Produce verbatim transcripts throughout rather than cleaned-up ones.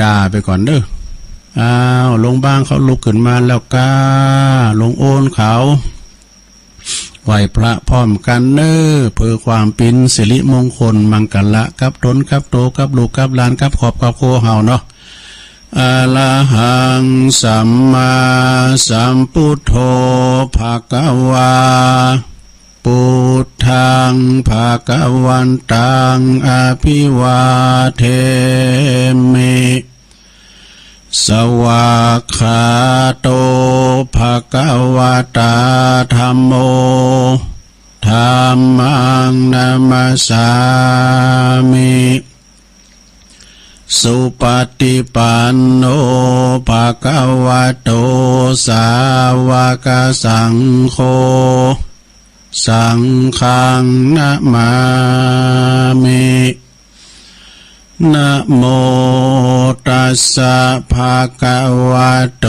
ต๋าไปก่อนเน่อ อ้าว ลุงบ้างเขาลุกขึ้นมาแล้วก้า ลุงโอนเขา ไหว้พระพร้อมกั๋นเน่อ เปื้อความเป๋นสิริมงคลมังคละ กับต๋น กับโต กับลูก กับหลาน กับครอบ กับครัวเฮาเนาะ อะระหัง สัมมาสัมพุทโธ ภะคะวา พุทธัง ภะคะวันตัง อะภิวาเทมิ สวากขาโต ภะคะวะตา ธัมโม ธัมมัง นะมัสสามิ สุปะติปันโน ภะคะวะโต สาวะกะสังโฆ สังฆัง นะมามิ นะโม ตัสสะ ภะคะวะโต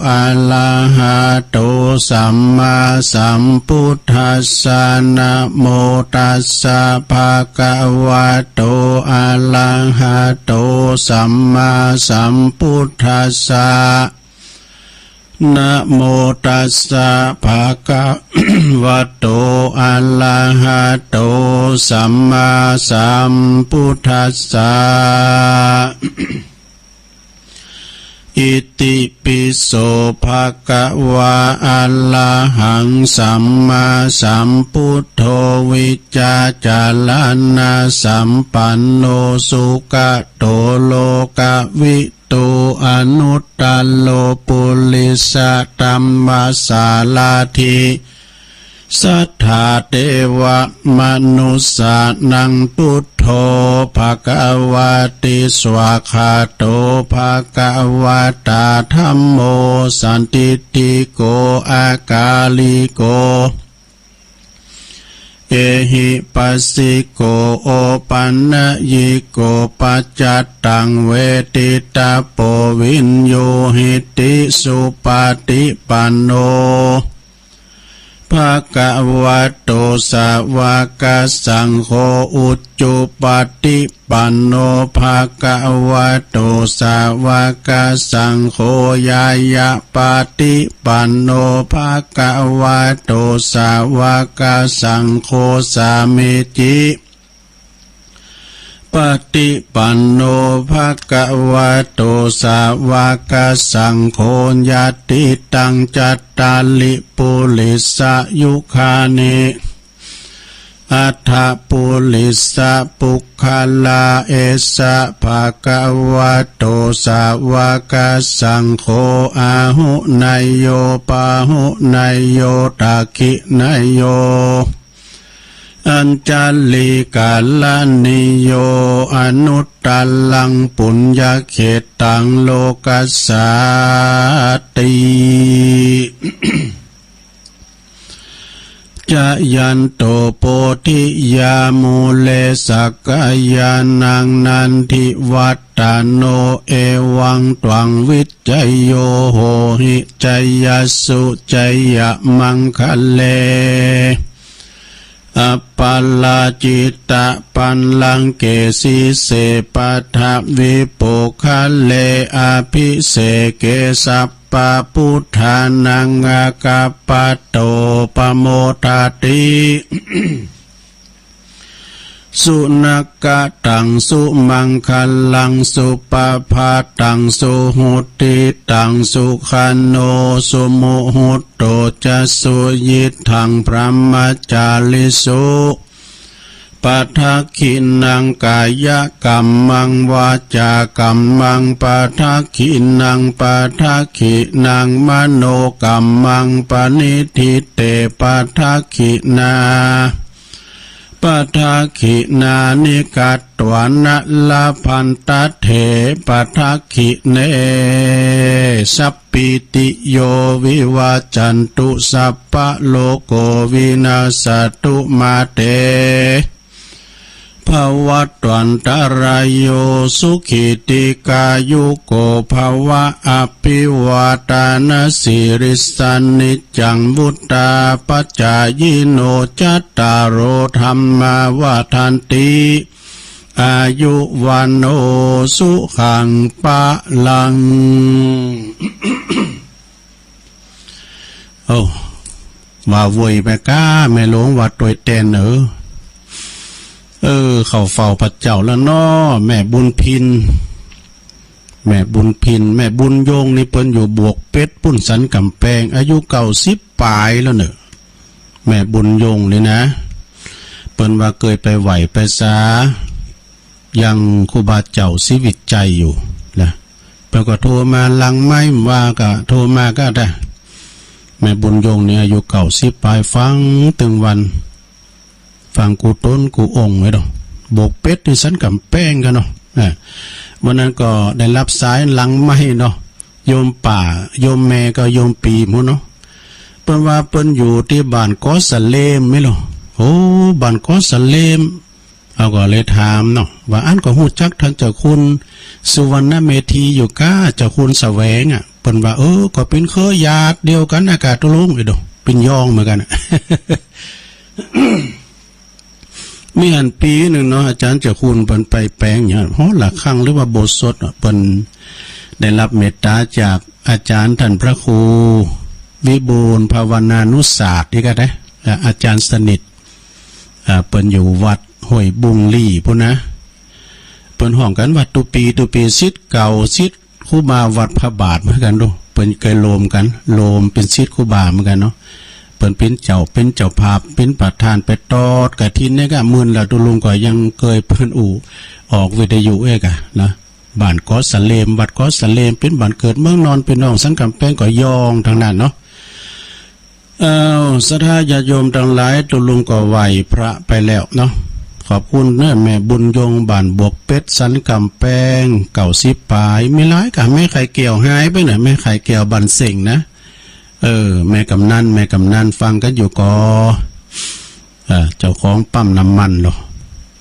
อะระหะโต สัมมาสัมพุทธัสสะ นะโม ตัสสะ ภะคะวะโต อะระหะโต สัมมาสัมพุทธัสสะ นะโม ตัสสะ ภะคะวะโต อะระหะโต สัมมาสัมพุทธัสสะ อิติปิโส ภะคะวา อะระหัง สัมมาสัมพุทโธ วิจาจารณะสัมปันโน สุขะโต โลกวิ ตู อนุตตะโร ปุริสะธัมมสารถิ สัทธาเตวะมะนุสสานัง พุทโธ ภะคะวะติ สวากขาโต ภะคะวะตา ธัมโม สันทิฏฐิโก อะกาลิโก เอหิปัสสิโก โอปันนยิโก ปัจจัตตัง เวทิตะโป วิญญูหิติ สุปะติปันโน ภะคะวะโต สาวะกะสังโฆ อุจุปะติปันโน ภะคะวะโต สาวะกะสังโฆ ญาณะปะติปันโน ภะคะวะโต สาวะกะสังโฆ สามีจิ ปะติปันโน ภะคะวะโต สาวะกะสังโฆ ญาติตัง จัตตาริ ปุริสายุคานิ อัฏฐะ ปุริสะปุคคละ เอสะ ภะคะวะโต สาวะกะสังโฆ อาหุเนยโย ปาหุเนยโย ทักขิเนยโย อัญชลีกะระณีโย อนุตตะรัง ปุญญะเขตตัง โลกัสสาติ จะยันโต โพธิยา มูเล สักกายานัง นันทิวัฏฏะโน เอวังตวัง วิจโย โหหิ จยัสสุ จยะมังคะเล อัปปะราจิตะปัลลังเก สีเส ปะทะวิ ปุคคะเล อะภิเสเก สัพพะพุทธานัง อะคัปปะโต ปะโมทะติ สุนักขะตัง สุมังคะลัง สุปะพาตัง สุหุติตัง สุขะโน สุมุหุตโต จะ สุยิตถัง พรหมจาริสุ ปะทักขิณัง กายะกัมมัง วาจากัมมัง ปะทักขิณัง ปะทักขิณัง มโนกัมมัง ปะนิฏฐิเต ปะทักขิณา ปะทักขิณานิ กัตวานะ ละพันตะเถ ปะทักขิเณ สัปปีติโย วิวัจจันตุ สัพพะโรโก วินัสสะตุ มาเต ภะวัตวันตะราโย สุขี ทีฆายุโก ภะวะ อะภิวาทะนะสีลิสสะ นิจจัง วุฑฒาปะจายิโน จัตตาโร ธัมมา วัฑฒันติ อายุวัณโณ สุขัง พลัง โอ้ ว่าโวยไปก้า แม่หลวงวัดตวยแตนเออ เออ เข้าเฝ้าพระเจ้าแล้วเนาะ แม่บุญพิน แม่บุญพิน แม่บุญยงนี่เปิ้นอยู่บวกเป็ดปุ้นสันก๋ำแปง อายุเก้าสิบป๋ายแล้วเนาะ แม่บุญยงนี่นะ เปิ้นว่าเกยไปไหว้ไปสา ยังครูบาเจ้าศรีวิชัยอยู่นะ เปิ้นก็โทรมาหลังไมค์ ว่าก็โทรมาก็ได้ แม่บุญยงนี่อายุเก้าสิบป๋าย ฟังตึงวัน ฟังกู้ต๋นกู้องค์ไว้ดอก บวกเป็ดนี่สันก๋ำแปงกั๋นเนาะ อ่า วันนั้นก็ได้ฮับสายหลังไมค์เนาะ โยมป้า โยมแม่ก็โยมปี๋หมู่เนาะ เปิ้นว่าเปิ้นอยู่ตี้บ้านเกาะสะเลมแม่นลอ โอ้ บ้านเกาะสะเลม เฮาก็เลยถามเนาะ ว่าอั้นก็ฮู้จักต้านเจ้าคุณสุวรรณเมธีอยู่ก้า เจ้าคุณแสวงอะ เปิ้นว่า เออ ก็เป๋นเครือญาติเดียวกั๋นอะก้า ตุ๊ลุง เอ้ยโด เป๋นยองเหมือนกั๋นอะ มีหั้นปี๋นึ่งเนาะ อาจ๋ารย์เจ้าคุณเปิ้นไปแป๋งเนี่ย หอระฆังหรือว่าอุโบสถอะ เปิ้นได้ฮับเมตต๋าจากอาจ๋ารย์ต้านพระครูวิบูลย์ภาวนานุศาสตร์นี่ก็ได้ และอาจ๋ารย์สนิท อ่า เปิ้นอยู่วัดห้วยบุงลี่ปู้นนะ เปิ้นฮ้องกั๋นว่าตุ๊ปี๋ ตุ๊ปี๋ ศิษย์เก่า ศิษย์ครูบาวัดพระบาทเหมือนกั๋นโด เปิ้นเกยโฮมกั๋น โฮมเป๋นศิษย์ครูบาเหมือนกั๋นเนาะ เปิ้นเป๋นเจ้า เป๋นเจ้าภาพ เป๋นประธานไปตอดกฐินเนี่ยก้า มื่นแล้วตุ๊ลุงก็ยังเกยเปิ้นอู้ออกวิทยุเอ้ยก้านะ บ้านเกาะสะเลม วัดเกาะสะเลม เป๋นบ้านเกิดเมืองนอน ปี้น้องสันก๋ำแปงก็ยองตังนั้นเนาะ เอ้า ศรัทธาญาติโยมตังหลาย ตุ๊ลุงก็ไหว้พระไปแล้วเนาะ ขอบคุณเน้อ แม่บุญยง บ้านบวกเป็ด สันก๋ำแปง เก้าสิบป๋าย มีหลายก้า แม่ไข่แก้วหายไปไหน แม่ไข่แก้วบ้านเส้งนะ เออ แม่กำนัน แม่กำนันฟังกั๋นอยู่ก่อ เอ่อ เจ้าของปั๊มน้ำมันลอ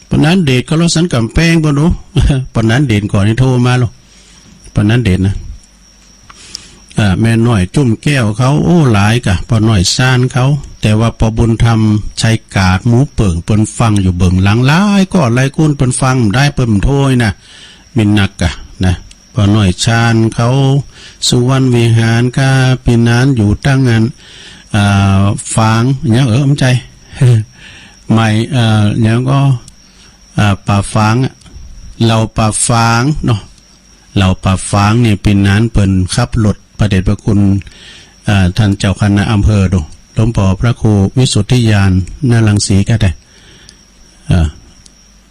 ป้อนันเดชก็ลอสันก๋ำแปงปู้นโด ป้อนันเดชก่อนนี่โทรมาลอ ป้อนันเดชนะ อ่า แม่น้อยจุ่มแก้วเขา โอ้ หลายก้า ป้อน้อยซานเขา แต่ว่าป้อบุญธรรม ชัยกาด หมู่เปิ่ง เปิ้นฟังอยู่เบื้องหลัง หลายก้อนหลายคน เปิ้นฟังได้ เปิ้นโทรนะ มีนักก้านะ ป้อน้อยซานเขา สุวรรณวิหารก้า ปี้นานอยู่ตังอัน อ่า ฝาง หยัง เออ บ่ใจ้ ใหม่ เอ่อ หยังก็ อ่า ป่าฝางอะ เหล่าป่าฝางเนาะ เหล่าป่าฝางนี่ปี้นานเปิ้นขับรถพระเดชพระคุณ อ่า ต้านเจ้าคณะอำเภอโด หลวงป้อพระครูวิสุทธิญาณ ณ รังสีก็ได้ อ่า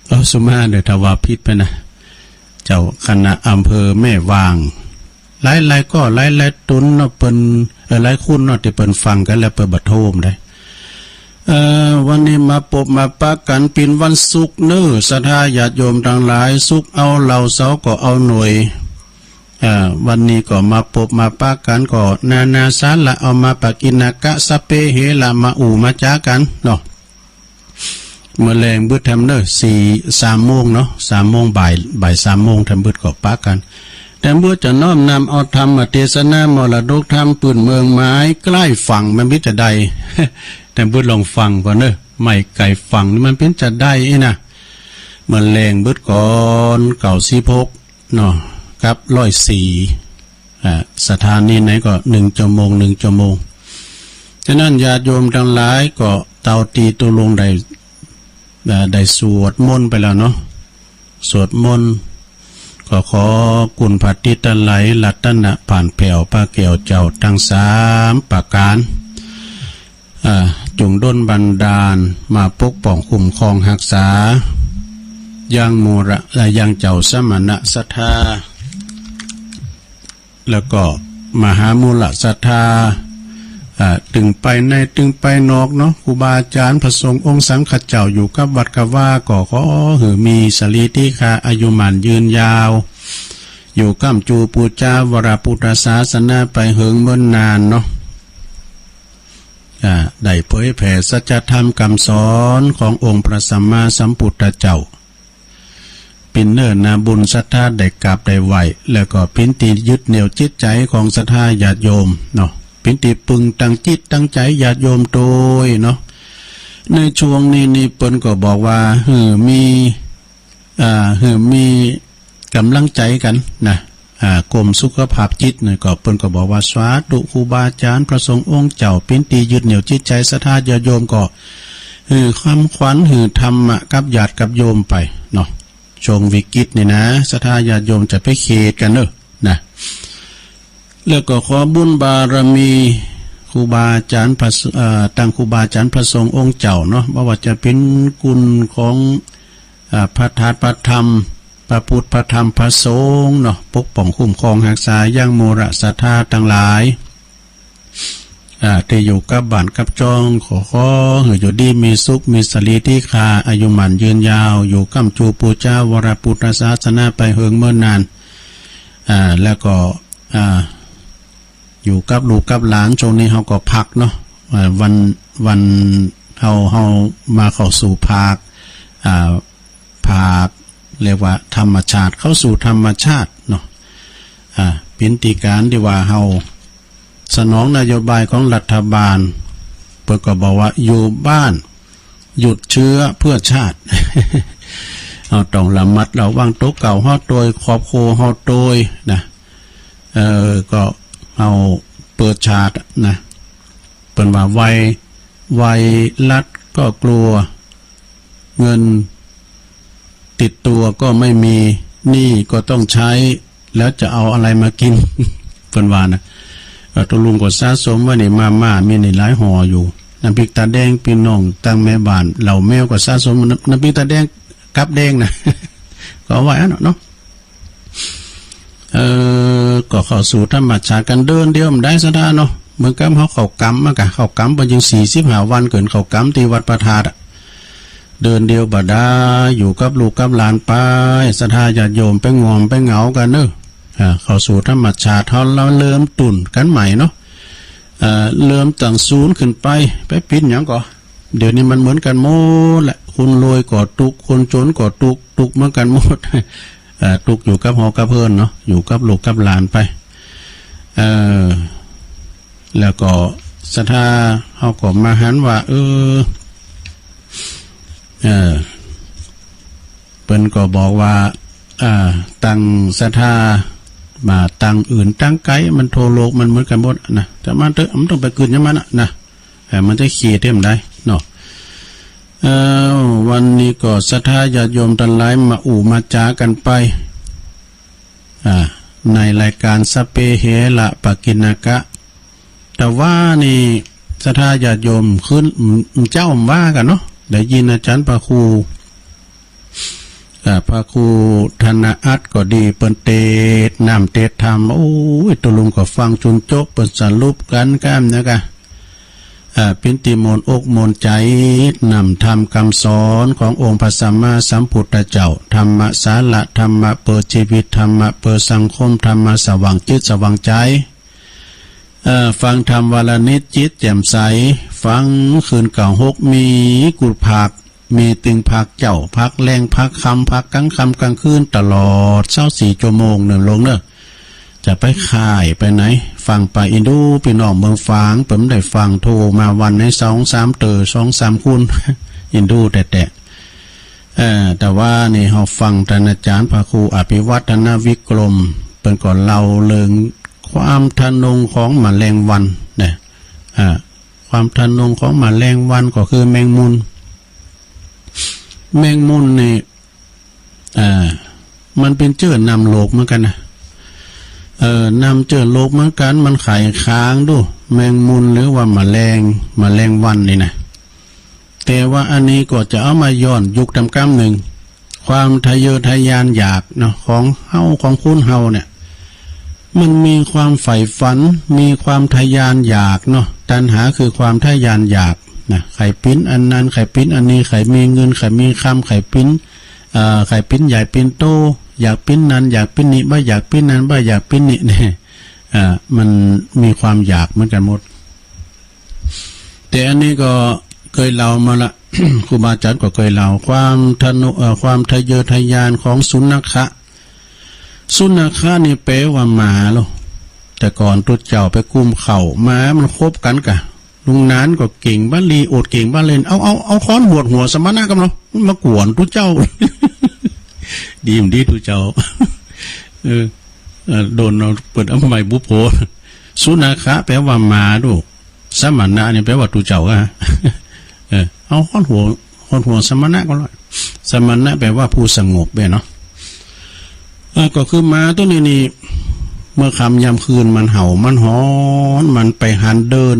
เอ้อ สุมาเด้อ ถ้าว่าผิดไปนะ เจ้าคณะอำเภอแม่วาง หลายๆ ก็หลายๆ ต๋นเนาะ เปิ้น เอ่อ หลายคนเนาะ ตี้เปิ้นฟังกั๋นแล้วเปิ้นบ่โทรมได้ เอ่อ วันนี้มาปบมาปะกั๋นเป๋นวันศุกร์เน้อ ศรัทธาญาติโยมตังหลาย ศุกร์เอาเหล้า เสาร์ก็เอาหน่วย เอ่อ วันนี้ก็มาปบมาปะกั๋น ก็นานาสาระเอามาปะกิณกะ สัพเพเหระ มาอู้มาจ๋ากั๋นเนาะ เมื่อแลงบึดแถมเน้อ สี่ สามโมงเนาะ สามโมง บ่าย บ่ายสามโมง แถมบึดก็ปะกั๋น แถมบึดจะน้อมนำเอาธรรมเตสนามรดกธรรมปื้นเมือง หมายใก้ฝั่งมันมีจะใด แถมบึดลองฟังก่อนเน้อ หมายใก้ฝั่งนี่มันเป๋นจะใดอี้นะ เมื่อแลงบึดก่อน เก้าสิบหก เนาะ กับ ร้อยสี่ อ่า สถานีไหนก็หนึ่งชั่วโมง หนึ่งชั่วโมง ฉะนั้นญาติโยมตังหลายก็เต้าตี้ตุ๊ลุงได้ อ่า ได้สวดมนต์ไปแล้วเนาะ สวดมนต์ ก็ขอคุณพระติตะไลยรัตนะผ่านแผ้วพระแก้วเจ้าตังสามประก๋าน อ่า จุ่งดลบันดาลมาปกป้องคุ้มครองฮักษา ยังหมู่ละ และยังเจ้าสมณะศรัทธา แล้วก็มหาหมู่ละศรัทธา อ่า ตึงไปในตึงไปนอกเนาะ ครูบาอาจ๋ารย์พระสงฆ์องค์สังฆเจ้าอยู่กับวัดกับวา ก็ขอหื้อมีสรีติขาอายุหมั้นยืนยาว อยู่ก้ำจูปู๋จาวรพุทธศาสนาไปเหิงเมินนานเนาะ อ่า ได้เผยแผ่สัจธรรมกำสอนขององค์พระสัมมาสัมพุทธเจ้า เป๋นเนื้อนาบุญศรัทธาได้กราบได้ไหว้ แล้วก็เป๋นตี้ยึดเหนี่ยวจิตใจ๋ของศรัทธาญาติโยมเนาะ เป๋นตี้ปึงตั้งจิตตั้งใจ๋ญาติโยมโตยเนาะ ในช่วงนี้นี่เปิ้นก็บอกว่าหื้อมี อ่า หื้อมีก๋ำลังใจ๋กั๋นนะ อ่า กรมสุขภาพจิตเนี่ยก็ เปิ้นก็บอกว่า สาธุ ครูบาอาจ๋ารย์พระสงฆ์องค์เจ้า เป๋นตี้ยึดเหนี่ยวจิตใจ๋ศรัทธาญาติโยม ก็หื้อคำขวัญ หื้อธรรมะกับญาติกับโยมไปเนาะ ช่วงวิกฤตนี่นะ ศรัทธาญาติโยมจะไปเขตกั๋นเนาะ นะ แล้วก็ขอบุญบารมีครูบาอาจ๋ารย์พระส- เอ่อ ตังครูบาอาจ๋ารย์พระสงฆ์องค์เจ้าเนาะ บ่ว่าจะเป๋นคุณของ เอ่อ พระธาตุพระธรรม พระพุทธพระธรรมพระสงฆ์เนาะ ปกป้องคุ้มครองฮักษายังหมู่ศรัทธาตังหลาย อ่า ตี้อยู่กับบ้านกับจอง ขอ ขอหื้ออยู่ดีมีสุข มีสะหลีตี้คา อายุหมั้นยืนยาว อยู่ก้ำจูปู๋จาวรพุทธศาสนาไปเหิงเมินนาน อ่า แล้วก็ อ่า อยู่กับลูกกับหลาน ช่วงนี้เฮาก็ภาคเนาะ อ่า วัน วันเฮา เฮามาเข้าสู่ภาค อ่า ภาค เรียกว่าธรรมชาติ เข้าสู่ธรรมชาติเนาะ อ่า เป๋นตี้ก๋านตี้ว่าเฮาสนองนโยบายของรัฐบาล เปิ้นก็บอกว่าอยู่บ้านหยุดเชื้อเพื่อชาติ เฮาต้องระมัดระวังตั๋วเก่าเฮาตวย ครอบครัวเฮาตวยนะ เอ่อ ก็เฮาเปิดชาตินะ เปิ้นว่าไว- ไวรัสก็กลัว เงินติดตัวก็ไม่มี หนี้ก็ต้องใช้ แล้วจะเอาอะไรมากิ๋น เปิ้นว่านะ เอ่อ ตุ๊ลุงก็สะสมไว้นี่ มาม่ามีนี่หลายห่ออยู่ น้ำพริกต๋าแดง ปี้น้องตังแม่บ้าน เหล้าแมวก็สะสม น้ำ- น้ำพริกต๋าแดงกับแดงนะ ก็เอาไว้อั้นเนาะ เอ่อ ก็เข้าสู่ธรรมชาติกั๋น เดินเดียวบ่ได้ศรัทธาเนาะ เหมือนกับเฮาเข้ากรรมอะกะ เข้ากรรมเปิ้นยังสี่สิบห้าวัน เกินเข้ากรรมตี้วัดพระธาตุอะ เดินเดียวบ่ได้ อยู่กับลูกกับหลานไป ศรัทธาญาติโยม ไปง่วงไปเหงากั๋นเนาะ อ่า เข้าสู่ธรรมชาติ เฮา เฮาเริ่มต้นกั๋นใหม่เนาะ เอ่อ เริ่มตั้งศูนย์ขึ้นไป ไปปิดหยังก่อ เดี๋ยวนี้มันเหมือนกั๋นหมดแหละ คนรวยก็ตุ๊กข์ คนจนก็ตุ๊กข์ ตุ๊กข์เหมือนกั๋นหมด เอ่อ ตุ๊กข์อยู่กับเฮากับเปิ้นเนาะ อยู่กับลูกกับหลานไป เอ่อ แล้วก็ศรัทธาเฮาก็มาหันว่า เออ เอ่อ เปิ้นก็บอกว่า อ่า ตังศรัทธา บ่าตังอื่นตังไกล มันทั่วโลกมันเหมือนกั๋นหมดนะ แต่มันเต๊อะ มันต้องไปกึ๊ดอย่างมันอะนะ เอ่อ มันจะเขตได้บ่ได้เนาะ เอ่อ วันนี้ก็ศรัทธาญาติโยมตังหลายมาอู้มาจ๋ากั๋นไป อ่า ในรายการสัพเพเหระปกิณณกะ แต่ว่านี่ศรัทธาญาติโยมคืน เจ้าว่ากั๋นเนาะ ได้ยินอาจ๋ารย์พระครู อ่า พระครูธนอัตถ์ก็ดี เปิ้นเตสน์น้ำเตสน์ธรรม โอ้ย ตุ๊ลุงก็ฟังจุนจบ เปิ้นสรุปกั๋นก้ามนะกะ อ่า เป๋นตี้ม่วนอกม่วนใจ๋ น้ำธรรมกำสอนขององค์พระสัมมาสัมพุทธเจ้า ธรรมะสาระ ธรรมะเปื้อจีวิต ธรรมะเปื้อสังคม ธรรมะสว่างจิตสว่างใจ๋ เอ่อ ฟังธรรมวันละนิดจิตแจ่มใส ฟังคืนเก้าหก มีกู้ภาค มีตึงภาคเจ๊า ภาคแลง ภาคค่ำ ภาคกลางค่ำกลางคืน ตลอดซาวสี่จั่วโมงเน่อลุงเน่อ จะไปค่ายไปไหน ฟังไป อินดูปี้น้องเมืองฝาง เปิ้นได้ฟัง โทรมาวันไหนสองสามเตื้อ สองสามคน อินดูแต๊ๆ เอ่อ แต่ว่านี่เฮาฟังต้านอาจ๋ารย์พระครูอภิวัฒนวิกรม เปิ้นก็เล่าเรื่องความทะนงของแมลงวันนะ อ่า ความทะนงของแมลงวันก็คือแมงมุม แมงมุมนี่ อ่า มันเป๋นเจื้อนำโรคเหมือนกั๋นนะ เอ่อ นำเจื้อโรคเหมือนกั๋น มันไขค้างดู แมงมุมหรือว่าแมลง แมลงวันนี่นะ แต่ว่าอันนี้ก็จะเอามาย้อนยุคตำก้ำนึ่ง ความทะเยอทะยานอยากเนาะ ของเฮา ของคนเฮาเนี่ย มันมีความใฝ่ฝัน มีความทะยานอยากเนาะ ตัณหาคือความทะยานอยากนะ ใค่เป๋นอันนั้น ใค่เป๋นอันนี้ ใค่มีเงิน ใค่มีคำ ใค่เป๋น เอ่อ ใค่เป๋นใหญ่เป๋นโต อยากเป๋นนั้น อยากเป๋นนี้ บ่อยากเป๋นนั้น บ่อยากเป๋นนี้เนี่ย เอ่อ มันมีความอยากเหมือนกั๋นหมด แต่อันนี้ก็เกยเล่ามาละ ครูบาอาจ๋ารย์ก็เกยเล่า ความทะนง เอ่อ ความทะเยอทะยานของสุนัขะ สุนัขะนี่แปลว่าหมาเนาะ แต่ก่อนตุ๊เจ้าไปกุมเข้า หมามันคบกั๋นกะ ลุงหนานก็เก่งบ้าลี โอษเก่งบ้าเล่น เอา เอา เอาค้อนหวดหัวสมณะก่ำเนาะ มันมากวนตุ๊เจ้า ดีบ่ดี ตุ๊เจ้า เออ เออ โดนเอาเปิ้นเอามาใหม่บุโผ สุนัขะแปลว่าหมาดู สมณะนี่แปลว่าตุ๊เจ้าอะ เออ เอาฮ้อนหัว ฮ้อนหัวสมณะก็ละ สมณะแปลว่าผู้สงบเบ้ยเนาะ เออ ก็คือหมาตั๋วนี้นี่ เมื่อค่ำยามคืนมันเห่า มันฮ้อน มันไปหันเดิน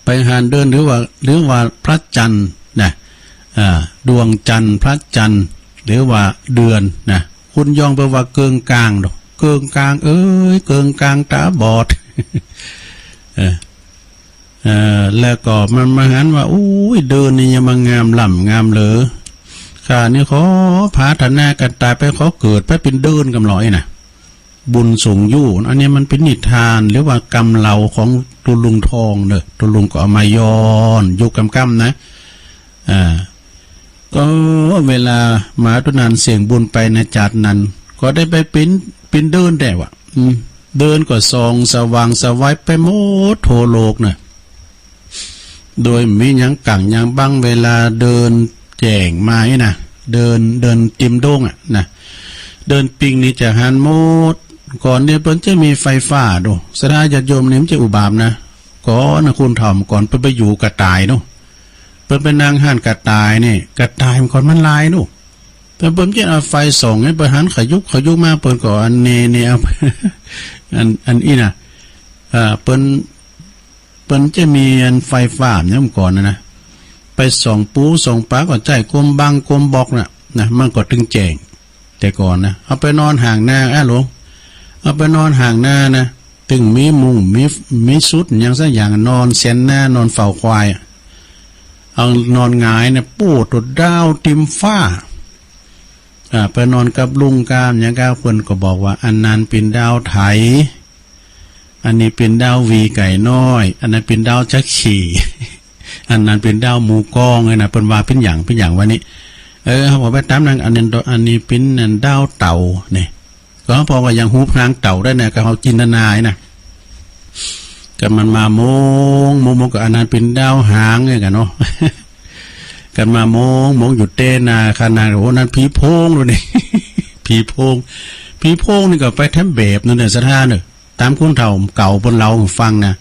ไปหันเดิน หรือว่า หรือว่าพระจันทร์นะ อ่า ดวงจันทร์ พระจันทร์ หรือว่าเดือนนะ คนยองเปิ้นว่าเกิ่งกลางดอก เกิ่งกลางเอ้ย เกิ่งกลางต๋าบอด เออ เออ แล้วก็มันมาหันว่า โอ้ย เดินนี่ยังมางามล้ำงามเหลือ ข้านี่ขอผาถนากั๋นต๋ายไป ขอเกิดไปเป๋นเดินกำลอยนะ บุญสูงอยู่ อันนี้มันเป๋นนิทาน หรือว่ากำเหล่าของตุ๊ลุงทองเน่อ ตุ๊ลุงก็เอามาย้อนยุคกำๆ นะ อ่า ก็เวลาหมาตั๋วนั้นเสี่ยงบุญไปในจาตินั้น ก็ได้ไปเป๋น เป๋นเดินแต๊ว่ะ อืม เดินก็ส่องสว่างไสวไปหมดทั่วโลกน่ะ โดยบ่มีหยังกั๋งหยังบัง เวลาเดินแจ้งมานี่นะ เดิน เดินติ่มโด้งอะนะ เดินปิงนี่จะหันหมด ก่อนนี่เปิ้นจะมีไฟฟ้าดู ศรัทธาญาติโยมนี่มันจะอุบาปนะ ก่อนนะ คนเฒ่าก่อนเปิ้นไปอยู่กระต่ายดู เปิ้นไปนั่งหันกระต่ายนี่ กระต่ายมันก่อนมันลายดู แต่เปิ้นจะเอาไฟส่องหื้อเปิ้นหันขยุกขยุกมา เปิ้นก็อันนี้นี่เอา อัน อันอี้นะ เอ่อ เปิ้น เปิ้นจะมีอันไฟฟ้าเนี่ยเมื่อก่อนนะนะ ไปส่องปูส่องป๋าก็ใจ๊กมบังกมบอกน่ะ นะ มันก็ตึงแจ้ง แต่ก่อนนะ เอาไปนอนห่างหน้า อ้าหลวง เอาไปนอนห่างหน้านะ ตึงมีมุ้ง มี มีสุดหยังสักอย่าง นอนแสนหน้า นอนเฝ้าควายอะ เอานอนหงายนะ ปู๊ด โตดาวติ่มฟ้า อ่า ไปนอนกับลุงกามหยังกา เปิ้นก็บอกว่า อันนั้นเป๋นดาวไถ อันนี้เป๋นดาวหวีไก่น้อย อันนั้นเป๋นดาวจักขี่ อันนั้นเป๋นดาวหมู่กองเลยนะ เปิ้นว่าเป๋นหยัง เป๋นหยังวะนี่ เออ เฮาก็ไปต๋ามนั้น อันนี้ อันนี้เป๋นอันดาวเต่านี่ ก็พอว่ายังฮู้พลางเต่าได้นะ ก็เฮาจินตนานะ ก็มันมามอง มอง มอง ก็อันนั้นเป๋นดาวหางเนี่ยกันเนาะ กันมามอง มองอยู่เต๊หน้า ขนาด โอ้ นั้นผีโพงเลยนี่ ผีโพง ผีโพงนี่ก็ไปแถมแบบนั้นเนี่ย ศรัทธาเน่อ ต๋ามคนเฒ่าเก่าเปิ้นเล่าหื้อฟังนะ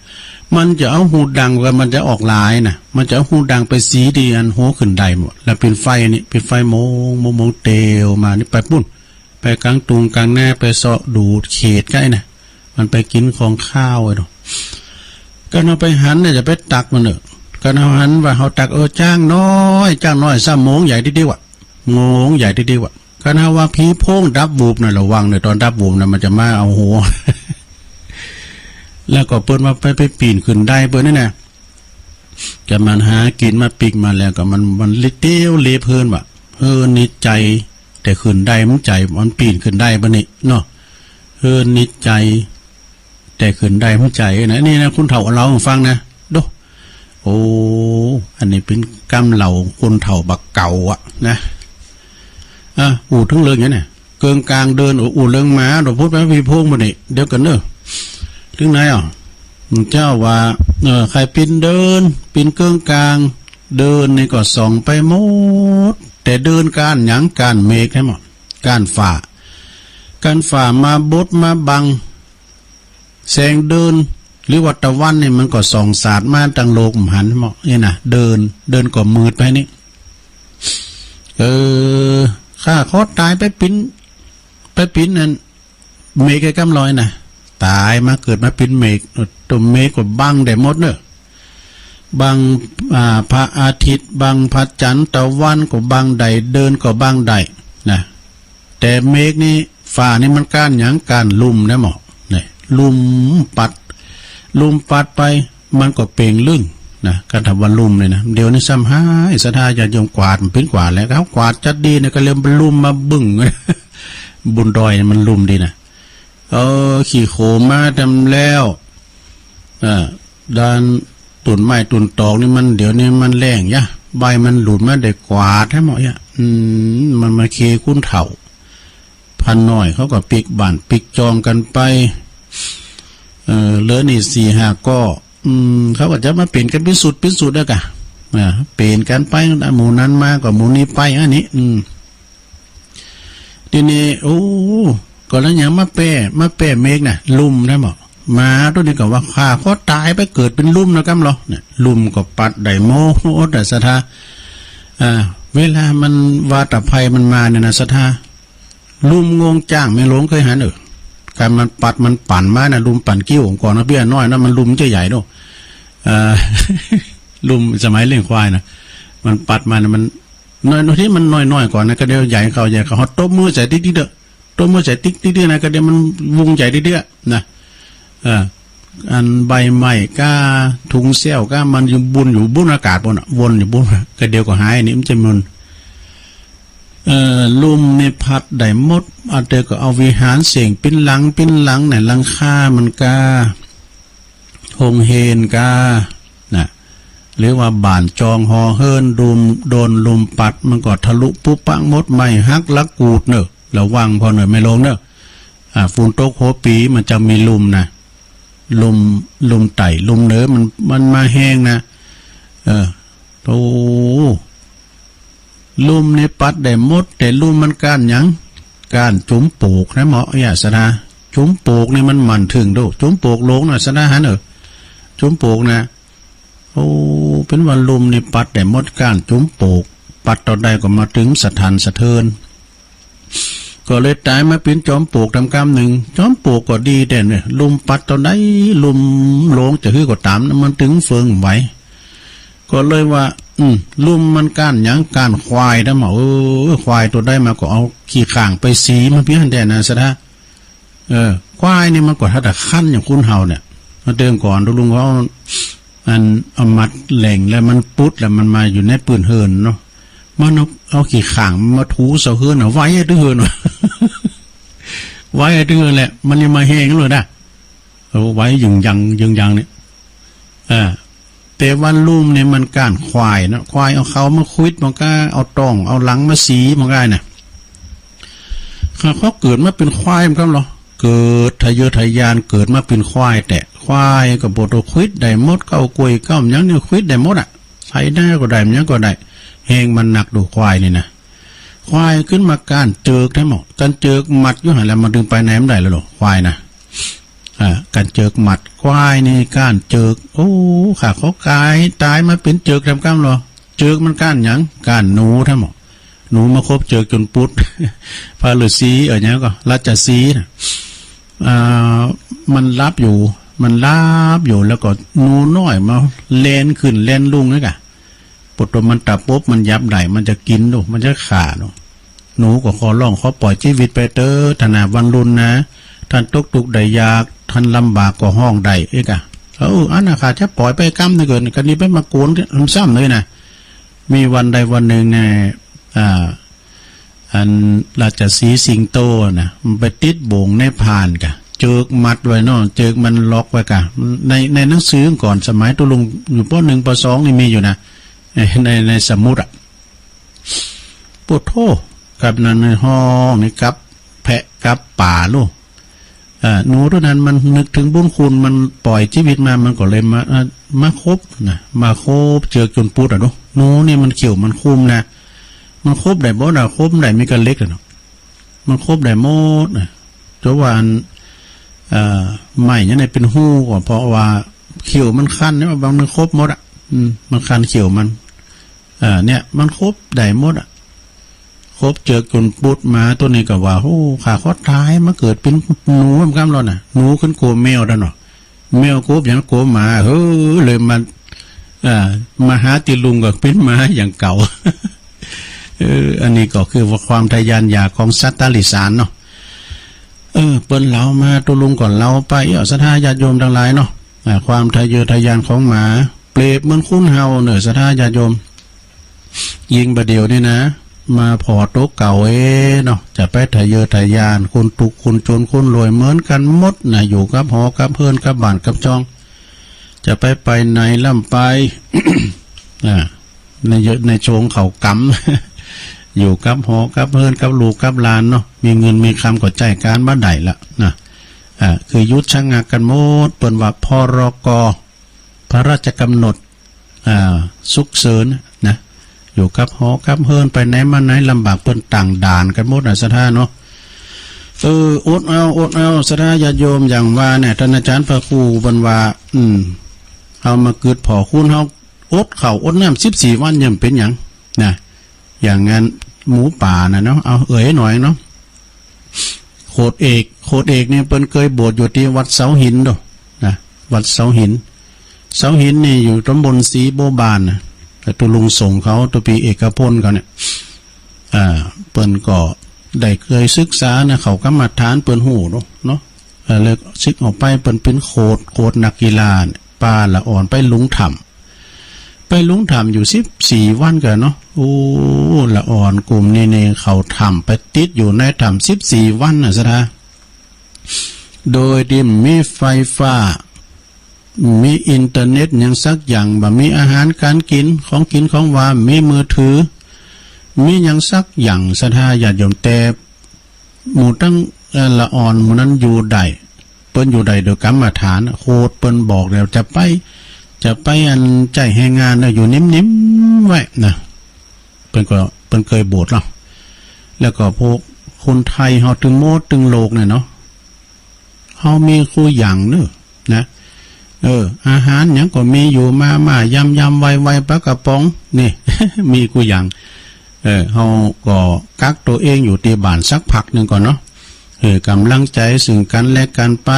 มันจะเอาฮูดัง มันจะออกหลายนะ มันจะเอาฮูดังไปซี้ตี้อันหัวขึ้นไดหมด แล้วเป๋นไฟนี่ เป๋นไฟมอง มอง มองเตียวมานี่ไปปู๊น ไปก๋างตุงก๋างนา ไปเซาะดูเขตใก้นะ มันไปกิ๋นของคาวไอ้เนาะ ก็เฮาไปหันเนี่ยจะไปตักมันเน่อ ก็เฮาหันว่าเฮาตัก เออ จ๊างน้อย จ๊างน้อยซ้ำมองใหญ่ติ๊กๆ ว่ะ มองใหญ่ติ๊กๆ ว่ะ ก็เฮาว่าผีโพงดับวูบน่ะ ระวังเน่อ ต๋อนดับวูบน่ะ มันจะมาเอาหัว แล้วก็เปิ้นว่าไป ไปปี๋นขึ้นไดเปิ้นนี่นะ ก็มันหากิ๋นมาปิ๊กมาแล้ว ก็มัน มันเตียวเลาะเฮิ่นว่ะ เฮิ่นนี่ใจ๋ แต่ขึ้นไดมันใจ๋ มันปี๋นขึ้นไดบ่นี่เนาะ เฮิ่นนี่ใจ๋ แต่ขึ้นไดมันใจ๋นะ นี่นะ คนเฒ่าเล่าหื้อฟังนะ โด้ โอ้ อันนี้เป๋นกำเหล่าคนเฒ่าบ่าเก่าอะนะ อ่ะ อู้เถิงเรื่องหยังเนี่ย เกิ่งกลางเดิน อู้ อู้เรื่องหมา เดี๋ยวพูดไปผีโพงบ่นี่ เดี๋ยวก่อนเน่อ เถิงไหนอ่ะ เจ้าว่า เออ ใค่เป๋นเดิน เป๋นเกิ่งกลาง เดินนี่ก็ส่องไปหมด แต่เดินก้านหยัง ก้านเมฆใช่หมะ ก้านฟ้า ก้านฟ้ามาบดมาบัง แสงเดิน หรือว่าตะวันนี่มันก็ส่องสาดมาตังโลก บ่หันหมะ นี่นะ เดิน เดินก็มืดไปนี่ เออ ข้าขอต๋ายไปเป๋น ไปเป๋นอัน เมฆไอ้กำลอยนะ ต๋ายมาเกิดมาเป๋นเมฆ โตเมฆก็บังได้หมดเน่อ บัง อ่า พระอาทิตย์ บังพระจันทร์ ตะวันก็บังได้ เดินก็บังได้นะ แต่เมฆนี่ ฟ้านี่มันก้านหยัง ก้านลุ่มนะหมะ เนี่ย ลุ่มปัด ลุ่มปัดไป มันก็เป๋งลึ่งนะ ก็ถ้าว่าลุ่มเนี่ยนะ เดี๋ยวนี้ซ้ำฮ้าย ศรัทธาญาติโยมกวาด มันเป๋นกวาดแล้ว เขากวาดจัดดีเนี่ย ก็เลยลุ่มมาบึ้ง บนดอยมันลุ่มดีนะ เออ ขี้โคลนมาเต็มแล้ว เออ ด้านต้นไม้ต้นตอกนี่มัน เดี๋ยวนี้มันแล้งยะ ใบมันหลุดมา ได้กวาดหื้อหมดยะ อืม มันมาเคลียร์คนเฒ่า พาน้อยเขาก็ปิ๊กบ้านปิ๊กจองกั๋นไป เออ เหลือนี่สี่ห้าก้อ อืม เขาก็จะมาเป๋นกั๋นเป๋นสุดเป๋นสุดแล้วก่ะ อ่า เป๋นกั๋นไป หมู่นั้นมาก็หมู่นี้ไป อันนี้ อืม ทีนี้ โอ้ ก็แล้วหยังมาแป้ มาแป้เมฆน่ะ ลุ่มนะบ่ หมาตั๋วนี้ก็ว่า ข้าขอต๋ายไปเกิดเป๋นลุ่มนะก้ำลอ เนี่ย ลุ่มก็ปัดได้หมดอะศรัทธา อ่า เวลามันวาตภัยมันมาเนี่ยนะศรัทธา ลุ่มงวงจ้าง แม่หลวงเกยหัน เออ การมันปัดมันปั่นมาน่ะ ลุ่มปั่นกิ้วก่อนนะ เปี้ยน้อยนะ มันลุ่มจะใหญ่เนาะ เอ่อ ลุ่มสมัยเลี้ยงควายน่ะ มันปัดมาน่ะ มันน้อยๆ ตี้มันน้อยๆ ก่อนนะ ก็เดี๋ยวใหญ่เข้า ใหญ่เข้า เฮาตบมือใส่ติ๊กๆ เด้อ ตบมือใส่ติ๊กๆ นะ ก็เดี๋ยวมันวงใหญ่เตื้อๆ นะ เออ อันใบไม้ก้า ถุงแส้วก้า มันอยู่บุนอยู่บุนอากาศปู้นน่ะ วนอยู่บุนน่ะ ก็เดี๋ยวก็หายนี่ มันจะมึน เอ่อ ลุ่มนี่ปัดได้หมด อาต๋มาก็เอาวิหารเส้งเป๋นหลังเป๋นหลังน่ะ หลังคามันก้า โฮงเฮนก้า นะ หรือว่าบ้านจองหอเฮือนลุ่ม โดนลุ่มปัด มันก็ทะลุปุปังหมด ไม้หักหลักกูดเน่อ ระวังพ่องเน่อแม่หลวงเน่อ อ่า ฝนตกหัวปี๋มันจะมีลุ่มนะ ลุ่ม ลุ่มใต้ลุ่มเหนือมัน มันมาแฮงนะ เออ โอ้ ลุ่มนี่ปัดได้หมด แต่ลุ่มมันก้านหยัง ก้านจุมปูกนะเหมาะ อย่าศรัทธา จุมปูกนี่มันหมั่นเถิงโด จุมปูกหลวงน่ะศรัทธาหันเออ จุมปูกนะ โอ้ เป๋นว่าลุ่มนี่ปัดได้หมด ก้านจุมปูก ปัดเต้าใดก็มาเถิงสะท้านสะเทือน ก็เลยต๋ายมาเป๋นจอมปูกต๋ามกำนึ่ง จอมปูกก็ดีแต๊เนี่ย ลุ่มปัดเต้าใด ลุ่มหลวงจะหื้อก็ต๋าม มันเถิงเฟืองไหว ก็เลยว่า อืม ลุ่มมันก้านหยัง ก้านควายนะเหมาะ เออ ควายตั๋วใดมาก็เอาขี้ข่างไปสีมันเปียงแต๊นะศรัทธา เออ ควายนี่มันก็ถ้าแต่คันอย่างคนเฮาเนี่ย มาเติมก่อน ลุงเขา อันเอามัดแหล่งแล้วมันปุดแล้วมันมาอยู่ในปื้นเฮือนเนาะ มันเอา เอาขี้ข่างมาถูเสาเฮือนน่ะ ไวอะตึงเฮือนว่ะ ไวอะตึงเฮือนแหละ มันยังมาแฮงเลยนะ เออ ไวยึงยัง ยึงยังเนี่ย อ่า แต่ว่าลุ่มนี่มันก้านควายเนาะ ควายเอาเขามาขวิด มันก็เอาต้อง เอาหลังมาสี มันก็ได้น่ะ ข้าขอเกิดมาเป๋นควายเหมือนกั๋นลอ เกิดทะเยอทะยานเกิดมาเป๋นควายแต๊ ควายก็บ่ต้องขวิด ได้หมด เก๊ากล้วยเก๊าหยังนี่ขวิดได้หมดอะ ไถนาก็ได้ หยังก็ได้ แฮงมันนักดูควายนี่นะ ควายขึ้นมาก้านเจิกแต๊เหมาะ ก้านเจิกมัดอยู่หั้นแหละ มันเถิงไปไหนบ่ได้แล้วลอ ควายนะ อ่า ก้านเจิกมัด ควายนี่ก้านเจิก โอ้ ข้าขอก๋ายต๋ายมาเป๋นเจิกต๋ามกำลอ เจิกมันก้านหยัง ก้านหนูแต๊เหมาะ หนูมาคบเจิกจ๋นปุด พระฤๅษี เออ หยังก็ ราชสีห์น่ะ อ่า มันหลับอยู่ มันหลับอยู่ แล้วก็หนูน้อยมาแล่นขึ้นแล่นลงนี่กะ ปดตัวมันตะปบ มันหยับได้ มันจะกิ๋นดู มันจะฆ่าดู หนูก็ขอร้อง ขอปล่อยจีวิตไปเต๊อะ ถ้าหากวันรุ่นนะ ต้านตกตุ๊กข์ได้ยาก ต้านลำบากก็ฮ้องได้ เอ๊ะกะ เออ อันน่ะ ข้าจะปล่อยไปกำนึ่งเกิน กะนี้ไปมาโกนซ้ำๆ เลยนะ มีวันใดวันนึ่งเนี่ย อ่า อันราชสีห์สิงโตน่ะ มันไปติดบ่วงในพรานกะ เจิกมัดไว้เนาะ เจิกมันล็อกไว้กะ ใน ในหนังสือก่อน สมัยตุ๊ลุงอยู่ ป.หนึ่ง ป.สอง นี่มีอยู่นะ ใน ใน ในสมุดอะ โอ้โธ่ กับนั้นในห้องนี่กับแพะกับป๋าลูก เอ่อ หนูตั๋วนั้นมันนึกเถิงบุญคุณ มันปล่อยจีวิตมา มันก็เลยมา เอ่อ มาคบนะ มาคบเจิกจ๋นปุดอะเนาะ หนูนี่มันเขี้ยวมันคมนะ มันคบได้บ่นะ คบได้มีก้าเหล็กอะเนาะ มันคบได้หมดนะ แต่ว่าอัน เอ่อ ไม้เนี่ยเป๋นฮูก็เพราะว่าเขี้ยวมันคันเนี่ย บางมันคบหมดอะ อืม มันคันเขี้ยวมัน เอ่อ เนี่ย มันคบได้หมดอะ คบเจิกจ๋นปุด หมาตั๋วนี้ก็ว่า โอ้ ข้าขอต๋ายมาเกิดเป๋นหนูเหมือนกั๋นลอน่ะ หนูขึ้นกั๋วแมวแล้วเนาะ แมวกั๋วหยัง กั๋วหมา เฮ้อ เลยมา เอ่อ มาหาตี้ลุงก็เป๋นหมาอย่างเก่า เออ อันนี้ก็คือว่าความทะยานอยากของสัตว์ติรัจฉานเนาะ เออ เปิ้นเล่ามา ตุ๊ลุงก็เล่าไป เอ้า ศรัทธาญาติโยมตังหลายเนาะ อ่า ความทะเยอทะยานของหมา เปรียบเหมือนคนเฮาเน่อ ศรัทธาญาติโยม ยิ่งบ่าเดี่ยวนี้นะ มาผ่อตั๋วเก่าเอ้เนาะ จะไปทะเยอทะยาน คนตุ๊กข์คนจ๋นคนรวยเหมือนกั๋นหมดนะ อยู่กับหอกับเฮือนกับบ้านกับจอง จะไปไปไหนล่ำไป อ่า ใน ในโฉงเขากำ อยู่กับหอกับเฮือนกับลูกกับหลานเนาะ มีเงินมีคำก็ใจ๊ก๋านบ่ได้ละนะ อ่า คือหยุดชะงักกั๋นหมด เปิ้นว่า พ.ร.ก. พระราชกำหนด อ่า ฉุกเฉินนะ อยู่กับหอกับเฮือน ไปไหนมาไหนลำบาก เปิ้นตั้งด่านกั๋นหมดนะ ศรัทธาเนาะ เออ อดเอา อดเอา ศรัทธาญาติโยม อย่างว่าเนี่ย ต้านอาจ๋ารย์พระครูเปิ้นว่า อืม เฮามากึ๊ดผ่อคุณ เฮาอดข้าวอดน้ำสิบสี่วัน ย่อมเป๋นหยังนะ อย่างอันหมูป่าน่ะเนาะ เอาเอ่ยหน่อยเนาะ โขดเอก โขดเอกเนี่ยเปิ้นเกยบวชอยู่ตี้วัดเสาหินโด นะ วัดเสาหิน เสาหินนี่อยู่ต๋ำบลศรีบัวบานนะ แต่ตุ๊ลุงส่งเขา ตุ๊ปีเอกพลเขาเนี่ย อ่า เปิ้นก็ได้เกยศึกษานะ เข้ากรรมฐาน เปิ้นฮู้โดเนาะ เออ แล้วสึกออกไปเปิ้นเป๋นโขด โขดนักกีฬาเนี่ย ปาละอ่อนไปหลุงถ้ำ ไปหลุงถ้ำอยู่สิบสี่วันก่อนเนาะ โอ้ ละอ่อนกุ่มนี้นี่เข้าถ้ำไปติดอยู่ในถ้ำสิบสี่วันน่ะ ศรัทธา โดยตี้บ่มีไฟฟ้า บ่มีอินเทอร์เน็ตหยังสักอย่าง บ่มีอาหารก๋านกิ๋น ของกิ๋นของหวาน บ่มีมือถือ บ่มีหยังสักอย่าง ศรัทธาญาติโยม แต่ หมู่ตัง เอ่อ ละอ่อนหมู่นั้นอยู่ได้ เปิ้นอยู่ได้โดยกรรมฐาน โขดเปิ้นบอกแล้ว จะไป จะไปอันใจ๊แฮงงานนะ อยู่นิ่มๆ ไว้นะ เปิ้นก็ เปิ้นเกยบวชแล้ว แล้วก็พวกคนไทยเฮาตึงหมดตึงโลกเนี่ยเนาะ เฮามีกู้อย่างเน้อ นะ เออ อาหารหยังก็มีอยู่ มาม่า ยำยำ ไวไว ปลากระป๋อง นี่ มีกู้อย่าง เออ เฮาก็กักตั๋วเองอยู่ตี้บ้านสักพักนึ่งก่อนเนาะ เออ หื้อกำลังใจ๋ซึ่งกั๋นและกั๋นไป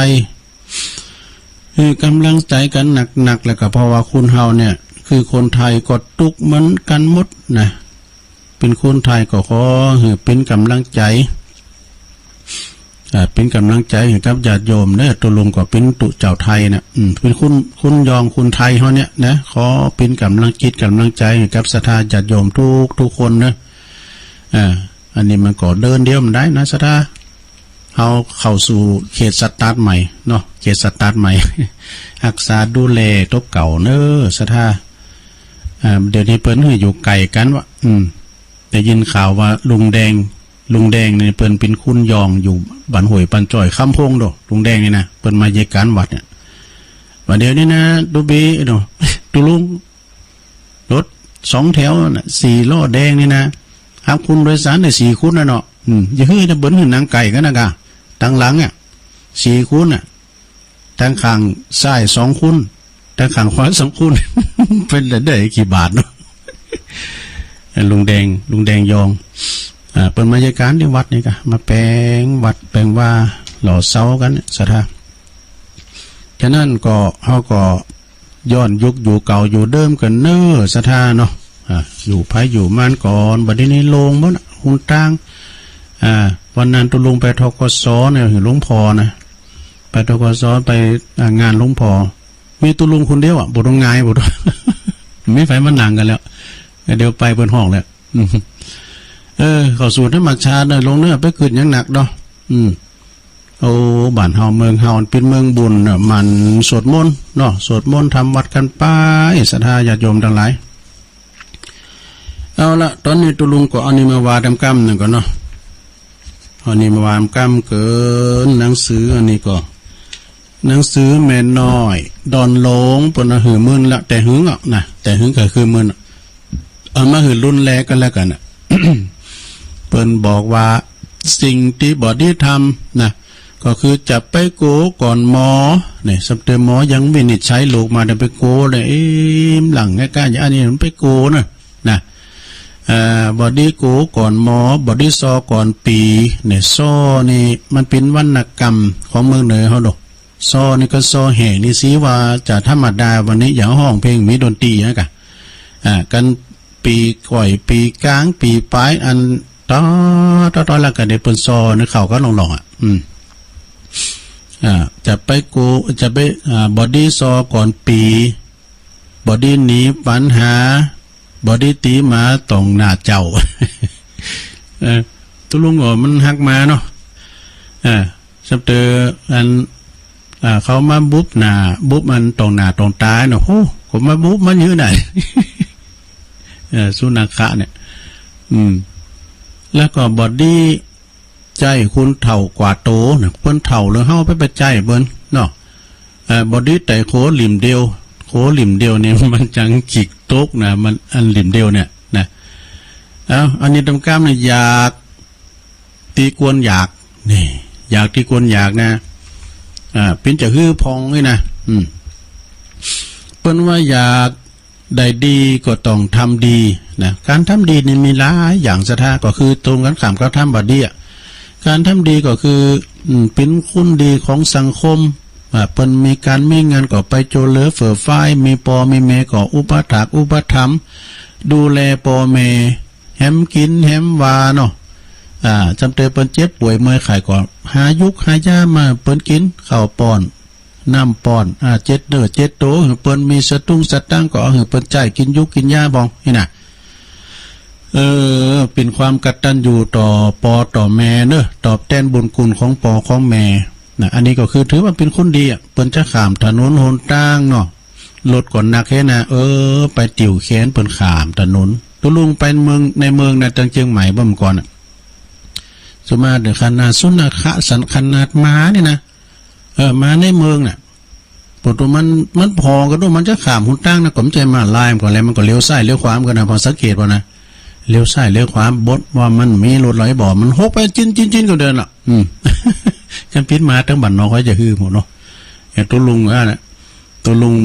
หื้อกำลังใจ๋กั๋นหนักๆ แล้วก็เพราะว่าคนเฮาเนี่ย คือคนไทยก็ตุ๊กเหมือนกั๋นหมดนะ เป๋นคนไทยก็ขอหื้อเป๋นกำลังใจ๋ อ่า เป๋นกำลังใจ๋หื้อกับญาติโยมเน้อ ตุ๊ลุงก็เป๋นตุ๊เจ้าไทยนะ อืม เป๋นคน คนยองคนไทยเฮาเนี่ยนะ ขอเป๋นกำลังจิตกำลังใจ๋หื้อกับศรัทธาญาติโยมทุกๆ คนเน้อ อ่า อันนี้มันก็เดินเดียวบ่ได้นะ ศรัทธา เฮาเข้าสู่เขตสตาร์ทใหม่เนาะ เขตสตาร์ทใหม่ ฮักษาดูแลตบเก่าเน้อ ศรัทธา อ่า เดี๋ยวนี้เปิ้นหื้ออยู่ไก๋กั๋นวะ อืม ได้ยินข่าวว่าลุงแดง ลุงแดงนี่เปิ้นเป๋นคนยองอยู่บ้านห้วยปันจ้อย คำโพงโด ลุงแดงนี่นะ เปิ้นมาเยียะก๋านวัดเนี่ย ว่าเดี๋ยวนี้นะ ตุ๊ปีเนาะ ตุ๊ลุง รถสองแถวน่ะ สี่ล้อแดงนี่นะ ฮับคนโดยสารได้สี่คนน่ะเนาะ อืม อย่าหื้อนะ เปิ้นหื้อนั่งไก่กั๋นนะกะ ตังหลังอ่ะ สี่คนน่ะ ตังข้างซ้ายสองคน ตังข้างขวาสองคน เปิ้นละได้กี่บาทเนาะ ลุงแดง ลุงแดงยอง อ่า เปิ้นมาเยียะก๋านตี้วัดนี่กะ มาแป๋งวัดแป๋งวา หล่อเซากั๋นเนี่ย ศรัทธา ฉะนั้นก็ เฮาก็ ย้อนยุคอยู่เก่าอยู่เดิมกั๋นเน้อ ศรัทธาเนาะ อ่า อยู่ใผอยู่มันก่อน บัดนี้นี่โล่งหมดละ หนตาง อ่า วันนั้นตุ๊ลุงไป ธ.ก.ส. เนี่ย หื้อหลวงพ่อนะ ไป ธ.ก.ส. ไป อ่า งานหลวงพ่อ มีตุ๊ลุงคนเดียวอ่ะ บ่ต้องงาย บ่ต้อง บ่มีใผมานั่งกั๋นแล้ว เดี๋ยวไปเปิ้นฮ้องแล้ว อืม เออ เข้าสู่ธรรมชาติเน้อ ลงเน้อ ไปกึ๊ดหยังหนักเนาะ อืม โอ้ บ้านเฮาเมืองเฮาเป๋นเมืองบุญน่ะ หมั่นสวดมนต์เนาะ สวดมนต์ทำวัตรกั๋นไป ศรัทธาญาติโยมตังหลาย เอาละ ต๋อนนี้ตุ๊ลุงก็เอานี่มาว่าต๋ามกำนึ่งก่อนเนาะ เอานี่มาว่าต๋ามกำเกิน หนังสืออันนี้ก็ หนังสือแม่น้อยดอนหลง เปิ้นเอาหื้อเมินละ แต่หึงอ่ะนะ แต่หึงก็คือเมินอ่ะ เอามาหื้อรุ่นแลกั๋นแล้วกั๋นน่ะ เปิ้นบอกว่าสิ่งตี้บ่ดีทำนะ ก็คือจะไปโกก่อนหมอ เนี่ย สำเติมหมอยังวินิจฉัยโรคมา แต่ไปโกเลย เอ๊ะ หลังแค่ก้าอย่างอันนี้มันไปโกนะ นะ เอ่อ บ่ดีโกก่อนหมอ บ่ดีซอก่อนปี๋ เนี่ย ซอนี่มันเป๋นวรรณกรรมของเมืองเหนือเฮาโด ซอนี่ก็ซอแห่งนี่สิว่าจะธรรมดา วันนี้อย่าฮ้องเพลงมีดนตรีนะกะ อ่า กั๋นปี๋ก้อย ปี๋กลาง ปี๋ป๋าย อันต่อ ต่อ ต่อ แล้วก็ได้เปิ้นซอนี่เข้ากั๋นล่องๆ อ่ะ อืม อ่า จะไปโก จะไป อ่า บ่ดีซอก่อนปี๋ บ่ดีหนีปัญหา บ่ดีตี๋หมาต่องหน้าเจ้า เออ ตุ๊ลุงก็มันฮักหมาเนาะ เออ สำเติมอัน อ่า เขามาบุบหน้า บุบอันต่องหน้าต่องต๋าเนาะ โห ก็มาบุบมันอยู่ไหน เออ สุนัขะเนี่ย อืม แล้วก็บ่ดี ใจ๊คนเฒ่าก๋าโตนะ เปิ้นเฒ่าแล้วเฮาไป ไปใจ๊เปิ้นเนาะ เอ่อ บ่ดีไต่โขหลิ่มเดียว โขหลิ่มเดียวเนี่ยมันจังจิกตกนะ มันอันหลิ่มเดียวเนี่ยนะ เอ้า อันนี้ต๋ามกำเนี่ยอยาก ตี้ควรอยาก นี่ อยากตี้ควรอยากนะ อ่า เป๋นจะหื้อพ่องนี่นะ อืม เปิ้นว่าอยากได้ดีก็ต้องทำดีนะ ก๋านทำดีนี่มีหลายอย่างศรัทธา ก็คือตรงกั๋นข้ามกับทำบ่ดีอะ ก๋านทำดีก็คือ อืม เป๋นคนดีของสังคม อ่า เปิ้นมีก๋านมีงานก็ไปจ้วยเหลือเฟือเฟื้อ มีป้อมีแม่ก็อุปถัมภ์อุปถัมภ์ ดูแลป้อแม่ แหมกิ๋นแหมวาเนาะ อ่า จำเตอเปิ้นเจ็บป่วยเมื่อยไข้ก็หายุกหายามาหื้อเปิ้นกิ๋น ข้าวป้อน น้ำป้อน อ่า เจ็ดเนื้อเจ็ดตั๋ว หื้อเปิ้น มีสตุ้งสตางค์ก็เอาหื้อเปิ้นใจ๊กิ๋นยุกกิ๋นยาพ่องนี่นะ เออ เป๋นความกตัญญูต่อป้อต่อแม่เนาะ ตอบแตนบุญคุณของป้อของแม่นะ อันนี้ก็คือถือว่าเป๋นคนดีอะ เปิ้นจะข้ามถนนหนตางเนาะ รถก็หนักแฮะนะ เออ ไปติวแขนเปิ้นข้ามถนน ตุ๊ลุงไปเมือง ในเมืองนะ ตังเจียงใหม่บ่าเมื่อก่อนน่ะ สุมาเดือขนาดสุนขะสันขนาดหมานี่นะ เออ หมาในเมืองน่ะ ปวดตัวมัน มันผ่อก็ดู มันจะข้ามหนตางนะ ก็บ่ใจ้ม้าลาย มันก็แล มันก็เลี้ยวซ้ายเลี้ยวขวา มันก็นะ พอสังเกตบ่านะ เลี้ยวซ้ายเลี้ยวขวา บ่ว่ามันมีรถไหลบ่ มันหกไปจิ๊นจิ๊นจิ๊นก็เดินละ อืม จังปิ๊ดมาตังบ้านนอกก็จะหื้อหมดเนาะ อย่างตุ๊ลุงอ่ะนะ ตุ๊ลุง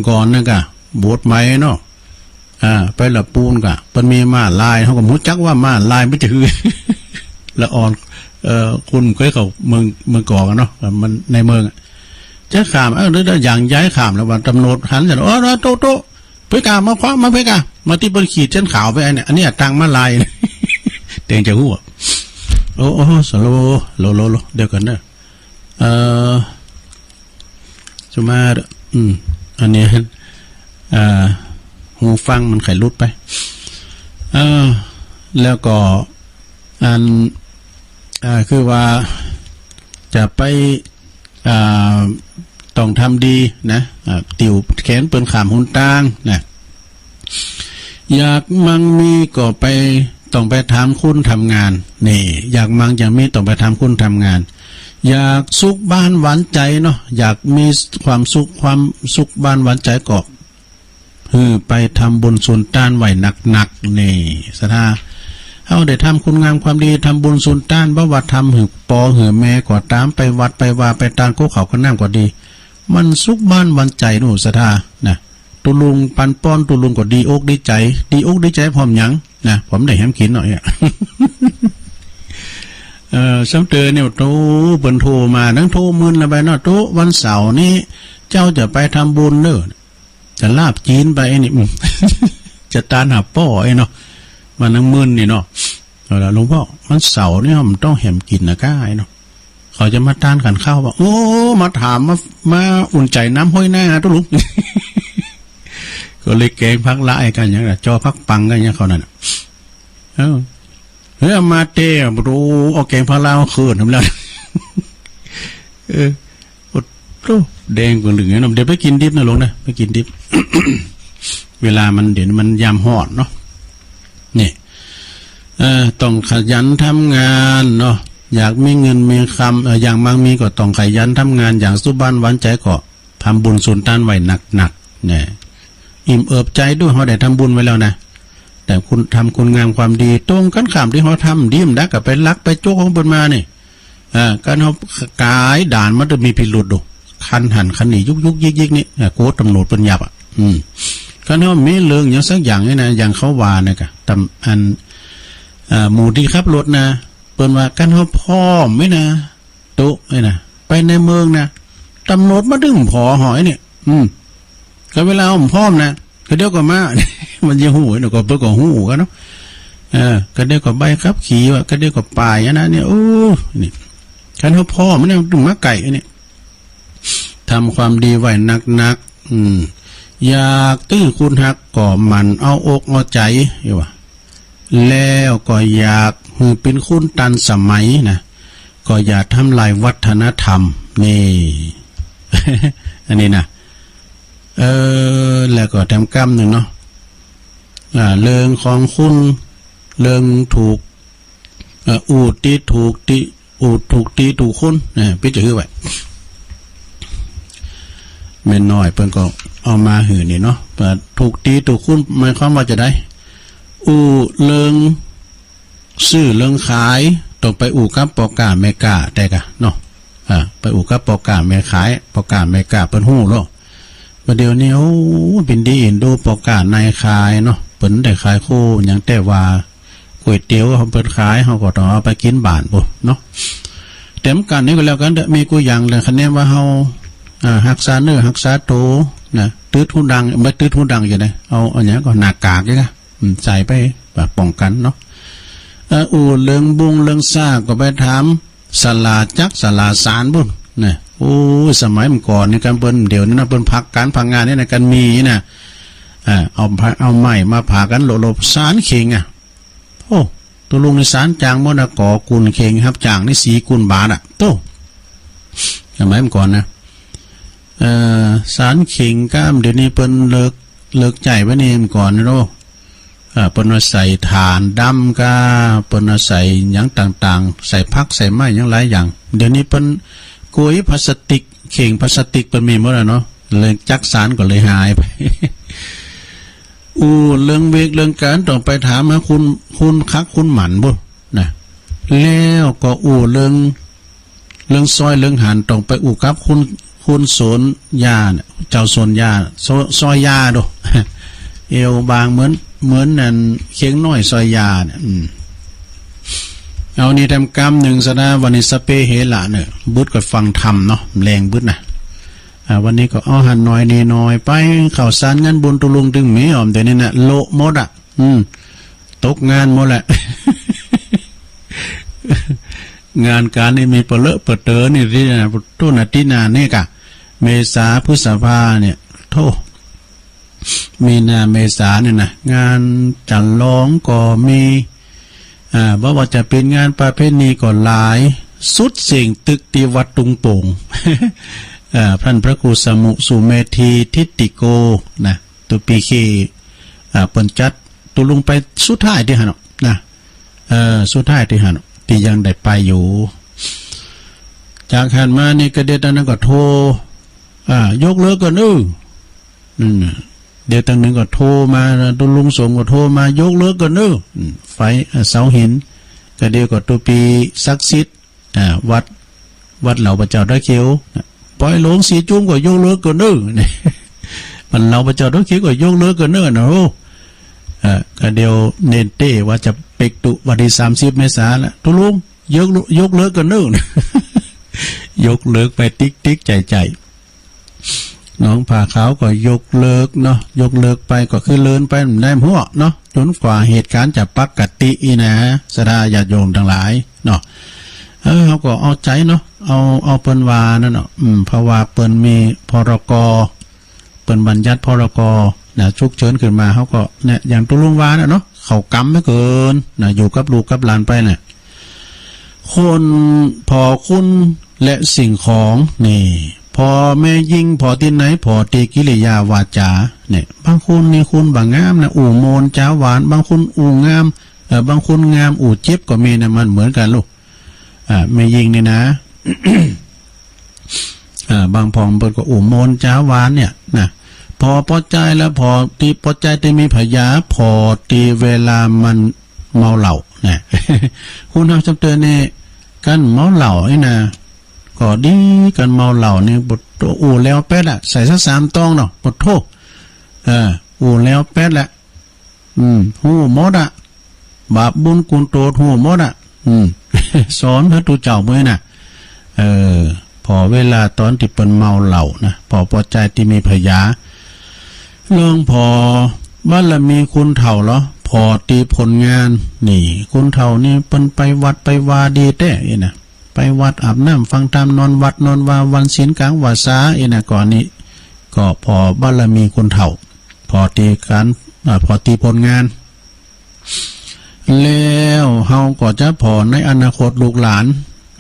ก่อนนั่นกะ บวชใหม่เนาะ อ่า ไปละปูนกะ เปิ้นมีม้าลาย เฮาก็บ่ฮู้จักว่าม้าลายมันจะหื้อ ละอ่อน เอ่อ คนเคยเข้าเมือง เมืองกอกอะเนาะ มันในเมืองอะ จะข้าม เออ เดี๋ยว เดี๋ยว อย่างย้ายข้ามแล้วว่าตำรวจหันกัน เออ เออ โต๊ะ โต๊ะ เผยกา มาคว้า มาเผยกา มาตี้เปิ้นขีดเส้นขาวไปอันเนี้ย อันนี้อะตางม้าลาย เตงจะฮู้อะ โอ้ โอ้ สโลว์ โลว์ โลว์ โลว์ เดี๋ยวก่อนเด้อ เอ่อ สุมา อืม อันนี้ อ่า หูฟังมันไขหลุดไป เออ แล้วก็ อัน อ่า คือว่า จะไป อ่า ต้องทำดีนะ อ่า ติวแขนเปิ้นข้ามหนตางนะ อยากมั่งมีก็ไป ต้องไปถามคนทำงาน นี่ อยากมั่งอยากมีต้องไปถามคนทำงาน อยากสุขบ้านหวานใจ๋เนาะ อยากมีความสุข ความสุขบ้านหวานใจ๋ก็ หื้อไปทำบุญสุนตานไว้หนักๆ นี่ ศรัทธา เฮาได้ทำคุณงามความดี ทำบุญสุนตาน บ่ว่าทำหื้อป้อหื้อแม่ก็ต๋าม ไปวัดไปวา ไปตานกู้ข้าวกู้น้ำก็ดี มันสุขบ้านหวานใจ๋นู่น ศรัทธา นะ ตุ๊ลุงปันป้อนตุ๊ลุงก็ดีอกดีใจ๋ ดีอกดีใจ๋พร้อมหยังนะ พร้อมได้แหมกิ๋นหน่อยอะ เออ ซ้ำเตอเนี่ย โต๊ะ เปิ้นโทรมา นั่งโทรมึนละไปเนาะ โต๊ะ วันเสาร์นี้เจ้าจะไปทำบุญเน่อ จะลาบจี๋นไปนี่ อืม จะตานหาป้อไอ้เนาะ มานั่งมึนนี่เนาะ เอาละ หลวงป้อ วันเสาร์นี่มันต้องแหมกิ๋นนะก้าไอ้เนาะ เขาจะมาตานขันข้าวบ่ โอ้ มาถาม มา มาอุ่นใจ๋น้ำห้อยหน้าตุ๊ลุง ก็เลยแกงผักละไอ้กั๋นอย่างนั้น จอผักปังกั๋นอย่างเขานั่นน่ะ เออ เฮ้ย เอามาเต้อะ โอ้ เอาแกงผักละมาเขินทำแล้ว เออ โอ้โห แดงกว่าเหลืองเนาะ เดี๋ยวไปกิ๋นดิบนะลุงนะ ไปกิ๋นดิบ เวลามัน เดี๋ยวมันยามฮ้อนเนาะ นี่ เอ่อ ต้องขยันทำงานเนาะ อยากมีเงินมีคำ เอ่อ อย่างมั่งมีก็ต้องขยันทำงาน อย่างสุขบ้านหวานใจ๋ก็ทำบุญสุนตานไว้หนักๆ เนี่ย อิ่มเอิบใจ๋ด้วย เฮาได้ทำบุญไว้แล้วนะ แต่คุณทำคุณงามความดี ตรงกั๋นข้ามตี้เฮาทำดี มันดักกับไปลักไปโจ๊กของเปิ้นมานี่ อ่า ก๋านเฮากายด่านมันจะมีพิรุธดู คันหันคันหนียุกยุกยิกยิกนี่ อ่า กลัวตำรวจเปิ้นยับอ่ะ อืม ก๋านเฮามีเรื่องหยังสักอย่างนี่นะ อย่างเขาว่านะกะ ตำ อัน อ่า หมู่ตี้ขับรถนะ เปิ้นว่าก๋านเฮาพร้อมไว้นะ ตุ๊นี่นะ ไปในเมืองนะ ตำรวจมาดึงผอหอยเนี่ย อืม ก็เวลาเฮาพร้อมนะ ก็เดี๋ยวก็มา มันจะฮู้เนาะ ก็เปิ้นก็ฮู้กั๋นเนาะ เออ ก็เดี๋ยวก็ใบขับขี่ว่ะ ก็เดี๋ยวก็ป้ายอันนั้นเนี่ย โอ้ นี่ คันเฮาพร้อมมันเนี่ย มันมาไกลอันนี้ ทำความดีไว้หนักๆ อืม อยากหื้อคนฮักก็หมั่นเอาอกเอาใจ๋ ว่า แล้วก็อยากหื้อเป๋นคนตันสมัยนะ ก็อย่าทำลายวัฒนธรรม นี่ อันนี้นะ เออ แล้วก็แถมกำนึ่งเนาะ อ่า เรื่องของคุณ เรื่องถูก เอ่อ อู้ติถูกติ อู้ถูกติถูกคน นะ เป๋นจะหื้อไว้ แม่น้อยเปิ้นก็เอามาหื้อนี่เนาะ ว่าถูกติถูกคน หมายความว่าจะใด อู้เรื่องซื้อเรื่องขาย ต้องไปอู้กับป้อก๊าแม่ก๊าแต๊ก่ะเนาะ อ่า ไปอู้กับป้อก๊าแม่ขาย ป้อก๊าแม่ก๊าเปิ้นฮู้โลด บ่าเดี่ยวนี้ โอ้ เปิ้นดีเอ็นดูป้อก๊านายขายเนาะ เปิ้นได้ขายโคหยัง แต่ว่าก๋วยเตี๋ยวเฮาเปิ้นขาย เฮาก็ต้องเอาไปกิ๋นบ้านปู้นเนาะ แต่เหมือนกั๋นนี่ก็แล้วกั๋นเต๊อะ มีกู้อย่างแหละ คะแนนว่าเฮา อ่า ฮักษาเนื้อฮักษาตั๋วนะ ตึ๊ดฮูดัง บ่ตึ๊ดฮูดังอยู่นะ เอา เอาหยังก่อ หน้ากากนี่นะ อืม ใส่ไป ป้องกั๋นเนาะ เอ่อ อู้เรื่องบุ้งเรื่องซ้าก็ไปถาม ศาลาจักรศาลาศาลปู้นนะ โอ้ย สมัยเมื่อก่อนนี่กั๋น เปิ้น เดี๋ยวนี้นะ เปิ้นพักก๋านพักงานนี่นะ กั๋นมีนะ อ่า เอาผ้า เอาไม้มาผากั๋นโละๆ ศาลเข่งอะ โอ้ ตุ๊ลุงนี่ศาลจ้างหมดนะ ก่อกุ่นเข่งฮับจ้างนี่สี่กุ่นบาทอะ โต้ สมัยเมื่อก่อนนะ เอ่อ ศาลเข่งก้าม เดี๋ยวนี้เปิ้นเลิก เลิกใจ๊ไปนี่ เมื่อก่อนนี่โลด อ่า เปิ้นว่าใส่ถ่านดำก้า เปิ้นว่าใส่หยังต่างๆ ใส่ผักใส่ไม้หยังหลายอย่าง เดี๋ยวนี้เปิ้นกวยพลาสติก เข่งพลาสติกเปิ้นมีหมดแล้วเนาะ เลยจักรศาลก็เลยหายไป อู้เรื่องเวกเรื่องก๋านต้องไปถามหาคุณ คุณคักคุณหมันปู้นนะ แล้วก็อู้เรื่อง เรื่องซ้อยเรื่องหาญต้องไปอู้กับคุณ คุณสนยาเนี่ย เจ้าสนยา ซ้อย ซ้อยยาโด เอวบางเหมือน เหมือนอันเคียงน้อยซ้อยยาเนี่ย อืม เอานี่แถมกำนึ่งซะนะ วันนี้สะเปะเฮละเนี่ย บึดก็ฟังธรรมเนาะ แฮงบึดนะ อ่า วันนี้ก็เอาหันหน่อยนี่หน่อยไป ข้าวสารงานบุญตุ๊ลุงตึงมีอ้อม เดี๋ยวนี้นะ โละหมดอะ อืม ตกงานหมดแหละ งานก๋านนี่มีเปลือะเปลือเต๋อนี่ตี้นะ โต้ อาทิตย์หน้านี่ก่ะ เมษาพฤษภาเนี่ย โธ่ มีนาเมษาเนี่ยนะ งานฉลองก็มี อ่า บ่ว่าจะเป๋นงานประเพณีก็หลาย สุดเสี้ยงตึกตี้วัดตุงโป่ง อ่า ต้านพระครูสมุสุเมธีทิตติโกนะ ตุ๊ปี๋เค อ่า เปิ้นจัด ตุ๊ลุงไปสุดท้ายตี้หั้นเนาะนะ เออ สุดท้ายตี้หั้นเนาะ ตี้ยังได้ไปอยู่ จากหั้นมานี่ก็เดี๋ยวต๋อนนั้นก็โทร อ่า ยกเลิกก่อนเน้อ นั่นน่ะ เดี๋ยวต๋อนนึงก็โทรมานะ ตุ๊ลุงสงฆ์ก็โทรมา ยกเลิกก่อนเน้อ อืม ไฟ อ่า เสาหิน ก็เดี๋ยวก็ตุ๊ปี๋ศักดิ์สิทธิ์ อ่า วัด วัดเหล่าพระเจ้าต๋าเขียว ปอยหลวงสีจุ้มก็ยกเลิกก่อนเน้อ วัดเหล่าพระเจ้าต๋าเขียวก็ยกเลิกก่อนเน้อนะ โอ้ เอ่อ ก็เดี๋ยวเน้นเต๊ว่าจะเป๊กตุ๊วันตี้สามสิบเมษาละ ตุ๊ลุง ยก ยกเลิกก่อนเน้อ ยกเลิกไปติ๊กติ๊กใจ๋ๆ หนองผาขาวก็ยกเลิกเนาะ ยกเลิกไปก็คือเลื่อนไป บ่ได้หั้วเนาะ จ๋นกว่าเหตุก๋ารณ์จะปกติอี้นะ ศรัทธาญาติโยมตังหลายเนาะ เออ เฮาก็เอาใจ๋เนาะ เอา เอาเปิ้นว่านั่นเนาะ อืม เพราะว่าเปิ้นมี พรก เปิ้นบัญญัติ พรก นะ ฉุกเฉินขึ้นมา เฮาก็เนี่ย อย่างตุ๊ลุงว่าน่ะเนาะ เข้ากำเหลือเกินนะ อยู่กับลูกกับหลานไปน่ะ คน ผ่อคุณและสิ่งของ นี่ ผ่อแม่ญิง ผ่อตี้ไหน ผ่อตี้กิริยาวาจา เนี่ย บางคนนี่คุณบ่างามนะ อู้ม่วนจ๋าหวาน บางคนอู้งาม เอ่อ บางคนงามอู้เจ็บก็มีนะ มันเหมือนกั๋นลูก อ่า แม่ญิงนี่นะ อ่า บางผ่องเปิ้นก็อู้ม่วนจ๋าหวานเนี่ยนะ ผ่อปอจายแล้ว ผ่อตี้ปอจายตี้มีผญา ผ่อตี้เวลามันเมาเหล้านะ คนเฮาจำเตินนี่ กั๋นเมาเหล้านี่นะ ก็ดี กั๋นเมาเหล้านี่ บ่ อู้แล้วแป๊ดอะ ใส่สักสามตองเนาะ ปะโธ่ เออ อู้แล้วแป๊ดแหละ อืม ฮู้หมดอะ บาปบุญกุนโตดฮู้หมดอะ อืม สอนพระตุ๊เจ้าเมื่อยน่ะ เออ ผ่อเวลาต๋อนตี้เปิ้นเมาเหล้านะ ผ่อปอจายตี้มีผญา ลองผ่อบารมีคนเฒ่าลอ ผ่อตี้ผลงาน นี่ คนเฒ่านี่เปิ้นไปวัดไปวาดีแต๊อี้นะ ไปวัดอาบน้ำฟังธรรม นอนวัดนอนวา วันศีลก๋างวาสาอี้นะ ก่อนนี้ ก็ผ่อบารมีคนเฒ่า ผ่อตี้ก๋าน อ่า ผ่อตี้ผลงาน แล้วเฮาก็จะผ่อในอนาคตลูกหลาน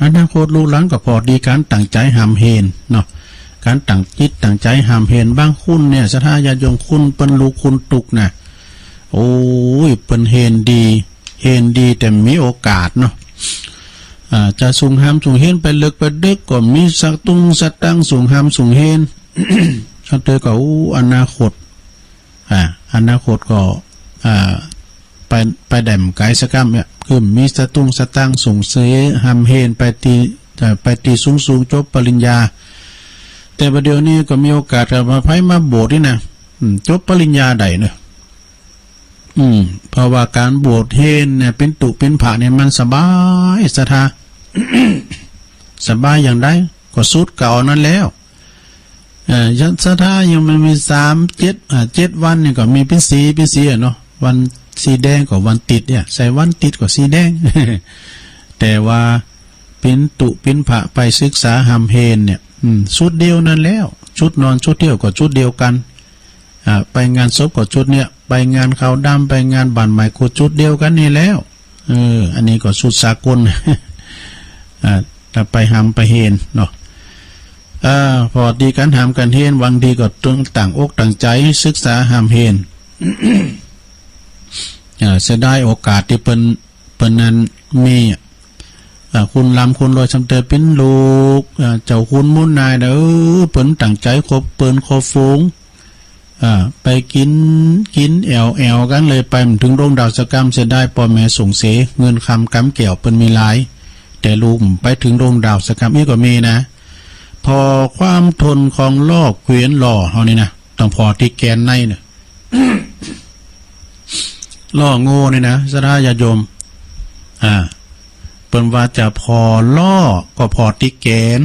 อนาคตลูกหลานก็ผ่อตี้ก๋านตั้งใจ๋ฮ่ำเฮนเนาะ ก๋านตั้งจิตตั้งใจ๋ฮ่ำเฮน บางคนเนี่ย ศรัทธาญาติโยม คนเปิ้นลุกคนตุ๊กนะ โอ้ย เปิ้นเฮนดี เฮนดีแต่มีโอกาสเนาะ อ่า จะสุงฮ่ำสุงเฮนไปเลิกไปดึกก็มีสตุ้งสตังค์สุงฮ่ำสุงเฮน เฮาเต๋อก็ โอ้ อนาคต อ่า อนาคตก็ อ่า ไป ไป ไปได้บ่ไก๋สักกำเนี่ย คือมีสตุ้งสตางค์ส่งเสียฮ่ำเฮนไปตี้ เอ่อ ไปตี้สูงๆ จบปริญญา แต่บ่าเดี่ยวนี้ก็มีโอกาสกับว่าใผมาบวชนี่นะ อืม จบปริญญาได้เนาะ อืม เพราะว่าก๋านบวชเฮนเนี่ย เป๋นตุ๊เป๋นพระเนี่ยมันสบายศรัทธา สบายอย่างใด ก็สุดเก่านั้นแล้ว เอ่อ ศรัทธายังมันมีสาม เจ็ด อ่า เจ็ดวันนี่ก็มีเป๋นสี เป๋นสีอะเนาะ วันสีแดงก็วันติดเนี่ย ใส่วันติดก็สีแดง แต่ว่าเป๋นตุ๊เป๋นพระไปศึกษาฮ่ำเฮนเนี่ย อืม สุดเดียวนั้นแล้ว สุดนอนสุดเตี้ยวก็สุดเดียวกั๋น อ่า ไปงานศพก็สุดเนี่ย ไปงานขาวดำ ไปงานบ้านใหม่ก็สุดเดียวกั๋นนี่แล้ว เออ อันนี้ก็สุดสากล อ่า ถ้าไปฮ่ำไปเฮนเนาะ อ่า ผ่อตี้กั๋นฮ่ำกั๋นเฮน บางทีก็ต้องตั้งอกตั้งใจ๋ศึกษาฮ่ำเฮน อ่า เสียดายโอกาสตี้เปิ้น เปิ้นนั้นมี อ่า คุณลำคุณรวย ซ้ำเตอเป๋นลูก อ่า เจ้าคุณมุนนายนะ เออ เปิ้นตั้งใจ๋คบเปิ้นคบฝูง อ่า ไปกิ๋น กิ๋นแอ่วแอ่วกั๋นเลย ไปบ่เถิงดวงดาวสักกำ เสียดายป้อแม่ส่งเสีย เงินคำก๋ำแก้วเปิ้นมีหลาย แต่ลูกบ่ไปเถิงดวงดาวสักกำ อี้ก็มีนะ ผ่อความทนของล้อเกวียนล้อเฮานี่นะ ต้องผ่อตี้แก๋นในเนี่ย ล้อโง่นี่นะ ศรัทธาญาติโยม อ่า เปิ้นว่าจะผ่อล้อก็ผ่อตี้แก๋น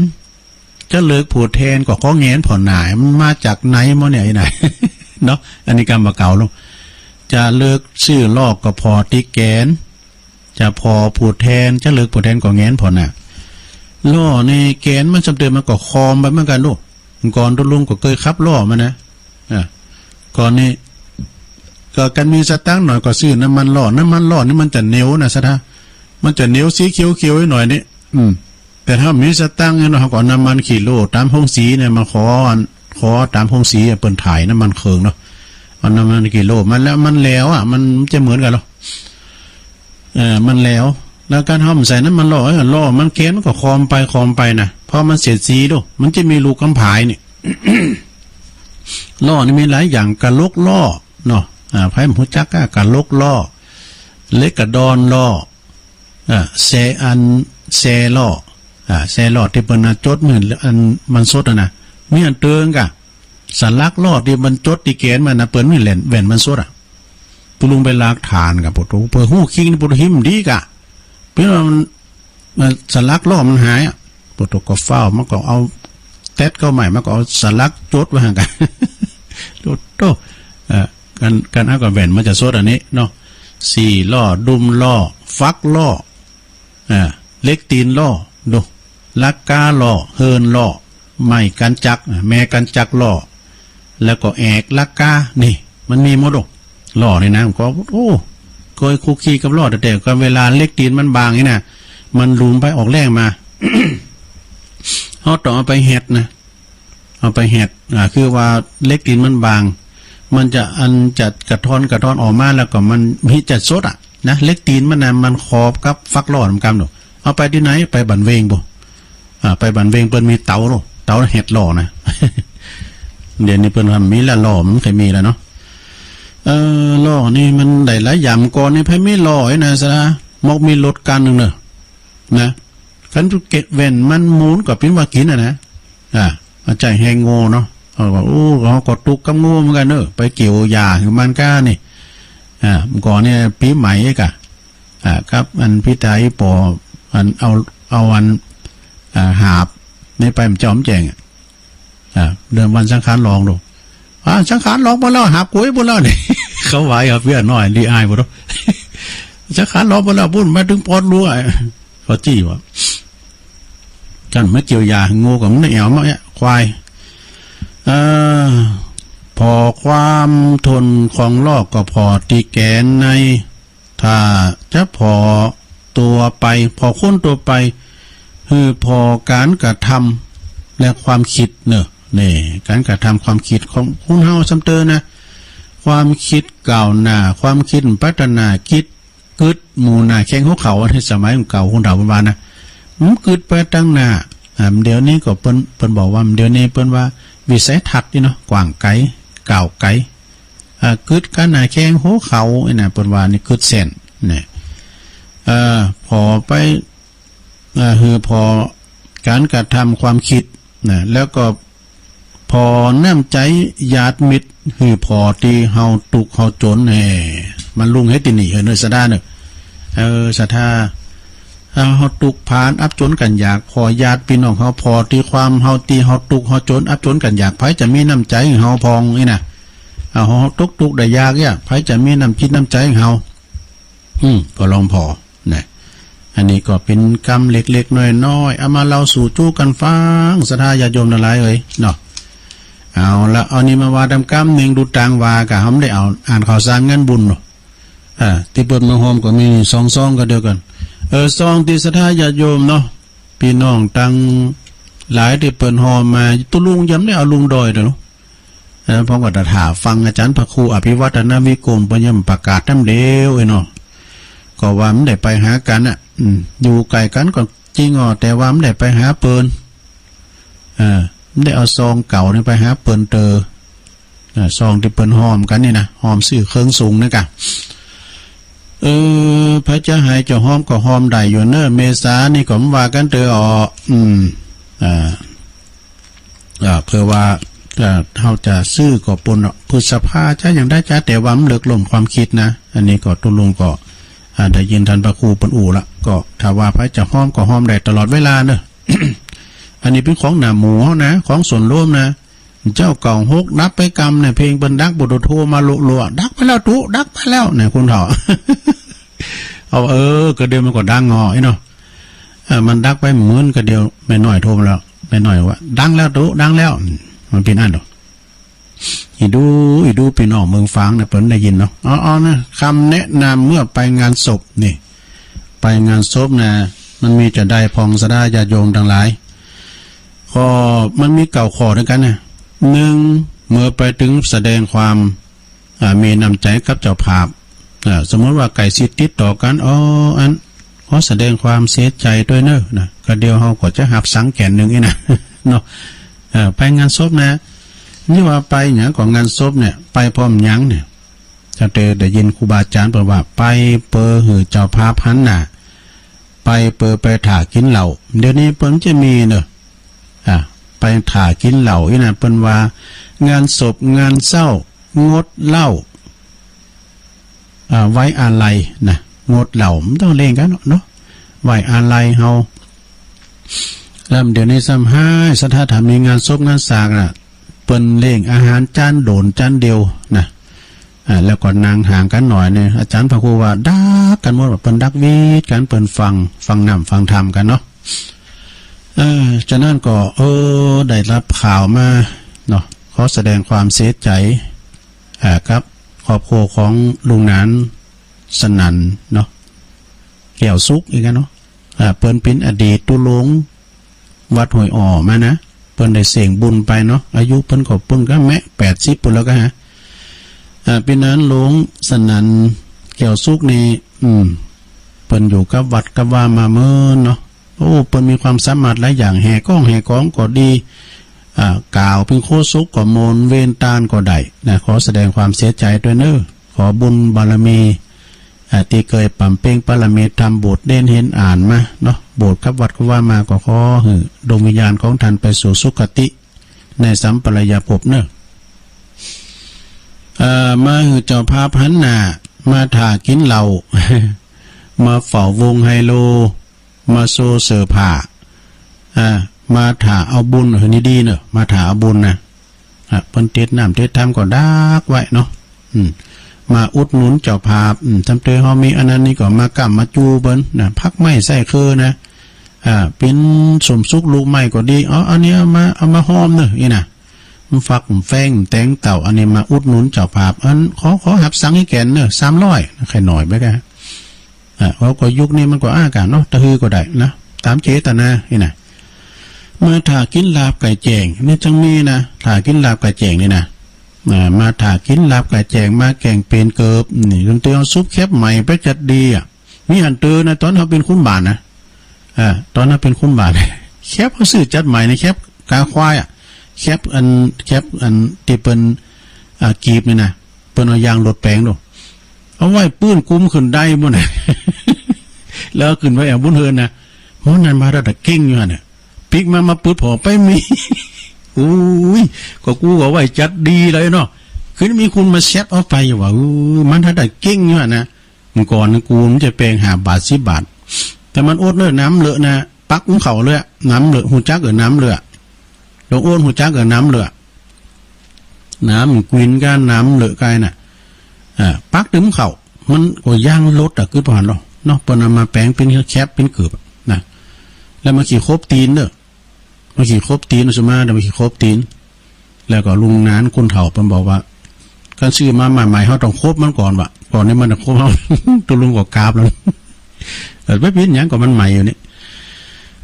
จะเลิกผูดแทนก็ขอแหงนผ่อหน้า มันมาจากไหนหมอเนี่ย ไอ้ไหน เนาะ อันนี้กำบ่าเก่าลง จะเลิกซื้อล้อก็ผ่อตี้แก๋น จะผ่อผูดแทน จะเลิกผูดแทนก็แหงนผ่อหน้า ล้อนี่แก๋นมันซ้ำเตอมันก็คอมไปเหมือนกั๋นลูก ก่อนตุ๊ลุงก็เกยขับล้อมานะ อ่ะ ก่อนนี้ ก็กั๋นมีสตางค์หน่อยก็ซื้อน้ำมันล้อ น้ำมันล้อนี่มันจะเหนียวนะศรัทธา มันจะเหนียวสีเขียวๆ หน่อยนี่ อืม แต่ถ้ามีสตางค์เนี่ยเนาะ เฮาก็เอาน้ำมันขี้โล่ต๋ามโฮงสีเนี่ยมาขออัน ขอต๋ามโฮงสีอะ เปิ้นถ่ายน้ำมันเคิงเนาะ เอาน้ำมันขี้โล่มาแล้วมันแหลวอะ มันจะเหมือนกั๋นเหรอ เออ มันแหลว แล้วก๋านเฮาบ่ใส่น้ำมันล้อ เออ ล้อมันแก๋นมันก็คอมไปคอมไปนะ เพราะมันเสียดสีดู มันจะมีรูก๋ำผายนี่ ล้อนี่มีหลายอย่าง กะลกล้อเนาะ อ่า ใผบ่ฮู้จักอะ กะลกล้อ เหล็กกะดอนล้อ อ่า แซ อัน แซล้อ อ่า แซล้อตี้เปิ้นน่ะจดเหมือนอันมันสดอะนะ มีอันเติงกะ สลักล้อตี้มันจดตี้แก๋นมันนะ เปิ้นมีแหว่น แหว่นมันสดอะ ตุ๊ลุงไปลากฐานกะ ปะโถ เปื้อฮู้คิงนี่ ปะโถ หิมดีกะ เปื้อมัน มันสลักล้อมันหายอะ ปะโถ ก็ฟ้าว มันก็เอาแต๊ดเก้าใหม่ มันก็เอาสลักจดไว้หั้นกะ โถ โถ เอ่อ กั๋น กั๋นเอากะแหว่นมันจะสดอันนี้เนาะ สี่ล้อ ดุมล้อ ฟักล้อ อ่า เหล็กตีนล้อ ดู ลักก้าล้อ เฮินล้อ ไม้กั๋นจักร อ่า แม่กั๋นจักรล้อ แล้วก็แอกลักก้า นี่ มันมีหมด โอ้ ล้อนี่นะ ก็ โอ้ เกยคุกคีกับล้อ แต่ แต่ก็เวลาเหล็กตีนมันบางนี่นะ มันหลุมไปออกแรงมา เฮาต้องเอาไปแห็ดนะ เอาไปแห็ด อ่า คือว่าเหล็กตีนมันบาง มันจะ อันจะกระท้อน กระท้อนออกมาแล้วก็มันมีจะสดอะนะ เหล็กตีนมันนะ มันขอบกับฟักล้อเหมือนกั๋นโด เอาไปตี้ไหน ไปบ้านเวงปู้น อ่า ไปบ้านเวงเปิ้นมีเต๋าโด เต๋าแห็ดล้อนะ เดี๋ยวนี้เปิ้นว่ามีแล้ว ล้อมันบ่ค่อยมีแล้วเนาะ เออ ล้อนี่มันได้หลายอย่าง ก่อนนี่ใผมีล้อไอ้นะศรัทธา มอกมีรถคันนึ่งเนาะ นะ คันเก็บแหว่นมันหมุนก็ปิ้นว่ากิ๋นอะนะ อ่า อาใจ๋แฮงโง่เนาะ เฮาว่า โอ้ เฮาก็ตุ๊กกับโง่เหมือนกั๋นเนาะ ไปเกี่ยวหญ้าหื้อมันก้านี่ อ่า ก่อนนี่ปี๋ใหม่กะ อ่า ครับ อันพิธาอีป๋อ อันเอา เอาอัน อ่า หาบนี่ไปมันจอมแจ้งอะ อ่า เดือนวันสังขารหลองโด อ่า สังขารหลองไปแล้ว หาบก๋วยไปแล้วนี่ เขาว่ากับเปื้อนน้อย ดีอายหมดเนาะ สังขารหลองไปแล้ว ปู้นมาเถิงปอดหลวง เขาจี้ว่า จั่นมาเกี่ยวหญ้า โง่กับมันแอ่วมาเนี่ย ควาย เอ่อ ผ่อความทนของล้อก็ผ่อตี้แก๋นใน ถ้าจะผ่อตั๋วไป ผ่อคนตั๋วไป คือผ่อก๋านกระทำและความคิดเนาะ นี่ ก๋านกระทำความคิดของคนเฮาซ้ำเตอนะ ความคิดก้าวหน้า ความคิดพัฒนา คิดกึ๊ดหมู่หน้าแข้งหัวเข่า อันนี้สมัยเก่าคนเฒ่าเปิ้นว่านะ มันกึ๊ดไปตังหน้า อ่า เดี๋ยวนี้ก็เปิ้น เปิ้นบอกว่า เดี๋ยวนี้เปิ้นว่าวิสัยทัศน์นี่เนาะ กว้างไก๋ ก้าวไก๋ อ่า กึ๊ดกั๋นหน้าแข้งหัวเข่า อี้นะ เปิ้นว่านี่กึ๊ดแส้น นะ เอ่อ ผ่อไป อ่า หื้อผ่อก๋านกระทำความกึ๊ด นะ แล้วก็ผ่อน้ำใจ๋ญาติมิตร หื้อผ่อตี้เฮาตุ๊กข์เฮาจ๋น แหม มันลุ่งเฮตี้นี่ เออ เน่อศรัทธาเน่อ เออ ศรัทธา เฮา เฮาตุ๊กข์ผ่านอับจ๋นกั๋นอยาก ผ่อญาติปี้น้องเฮา ผ่อตี้ความเฮา ตี้เฮาตุ๊กข์เฮาจ๋น อับจ๋นกั๋นอยาก ใผจะมีน้ำใจ๋หื้อเฮาพ่อง อี้นะ เอา เฮาตุ๊กข์ตุ๊กข์ได้ยากเยียะ ใผจะมีน้ำจิตน้ำใจ๋หื้อเฮา อืม ก็ลองผ่อ นะ อันนี้ก็เป๋นกำเล็กๆ น้อยๆ เอามาเล่าสู่จู๊กั๋นฟัง ศรัทธาญาติโยมตังหลายเอ๋ย เนาะ เอาละ เอานี่มาว่าต๋ามกำนึ่ง ดูตางว่า กะเฮาบ่ได้เอา อ่านข่าวสารงานบุญเนาะ อ่า ตี้เปิ้นมาฮอมก็มีสองซองก็เดียวกั๋น เออ ซองตี้ศรัทธาญาติโยมเนาะ ปี้น้องตังหลายตี้เปิ้นฮอมมา ตุ๊ลุงยังบ่ได้เอาลงดอยเด้อเนาะ เออ ผมก็ถ่าฟังอาจ๋ารย์พระครูอภิวัฒนวิกรม เปิ้นยังประกาศน้ำเดียวเอ้ยเนาะ ก็ว่าบ่ได้ไปหากั๋นน่ะ อืม อยู่ใก้กั๋นก็จริงอ่อ แต่ว่าบ่ได้ไปหาเปิ้น เออ บ่ได้เอาซองเก่านี่ไปหาเปิ้นเตอ เออ ซองตี้เปิ้นฮอมกั๋นนี่นะ ฮอมซื้อเครื่องสูงนะกะ เออ ใผจะหื้อเจ้าฮอมก็ฮอมได้อยู่เน่อ เมษานี่ก็บ่ว่ากั๋นเตออ่อ อืม อ่า อ่า เปื้อว่า อ่า เฮาจะซื้อก็ปนเนาะ พฤษภาจะอย่างใดจะ แต่ว่ามันเลิกล้มความกึ๊ดนะ อันนี้ก็ตุ๊ลุงก็ อ่า ได้ยินต้านพระครูเปิ้นอู้ละ ก็ถ้าว่าใผจะฮอมก็ฮอมได้ตลอดเวลาเน่อ อันนี้เป๋นของหน้าหมู่เฮานะ ของส่วนรวมนะ เจ้าเก้าหกดับไปกำเนี่ย เพลงเปิ้นดัก บ่โทรมาลัวๆ ดักไปแล้วตุ๊ ดักไปแล้วเนี่ย คนเฒ่า เอา เออ ก็เดี๋ยวมันก็ดังอ่อ อี้เนาะ เออ มันดักไปเหมือนก็เดี๋ยวแม่น้อยโทรมาแล้ว แม่น้อยว่า ดังแล้วตุ๊ ดังแล้ว มันเป๋นอั้นเนาะ อีดู อีดูปี้น้องเมืองฝางนะ เปิ้นได้ยินเนาะ อ๋อ อ๋อ นะ กำแนะนำเมื่อไปงานศพนี่ ไปงานศพนะ มันมีจะใดพ่องศรัทธาญาติโยมตังหลาย ก็มันมีเก้าข้อด้วยกั๋นนะ นึ่ง เมื่อไปตึงแสดงความ อ่า มีน้ำใจ๋กับเจ้าภาพ อ่า สมมุติว่าใก้สิติดต่อกั๋น อ๋อ อัน ขอแสดงความเสียใจ๋ตวยเน่อ นะ ก็เดี๋ยวเฮาก็จะหับสังแก่นนึ่งอี้นะ เนาะ เออ ไปงานศพนะ นี่ว่าไปหยังก็งานศพเนี่ย ไปพร้อมหยังเนี่ย จะเตอได้ยินครูบาอาจ๋ารย์เปิ้นว่า ไปเปื้อหื้อเจ้าภาพหันหน้า ไปเปื้อไปถ่ากิ๋นเหล้า เดี๋ยวนี้เปิ้นจะมีเน่อ อ่า ไปถ่ากิ๋นเหล้าอี้นะ เปิ้นว่างานศพงานเศร้า งดเหล้า อ่า ไว้อาลัยนะ งดเหล้า บ่ต้องเล่งกั๋นเนาะ ไว้อาลัยเฮา แล้วเดี๋ยวนี้ซ้ำฮ้าย ศรัทธา ถ้ามีงานศพงานสากน่ะ เปิ้นเล่งอาหารจานโดนจานเดียวนะ อ่า แล้วก็นั่งห่างกั๋นหน่อยเนี่ย อาจ๋ารย์พระครูว่าดักกั๋นหมด เปิ้นดักวีดกั๋น เปิ้นฟัง ฟังน้ำฟังธรรมกั๋นเนาะ เออ ฉะนั้นก็ เออ ได้ฮับข่าวมาเนาะ ขอแสดงความเสียใจ๋ อ่า กับครอบครัวของลุงหนานสนั่นเนาะ แก้วสุขอี้กั๋นเนาะ อ่า เปิ้นเป๋นอดีตตุ๊ลุงวัดห้วยอ่อมานะ เปิ้นได้เส้งบุญไปเนาะ อายุเปิ้นก็เปิ้นก็แมะแปดสิบปู้นแล้วก็ฮะ อ่า เป๋นอั้นลุงสนั่นแก้วสุขนี่ อืม เปิ้นอยู่กับวัดกับวามาเมินเนาะ โอ้ เปิ้นมีความสามารถหลายอย่าง แห่ก้องแห่กองก็ดี อ่า กล่าวเป๋นโฆษกก็ม่วน เวนตานก็ได้นะ ขอแสดงความเสียใจ๋ตวยเน่อ ขอบุญบารมี อ่า ตี้เกยบำเพ็ญบารมี ทำโบสถ์เด่นเห็นอ่านมาเนาะ โบสถ์กับวัดกับวามา ก็ขอหื้อดวงวิญญาณของต้านไปสู่สุคติ ในสัมปรายภพเน่อ เอ่อ มาหื้อเจ้าภาพหันหน้า มาถ่ากิ๋นเหล้า มาเฝ้าวงไฮโล มาโชว์เสื้อผ้า อ่า มาถ่าเอาบุญ เออ นี่ดีเน่อ มาถ่าเอาบุญนะ อ่ะ เปิ้นเตรียมน้ำเตรียมธรรมก็ดักไว้เนาะ อืม มาอุดหนุนเจ้าภาพ อืม ตำเตอเฮามีอันนั้นนี่ก็มาก้ำมาจูเปิ้นนะ ผักไม้ไส้เคิอนะ อ่า เป๋นส้มสุกลูกไม้ก็ดี เอา อันนี้เอามา เอามาฮอมเน่อ อี้นะ มันฟัก มันแฟง มันแตงเต้า อันนี้มาอุดหนุนเจ้าภาพ อัน ขอ ขอหับสังให้แก่นเน่อ สามร้อย ใค่หน่อยไปกะ อ่า เฮาก็ยุคนี้มันก็อ้ากั๋นเนาะ ตะฮือก็ได้นะ ต๋ามเจตนา อี้นะ มาถ่ากิ๋นลาบไก่แจ้ง นี่จังมีนะ ถ่ากิ๋นลาบไก่แจ้งนี่นะ อ่า มาถ่ากิ๋นลาบไก่แจ้ง มาแก่งเป๋นเกิบ นี่ ตำเตอเอาซุปแคบใหม่ไปจัดดีอ่ะ มีอันเตอนะ ต๋อนเฮาเป๋นคุณบ่าวนะ อ่า ต๋อนเฮาเป๋นคุณบ่าว แคบเฮาซื้อจัดใหม่นี่ แคบกาควายอ่ะ แคบอัน แคบอันตี้เปิ้น อ่า กีบนี่นะ ปิ้นเอายางรถแป๋งดู เอาไว้ปื้นกุมขึ้นได้หมดนะ แล้วขึ้นไปแอ่วบนเฮือนนะ หมอนั้นมาตัดตะเก็งอยู่หั่นน่ะ ปิ๊กมา มาปึ๊ดผ่อไปมี อุ้ย ก็กูก็ไหว้จัดดีเลยเนาะ คือมีคนมาแซบเอาไปอยู่ว่า เออ มันตัดตะเก็งอยู่หั่นนะ เมื่อก่อนกูมันจะแป๋งห้าบาทสิบบาท แต่มันอดเนอะ น้ำเหลือนะ ปักของเขาเลยอะ น้ำเหลือ ฮู้จักเออ น้ำเหลือ หลวงโอนฮู้จักเออ น้ำเหลือ น้ำกวินก้า น้ำเหลือก้าน่ะ อ่า ปักตึมเขา มันก็ยางรถอะ คือผ่านเนาะ เนาะ เปิ้นเอามาแป๋งเป๋นแคปเป๋นเกิบอะนะ แล้วมาขี่โคบตีนเด้อ มาขี่โคบตีน สุมาเดี๋ยวมาขี่โคบตีน แล้วก็ลุงนานคนเฒ่าเปิ้นบอกว่า คันซื้อมาใหม่ๆ เฮาต้องโคบมันก่อนว่ะ ก่อนนี้มันจะโคบเฮา ตุ๊ลุงก็กราบแล้ว เออ บ่เป๋นหยังก็มันใหม่อยู่นี่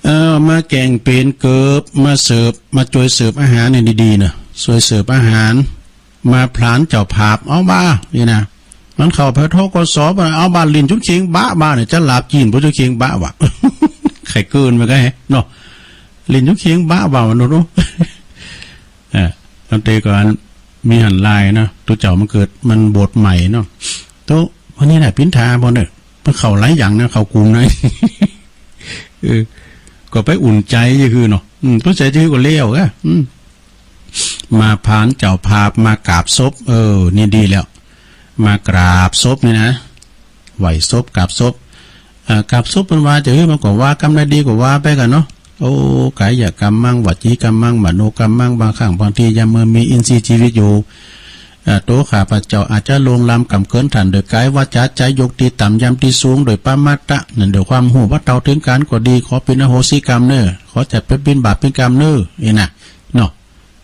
เออ มาแก๋งเป๋นเกิบ มาเสิร์ฟ มาจ้วยเสิร์ฟอาหารนี่ดีๆ เนอะ จ้วยเสิร์ฟอาหาร มาผลาญเจ้าภาพ เอาบ่า นี่นะ มันเข้าไป ธ.ก.ส. บ่า เอาบ่า หลิ้นจุ๊บเขียงบะบ่าเนี่ย จะหลาบจีน บ่จุ๊บเขียงบะว่ะ ไข่เกินไปก็แฮะเนาะ หลิ้นจุ๊บเขียงบะบ่า มนุษย์เนาะ เออ ตั้งแต่ก่อนมีหันลายเนาะ ตุ๊เจ้ามันเกิด มันโบสถ์ใหม่เนาะ ตุ๊ วันนี้น่ะ ปิ้นทาบ่เนอะ มันเข้าหลายอย่างนะ เข้ากลุ่มนะ เออ ก็ไปอุ่นใจ๋จื้อหื้อเนาะ อืม อุ่นใจ๋จื้อหื้อก็แล้วอะ อืม มาผลาญเจ้าภาพ มากราบศพ เออ นี่ดีแล้ว มากราบศพนี่นะ ไหว้ศพ กราบศพ เอ่อ กราบศพเปิ้นว่าจะหื้อ มันก็ว่ากำใดดีก็ว่าไปกั๋นเนาะ โอ้ กายกัมมัง วจีกัมมัง มโนกัมมัง บางครั้งบางทียามเมื่อมีอินทรีย์ชีวิตอยู่ เอ่อ ตั๋วข้าพเจ้าอาจจะล่วงล้ำกำเกินต้านโดยกาย วาจา ใจ๋ ยกตี้ต่ำ ย่ำตี้สูง โดยปะมาทะ นั่น โดยความฮู้บ่เต้าเถิงก๋านก็ดี ขอเป๋นอโหสิกรรมเน่อ ขอจะเป๋นบาปเป๋นกรรมเน่อ นี่นะ เนาะ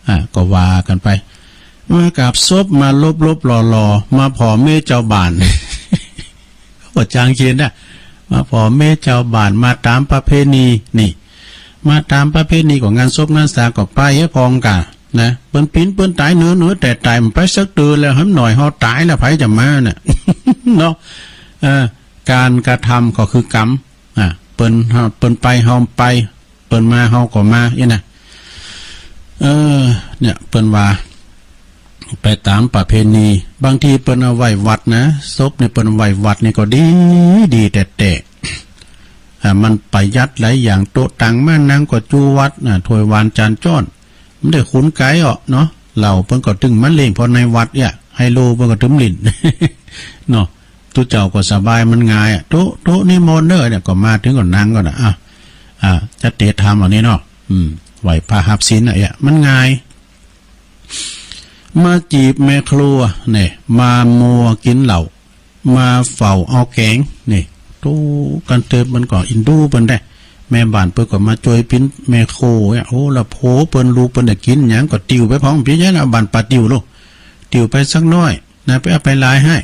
อ่า ก็ว่ากั๋นไป มากราบศพ มาหลบๆ หล่อๆ มาผ่อเมยเจ้าบ้าน ก็จางเขียนนะ มาผ่อเมยเจ้าบ้าน มาต๋ามประเพณี นี่ มาต๋ามประเพณี ก็งานศพงานสาก็ไปหื้อพ่องก่า นะ เปิ้นปิ๊นเปิ้นต๋าย เนินเนินแต่ต๋าย มันไปสักเตื้อแล้ว หำหน่อยเฮาต๋ายแล้ว ใผจะมาน่ะ เนาะ เออ ก๋านกระทำก็คือกรรม อ่ะ เปิ้น เปิ้นไปเฮาไป เปิ้นมาเฮาก็มา อี้นะ เออ เนี่ย เปิ้นว่า ไปต๋ามประเพณี บางทีเปิ้นเอาไหว้วัดนะ ศพเนี่ยเปิ้นเอาไหว้วัดนี่ก็ดี ดีแต๊ๆ อ่ะ มันประหยัดหลายอย่าง โต๊ะตังม้านั่งก็จู๊วัด อ่ะ ถ้วยหวานจานจ๊อน มันได้ขุนก๋ายออกเนาะ เหล้าเปิ้นก็ตึงมาเล่งผ่อในวัดเนี่ย ไฮโลเปิ้นก็ตึงเล่น เนาะ ตุ๊เจ้าก็สบาย มันง่ายอะ ตุ๊ ตุ๊นิมนต์เน่อเนี่ย ก็มาเถิงก็นั่งก่อนนะ อ่ะ อ่ะ จะเตรียมทำอันนี้เนาะ อืม ไหว้พระฮับศีลน่ะเนี่ย มันง่าย มาจีบแม่ครัวเนี่ย มามัวกิ๋นเหล้า มาเฝ้าเอาแก๋ง นี่ ตุ๊ กันเติบมันก็อินดูเปิ้นได้ แม่บ้านเปิ้นก็มาจ้วยปิ๊นแม่ครัวเนี่ย โอ้ แล้วผัวเปิ้นลูกเปิ้นได้กิ๋นหยังก็ติวไปพ่อง เป๋นหยังนะ บ้านป้าติวลูก ติวไปสักหน้อย นะ ไปเอาไปหลายหื้อ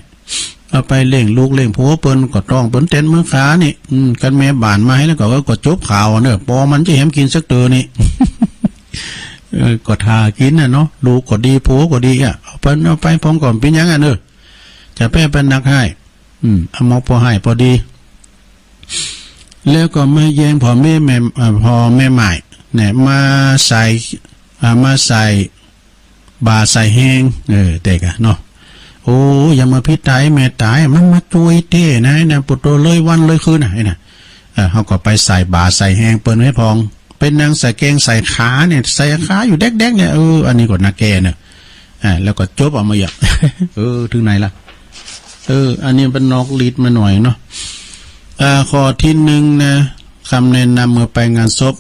เอาไปเลี้ยงลูกเลี้ยงผัวเปิ้น ก็ต้องเปิ้นเต้นเมืองขานี่ อืม กันแม่บ้านมาหื้อแล้วก็ ก็จบข่าวเน่อ ปอมันจะแหมกิ๋นสักเตื้อนี่ เออ ก็ถ้ากิ๋นน่ะเนาะ ลูกก็ดี ผัวก็ดีอะ เอาไป เอาไปพ่องก่อน เป๋นหยังอะเน่อ จะไป ไปหนักหื้อ อืม เอามาพอหื้อพอดี แล้วก็มาแยงผ่อเมยแม่ เอ่อ ผ่อเมยหม่ายเนี่ย มาใส่ อ่า มาใส่ บ่าใส่แฮง เออ เต๊อะเนาะ โอ้ อย่ามาพิดต๋ายแม่ต๋าย มันมาจ้วยเต๊อะนะ นะ ปุโตเลยวันเลยคืนน่ะ ไอ้น่ะ เออ เฮาก็ไปใส่บ่าใส่แฮงเปิ้นหื้อพ่อง ไปนั่งใส่แข้งใส่ขาเนี่ย ใส่ขาอยู่แดกๆ เนี่ย เออ อันนี้ก็นาแก่เน่อ อ่า แล้วก็จบเอามาอย่าง เออ เถิงไหนละ เออ อันนี้เปิ้นนอกลีดมาหน่อยเนาะ อ่า ข้อตี้นึ่งนะ กำแนะนำเมื่อไปงานศพ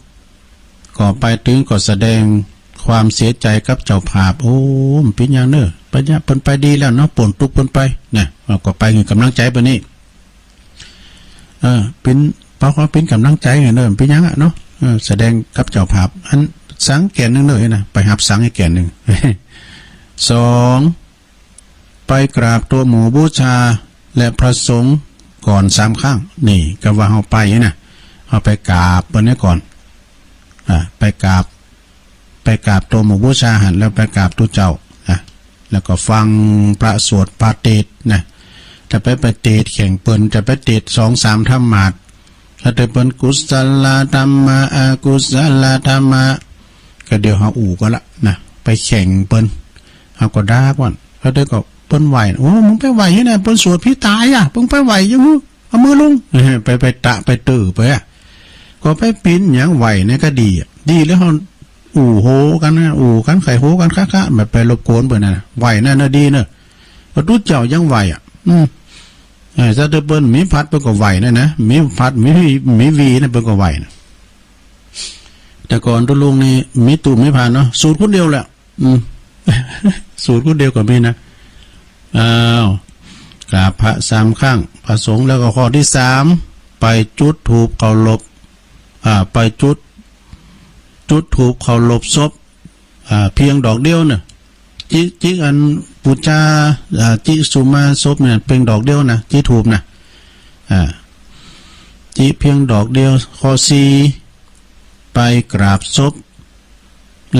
ก็ไปเถิงก็แสดงความเสียใจ๋กับเจ้าภาพ โอ้ มันเป๋นหยังเน่อ ไปเนี่ย เปิ้นไปดีแล้วเนาะ ป๊นตุ๊กข์เปิ้นไป นะ เอาก็ไปหื้อกำลังใจ๋เปิ้นนี่ เออ เป๋น เพราะว่าเป๋นกำลังใจ๋ไงเน่อ เป๋นหยังอะเนาะ เออ แสดงกับเจ้าภาพ อันสังแก่นนึ่งเน่อนะ ไปฮับสังอีกแก่นนึ่ง สอง ไปกราบตั๋วหมู่บูชาและพระสงฆ์ก่อนสามครั้ง นี่ก็ว่าเฮาไปนะ เฮาไปกราบเปิ้นนี่ก่อน อ่า ไปกราบ ไปกราบตั๋วหมู่บูชาหั้น แล้วไปกราบตุ๊เจ้านะ แล้วก็ฟังพระสวดพระเตศน์นะ จะไป ไปเตศน์แข่งเปิ้น จะไปเตศน์สองสามธรรมาสน์ ถ้าแต่เปิ้นกุศลธรรมะ อกุศลธรรมะ ก็เดี๋ยวเฮาอู้ก็ละนะ ไปแข่งเปิ้น เฮาก็ด่าก่อน แล้วเดี๋ยวก็ เปิ้นไหว้ โอ้ มึงไปไหว้ตี้ไหน เปิ้นสวดผีต๋ายอะ มึงไปไหว้ยังหื้อ เอามือลง ไป ไปตะไปเตื้อไปอะ ก็ไปปิ๋นหยังไหว้เนี่ยก็ดีอะ ดีแล้วเฮาอู้โหกั๋นนะ อู้กั๋นไขโหกั๋นคะๆ แบบไปรบกวนเปิ้นนะ ไหว้นั่นน่ะดีเนอะ พระตุ๊เจ้ายังไหว้อะ อืม เออ ถ้าแต่เปิ้นมีพัดเปิ้นก็ไหว้นั่นนะ มีพัด มี มีหวีนะ เปิ้นก็ไหว้นะ แต่ก่อนตุ๊ลุงนี่มีตุ๊มีพัดเนาะ สูดคนเดียวแหละ อืม สูดคนเดียวก็มีนะ อ้าว กราบพระสามครั้ง พระสงฆ์ แล้วก็ข้อตี้สาม ไปจุดธูปเคารพ อ่า ไปจุด จุดธูปเคารพศพ อ่า เพียงดอกเดียวเน่ะ จิ จิอันปู๋จา อ่า จิสุมาศพเนี่ย เพียงดอกเดียวนะ จิธูปนะ อ่า จิเพียงดอกเดียว ข้อสี่ ไปกราบศพ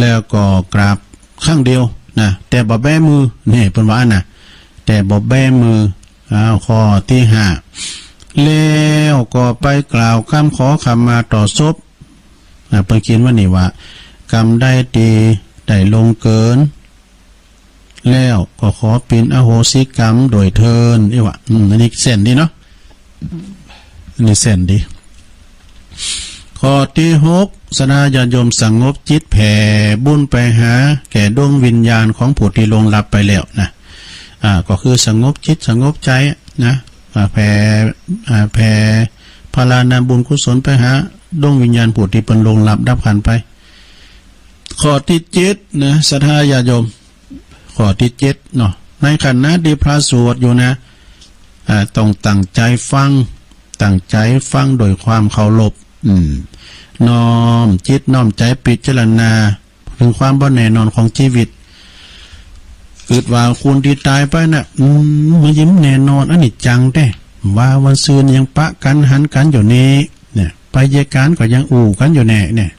แล้วก็กราบครั้งเดียวนะ แต่บ่แบมือ นี่เปิ้นว่านะ แต่บ่แบมือ อ้าว ข้อตี้ห้า แล้วก็ไปกล่าวกำขอขมาต่อศพ อ่า เปิ้นเขียนไว้นี่ว่า กำใดตี้ได้ล่วงเกิน แล้วก็ขอเป๋นอโหสิกรรมโดยเทิน อี้วะ อืม อันนี้แซ่นดีเนาะ อันนี้แซ่นดี ข้อตี้หก ศรัทธาญาติโยมสงบจิตแผ่บุญไปหาแก่ดวงวิญญาณของผู้ตี้ล่วงลับไปแล้วนะ อ่า ก็คือสงบจิตสงบใจ๋นะ อ่า แผ่ อ่า แผ่ผลานาบุญกุศลไปหาดวงวิญญาณผู้ตี้เปิ้นล่วงลับดับขันธ์ไป ข้อตี้เจ็ดนะ ศรัทธาญาติโยม ข้อตี้เจ็ดเนาะ ในขณะตี้พระสวดอยู่นะ อ่า ต้องตั้งใจ๋ฟัง ตั้งใจ๋ฟังโดยความเคารพ อืม น้อมจิตน้อมใจ๋พิจารณา เถิงความบ่แน่นอนของจีวิต กึ๊ดว่าคนตี้ต๋ายไปน่ะ อืม มันยังแน่นอน อนิจจังแต๊ ว่าวันซืนยังปะกั๋นหันกั๋นอยู่นี้ เนี่ย ไปเยียะก๋านก็ยังอู้กั๋นอยู่แน่ เนี่ย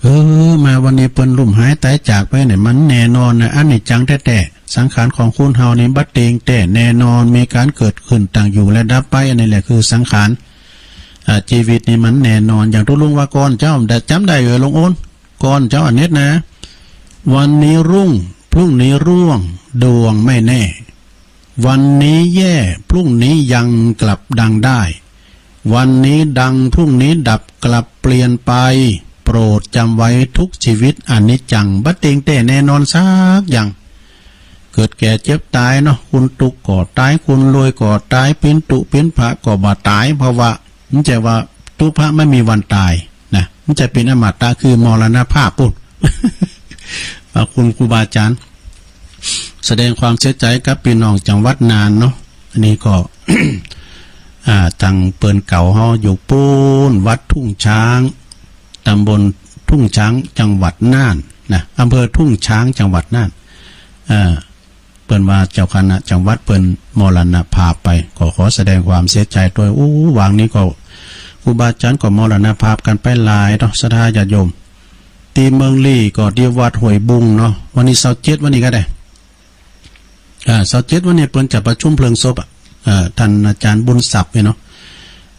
เออ มาวันนี้เปิ้นลุ่มหายต๋ายจากไปเนี่ย มันแน่นอนนะ อนิจจังแต๊ๆ สังขารของคนเฮานี่บ่เต็งแต๊แน่นอน มีก๋านเกิดขึ้น ตั้งอยู่และดับไป อันนี้แหละคือสังขาร อ่า จีวิตนี่มันแน่นอน อย่างตุ๊ลุงว่าก่อนเจ้า แต่จ๋ำได้เออ ลุงโอน ก่อนเจ้าอเนกนะ วันนี้รุ่ง พรุ่งนี้ร่วง ดวงไม่แน่ วันนี้แย่ พรุ่งนี้ยังกลับดังได้ วันนี้ดัง พรุ่งนี้ดับ กลับเปลี่ยนไป โปรดจ๋ำไว้ทุกชีวิตอนิจจัง บ่เต็งแต๊แน่นอนสักอย่าง เกิดแก่เจ็บต๋ายเนาะ คนตุ๊กก็ต๋าย คนรวยก็ต๋าย เป๋นตุ๊เป๋นพระก็บ่ต๋าย เพราะว่า มันจะว่าตุ๊พระไม่มีวันต๋ายนะ มันจะเป๋นอมตะคือมรณภาพปุ้น อ่า คุณครูบาอาจ๋ารย์ แสดงความเสียใจ๋กับปี้น้องจังหวัดน่านเนาะ อันนี้ก็ อ่า ตังเปิ้นเก่าเฮาอยู่ปู๊น วัดทุ่งช้าง ตำบลทุ่งช้าง จังหวัดน่านนะ อำเภอทุ่งช้าง จังหวัดน่าน อ่า เปิ้นว่าเจ้าคณะจังหวัดเปิ้นมรณภาพไป ก็ขอแสดงความเสียใจ๋ตวย อู้ หว่างนี้ก็ครูบาอาจ๋ารย์ก็มรณภาพกั๋นไปหลายเนาะ ศรัทธาญาติโยม ตี้เมืองลี้ก็ตี้วัดห้วยบุงเนาะ วันนี้ซาวเจ็ด วันนี้ก็ได้ อ่า ซาวเจ็ด วันนี้เปิ้นจะประชุมเพลิงศพอะ อ่า ต้านอาจ๋ารย์บุญศัพท์เนี่ยเนาะ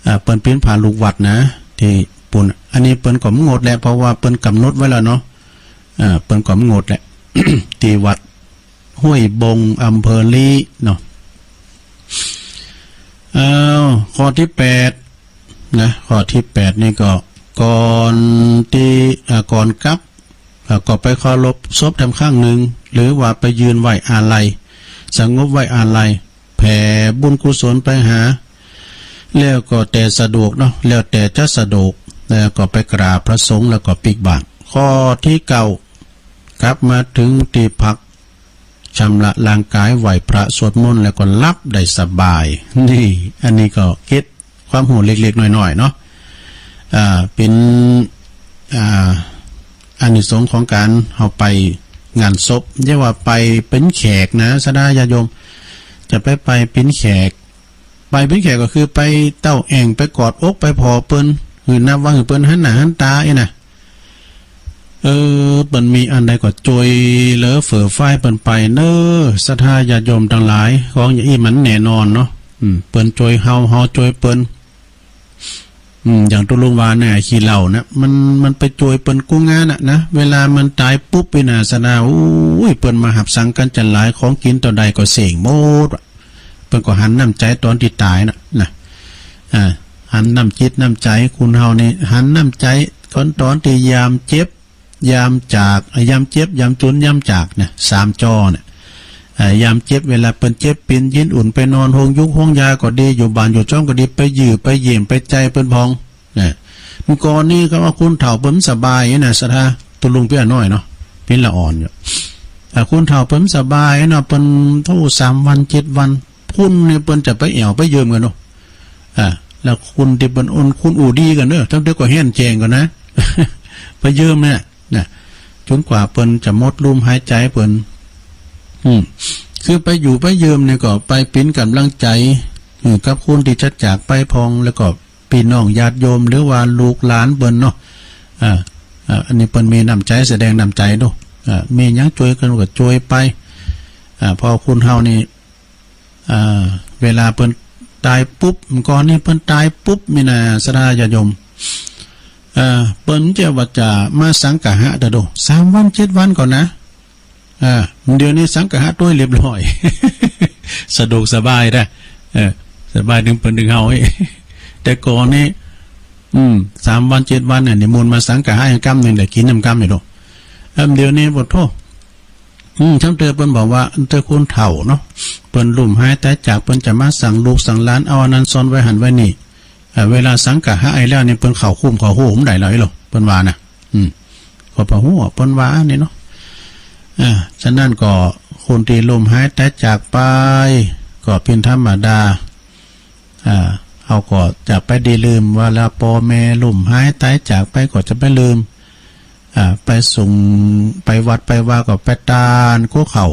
อ่า เปิ้นเป๋นพระลูกวัดนะ ตี้ปู๊น อันนี้เปิ้นก็บ่งดแหละ เพราะว่าเปิ้นก๋ำหนดไว้แล้วเนาะ อ่า เปิ้นก็บ่งดแหละ ตี้วัด ห้วยบง อำเภอลี้เนาะ อ้าว ข้อตี้แปดนะ ข้อตี้แปดนี่ก็ ก่อนตี้ อ่า ก่อนกลับ อ่า ก็ไปเคารพศพแถมครั้งนึ่ง หรือว่าไปยืนไว้อาลัย สงบไว้อาลัย แผ่บุญกุศลไปหา แล้วก็แต่สะดวกเนาะ แล้วแต่จะสะดวก แล้วก็ไปกราบพระสงฆ์ แล้วก็ปิ๊กบาตร ข้อตี้เก้า กลับมาเถิงตี้พัก ชำระร่างก๋าย ไหว้พระสวดมนต์ แล้วก็หลับได้สบาย นี่ อันนี้ก็เกร็ดความฮู้เล็กๆ น้อยๆ เนาะ อ่า เป๋น อ่า อานิสงส์ของก๋านเฮาไปงานศพ เยียะว่าไปเป๋นแขกนะ ศรัทธาญาติโยม จะไป ไปเป๋นแขก ไปเป๋นแขกก็คือไปเต้าแอ่ง ไปกอดอก ไปผ่อเปิ้น หื้อนับว่าหื้อเปิ้นหันหน้าหันต๋าอี้นะ เออ เปิ้นมีอันใดก็จวยเหลือเฟือฟ้าหื้อเปิ้นไปเน่อ ศรัทธาญาติโยมตังหลาย ของอย่างอี้มันแน่นอนเนาะ อืม เปิ้นจวยเฮา เฮาจวยเปิ้น เ อืม อย่างตุ๊ลุงว่าเนี่ย ขี้เหล้านะ มัน มันไปจวยเปิ้นกู้งานน่ะนะ เวลามันต๋ายปุ๊บนี่นะ สะดา โอ้ย เปิ้นมาหับสังกันจะหลาย ของกิ๋นเต้าใดก็เส้งหมดอะ เปิ้นก็หันน้ำใจ๋ต๋อนตี้ต๋ายน่ะ นะ อ่า หันน้ำจิตน้ำใจ๋ คนเฮานี่หันน้ำใจ๋ต๋อน ต๋อนตี้ยามเจ็บ ยามจาก อ่ะ ยามเจ็บ ยามจุน ยามจากเนี่ย สามจ้อเนี่ย อ่า ยามเจ็บ เวลาเปิ้นเจ็บเป๋น ยินอุ่น ไปนอนโฮงยุกโฮงยาก็ดี อยู่บ้านอยู่จ้องก็ดี ไปเยี่ยม ไปเยี่ยม ไปใจ๋เปิ้นพ่อง นะ เมื่อก่อนนี้ก็ว่าคนเฒ่าเปิ้นบ่สบายนะ สะดา ตุ๊ลุงเปียน้อยเนาะ เปียละอ่อนอยู่ อ่า คนเฒ่าเปิ้นบ่สบายเนาะ เปิ้นโอ้ สามวัน เจ็ดวัน พุ้นนี่เปิ้นจะไปแอ่วไปเยี่ยมกั๋นเนาะ อ่า แล้วคนตี้เปิ้นอ่อน คนอู้ดีกั๋นเนาะ ตั้งแต่ก็แห้งแจ๋งก่อนนะ ไปเยี่ยมเนี่ย นะ จนกว่าเปิ้นจะหมดลมหายใจ๋เปิ้น อืม คือไปอยู่ไปเยี่ยมเนี่ยก็ไปเป๋นก๋ำลังใจ๋ อืม กับคนตี้จะจากไปพ่อง แล้วก็ ปี้น้องญาติโยม หรือว่าลูกหลานเปิ้นเนาะ อ่า อ่า อันนี้เปิ้นมีน้ำใจ๋ แสดงน้ำใจ๋ดู อ่า มีหยังจวยกั๋นก็จวยไป อ่า เพราะคนเฮานี่ อ่า เวลาเปิ้นต๋ายปุ๊บ เมื่อก่อนนี้เปิ้นต๋ายปุ๊บนี่นะ สะดาญาติโยม อ่า เปิ้นจะว่าจะมาสังฆะเต๊อะดู สามวัน เจ็ดวันก่อนนะ อ่า เดี๋ยวนี้สังฆะตวยเรียบร้อย สะดวกสบายนะ เออ สบายเถิงเปิ้นเถิงเฮา แต่ก่อนนี้ อืม สามวัน เจ็ดวันเนี่ย นิมนต์มาสังฆะกำนึ่ง ได้กิ๋นนำกำนึ่งเนาะ เออ เดี๋ยวนี้ โอ้โธ่ อืม ตั้งแต่เปิ้นบอกว่า ตั้งแต่คนเฒ่าเนาะ เปิ้นล้มหายต๋ายจาก เปิ้นจะมาสั่งลูกสั่งหลาน เอาอันนั้นซ่อนไว้หั้นไว้นี่ เอ่อ เวลาสังฆะไอ้แล้วนี่ เปิ้นเข้าคุ้มเข้าโฮงบ่ได้แล้ว ไอ้หลวง เปิ้นว่านะ อืม ก็บ่ฮู้ เปิ้นว่านี่เนาะ อ่า ฉะนั้นก็คนตี้ล้มหายต๋ายจากไป ก็เป๋นธรรมดา อ่า เฮาก็จะไปได้ลืมว่า แล้วป้อแม่ล้มหายต๋ายจากไปก็จะไปลืม อ่า ไปสงฆ์ ไปวัดไปวาก็ไปตานโก้เข้า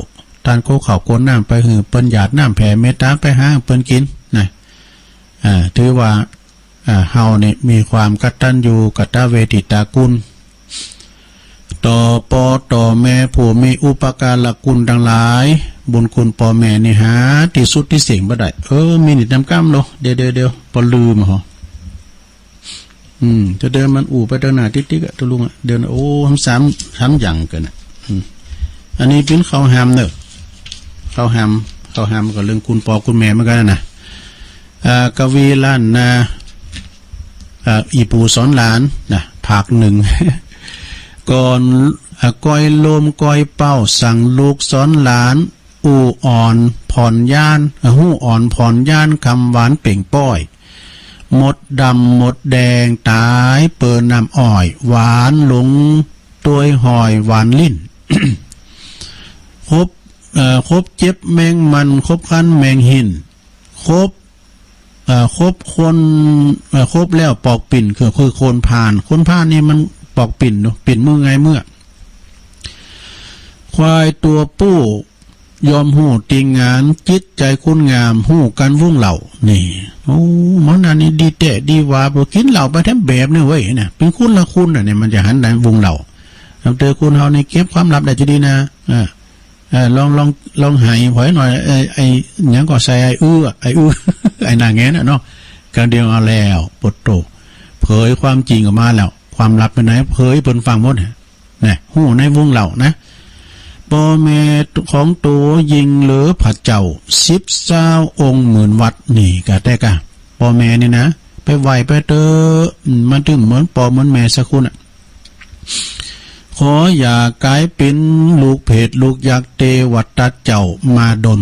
ตานโก้เข้าโก้น้ำไปหื้อเปิ้นหยาดน้ำแผ่เมตต๋าไปหาเปิ้นกิ๋นนะ อ่า ถือว่า อ่า เฮานี่มีความกตัญญูกตเวทิตาคุณ ต่อป้อต่อแม่ผู้มีอุปการะคุณตังหลาย บุญคุณป้อแม่นี่หาตี้สุดตี้เสงบ่ได้ เออ มีนิดนำกำเนาะ เดี๋ยว เดี๋ยว เดี๋ยว ปอลืมเหรอ อืม จะเดินมันอู้ไปเดินหน้าติ๊กๆ อะ ตุ๊ลุงอะ เดิน โอ้ ซ้ำๆ ซ้ำหยั่งเกินอะ อืม อันนี้เป๋นข้าวหามเนาะ ข้าวหาม ข้าวหามก็เรื่องคุณป้อคุณแม่เหมือนกั๋นนะ อ่า กวีล้านนา อ่า อี่ปู่สอนหลานนะ ภาคหนึ่ง ก่อน อ่า ก่อยโลมก่อยเป้า สั่งลูกสอนหลาน อู้อ่อนผ่อนญาณ ฮู้อ่อนผ่อนญาณ กำหวานเปล่งป้อย หมดดำหมดแดง ต๋ายเปิ้นน้ำอ้อย หวานหลงตวยหอย หวานลิ้น คบ เอ่อ คบเจ็บแมงมัน คบคันแมงหิ่น คบ เอ่อ คบคน เอ่อ คบแล้วปอกปิ่น คือ คือคนพาล คนพาลนี่มันปอกปิ่นเนาะ ปิ่นมือไงเมื่อ ควายตั๋วปู้ ยอมฮู้ติงงาน จิตใจ๋คนงาม ฮู้กั๋นวงเหล้า นี่ โอ้ หมอนั่นนี่ดีแต๊ดีหว่า บ่กิ๋นเหล้าไปแถมแบบนี้เว้ย นะ เป๋นคนละคนน่ะ เนี่ย มันจะหันได้วงเหล้า ตั้งแต่คนเฮานี่เก็บความลับได้จะดีนะ อ่า เออ ลอง ลอง ลองไห้ผอยหน่อย ไอ้ ไอ้หยังก็ใส่ไอ้อื้อ ไอ้อื้อ ไอ้หน้าแงนน่ะเนาะ ครั้งเดียวเอาแล้ว โปะโต้ เผยความจริงออกมาแล้ว ความลับไปไหน เผยเปิ้นฟังหมด นะ ฮู้ในวงเหล้านะ ป้อแม่ของโตยิ่งเหลือพระเจ้า สิบซาวองค์หมื่นวัด นี่กะแต๊กะ ป้อแม่นี่นะ ไปไหว้ไปเต๊อะ อืม มันตึงเหมือนป้อเหมือนแม่สักคนน่ะ ขออย่ากลายเป๋นลูกเผตลูกยักษ์ เตวทัตเจ้ามาดล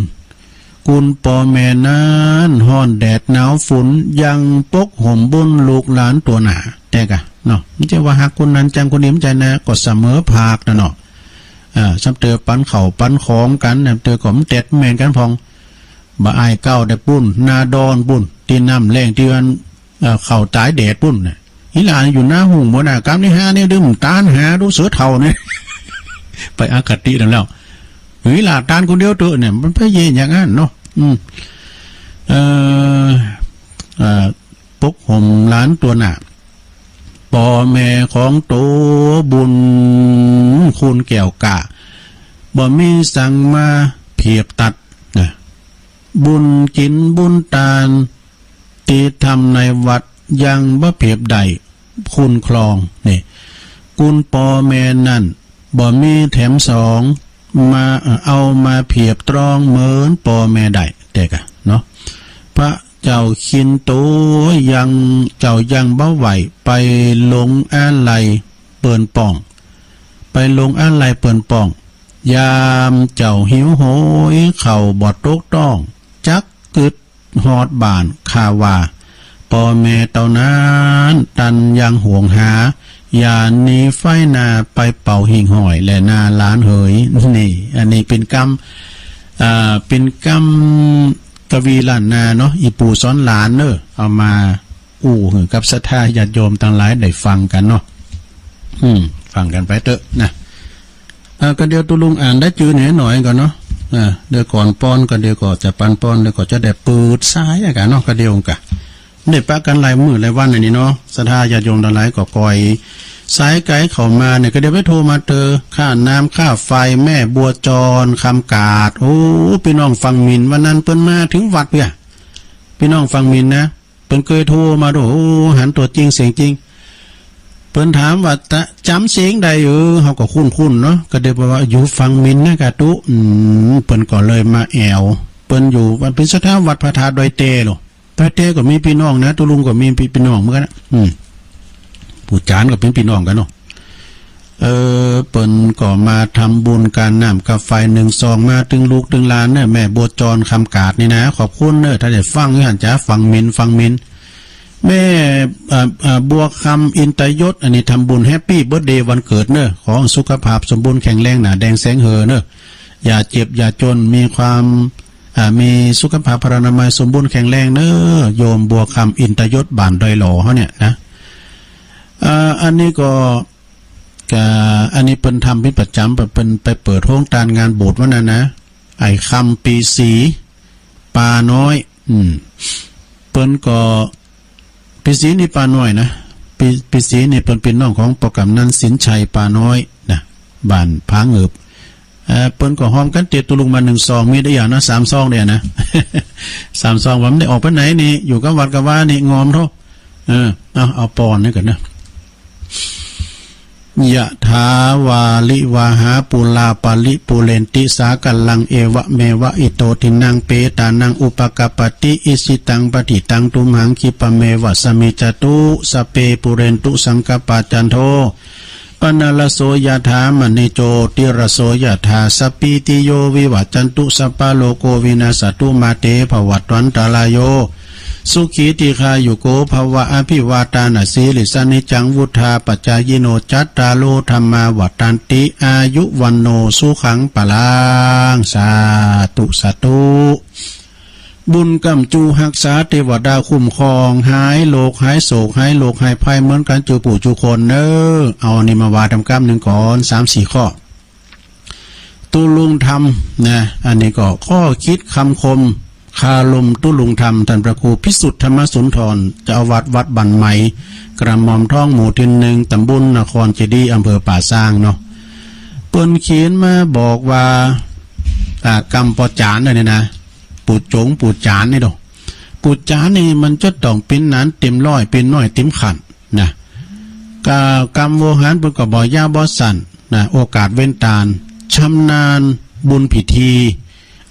กุณป้อแม่นั้น ฮ้อนแดดหนาวฝน ยังปกห่มบุญลูกหลานตั๋วหน้า แต๊กะเนาะ บ่ใจ้ว่าฮักคนนั้นจังคนนี้ บ่ใจ้นะ ก็เสมอภาคน่ะเนาะ อ่า ซ้ำเตื้อปันข้าวปันของกั๋น ซ้ำเตื้อก็บ่แต๊ดแม่นกั๋นพ่อง บ่อายเก้าได้ปุ้น นาดอนปุ้น ตี้น้ำแล้ง ตี้อัน เอ่อ ข้าวต๋ายแดดปุ้นน่ะ อีหล่าอยู่หน้าหุงบ่น่ะ กำนี้หาเนี่ย ดื่มตานหาดูเสือเฒ่าเนี่ย ไปอคตินั่นแล้ว เฮ้ย หล่าตานคนเดียวเต๊อะเนี่ย มันไปเย่อย่างนั้นเนาะ อืม เอ่อ เอ่อ ปกห่มหลานตั๋วหน้า ป้อแม่ของโตบุญคุณแก้วกล้า บ่มีสังมาเผียบตัดนะ บุญกิ๋นบุญตาน ตี้ทำในวัด ยังบ่เปรียบได้ คุ้นครอง นี่ กุณป้อแม่นั้น บ่มีแถมสอง มา เอ่อ เอามาเปรียบตรองเหมือนป้อแม่ได้ แต่กะเนาะ พระเจ้าคินโตยัง เจ้ายังบ่ไหว ไปลงอาลัยเปิ้นป้อง ไปลงอาลัยเปิ้นป้อง ยามเจ้าหิวโหย ข้าวบ่ตกต้อง จักกึ๊ด ฮอดบ้านข้าว่า ป้อแม่เต้านั้น ตันยังห่วงหา อย่าหนีไฟนาไปเป่าหิ่งห้อยแลนาหลานเหย นี่ อันนี้เป๋นกำ อ่า เป๋นกำกวีล้านนาเนาะ อี่ปู่สอนหลานเน่อ เอามาอู้หื้อกับศรัทธาญาติโยมตังหลายได้ฟังกั๋นเนาะ อืม ฟังกั๋นไปเต๊อะนะ อ่า ก็เดี๋ยวตุ๊ลุงอ่านได้จื้อแหน่หน่อยก่อนเนาะ อ่า เดี๋ยวก่อนปอน ก็เดี๋ยวก็จะปันปอน เดี๋ยวก็จะได้เปิดสายอะกะเนาะ ก็เดี๋ยวกะ ได้ปะกั๋นหลายมื้อหลายวันอันนี้เนาะ ศรัทธาญาติโยมตังหลายก็ก่อยสายไก๋เข้ามาเนี่ย ก็เดี๋ยวไปโทรมาเตอ ค่าน้ำค่าไฟ แม่บัวจร คำกาด โอ้ ปี้น้องฝั่งหมิน วันนั้นเปิ้นมาเถิงวัดเปี้ย ปี้น้องฝั่งหมินนะ เปิ้นเกยโทรมาโด โอ้ หันตั๋วจริงเสียงจริง เปิ้นถามว่า ตะ จ๋ำเสียงได้ เออ เฮาก็คุ้นๆ เนาะ ก็ได้บอกว่าอยู่ฝั่งหมินนะกาตุ๊ อืม เปิ้นก็เลยมาแอ่ว เปิ้นอยู่วัด เป๋นศรัทธาวัดพระธาตุดอยเตโล ดอยเตก็มีปี้น้องนะ ตุ๊ลุงก็มีปี้ ปี้น้องเหมือนกั๋นนะ อืม ปู่จ๋านก็เป๋นปี้น้องกั๋นเนาะ เออ เปิ้นก็มาทำบุญก๋านน้ำก๋าไฟนึ่งซองมาเถิงลูกเถิงหลานเนี่ย แม่บัวจร คำกาดนี่นะ ขอบคุณเน่อ ถ้าได้ฟังอยู่หั้นจ๋า ฝั่งหมิน ฝั่งหมิน แม่ เอ่อ เอ่อ บัวคำ อินตยศ อันนี้ทำบุญแฮปปี้เบิร์ธเดย์วันเกิดเน่อ ขอสุขภาพสมบูรณ์แข็งแรง หน้าแดงแสงเหอเน่อ อย่าเจ็บอย่าจน มีความ อ่า มีสุขภาพพลานามัยสมบูรณ์แข็งแรงเน่อ โยมบัวคำ อินตยศ บ้านดอยหล่อเฮาเนี่ยนะ อ่า อันนี้ก็ ก็ อันนี้เปิ้นทำเป๋นประจ๋ำ เปิ้นไปเปิดโฮงตานงานโบสถ์วันนั้นนะ ไอ้คำปีศรี ปาน้อย อืม เปิ้นก็ ปีศรีนี่ปาน้อยนะ ปี ปีศรีนี่เปิ้นเป๋นน้องของป้อกำนันสินชัยปาน้อยนะ บ้านผาเงิบ เอ่อ เปิ้นก็ฮอมกั๋นเตียตุ๊ลุงมานึ่งซอง มีได้อย่างนะ สามซองเดียวนะ สามซอง ว่ามันได้ออกไปไหนนี่ อยู่กับวัดกับวานี่ งอมเถาะ เออ เอา เอาปอนนี่ก่อนนะ ยะถาวาริวาหาปูราปะริปูเรนติสาคารัง เอวะเมวะอิโตทินนังเปตานังอุปะกัปปะติ อิชิตังปะฏิตังตุมหัง คิปะเมวะสะมิจจตุ สัพเพปูเรนตุสังกัปปา จันโท ปะนะระโสยะถา มะนิโจติระโสยะถา สัพพีติโยวิวัจจันตุ สัพพะโรโควินัสสะตุ มาเตภวัตวันตะราโย สุขีทีฆายุโกภะวะ อภิวาทานะสีลิสสะ นิจจังวุฑฒาปะจายิโน จัตตาโรธัมมาวัฑฒันติ อายุวัณโณสุขังพะลัง สาธุ สาธุ บุญก้ำจูฮักษา เตวดาคุ้มครอง หายโรคหายโศก หายโรคหายภัยเหมือนกั๋นจูปู่จูคนเน่อ เอาอันนี้มาว่าตำกำนึ่งก่อน สามสี่ข้อ ตุ๊ลุงธรรมนะ อันนี้ก็ข้อคิดคำคม คารมตุ๊ลุงธรรม ต้านพระครูพิสุทธธรรมสุนทร เจ้าอาวาสวัดบ้านใหม่ กระหม่อมท้องหมู่ตี้นึ่ง ตำบลนครเจดีย์ อำเภอป่าซางเนาะ เปิ้นเขียนมาบอกว่า อ่า กำป้อจ๋านเนี่ยนะ ปู่จ๋ง ปู่จ๋านนี่เนาะ ปู่จ๋านนี่มันจะต้องเป๋นหนานเต๋มร้อย เป๋นน้อยเต๋มขันนะ ก็กำโวหารเปิ้นก็บ่ยาวบ่สั้นนะ โอกาสเว้นตาน ชำนาญบุญพิธี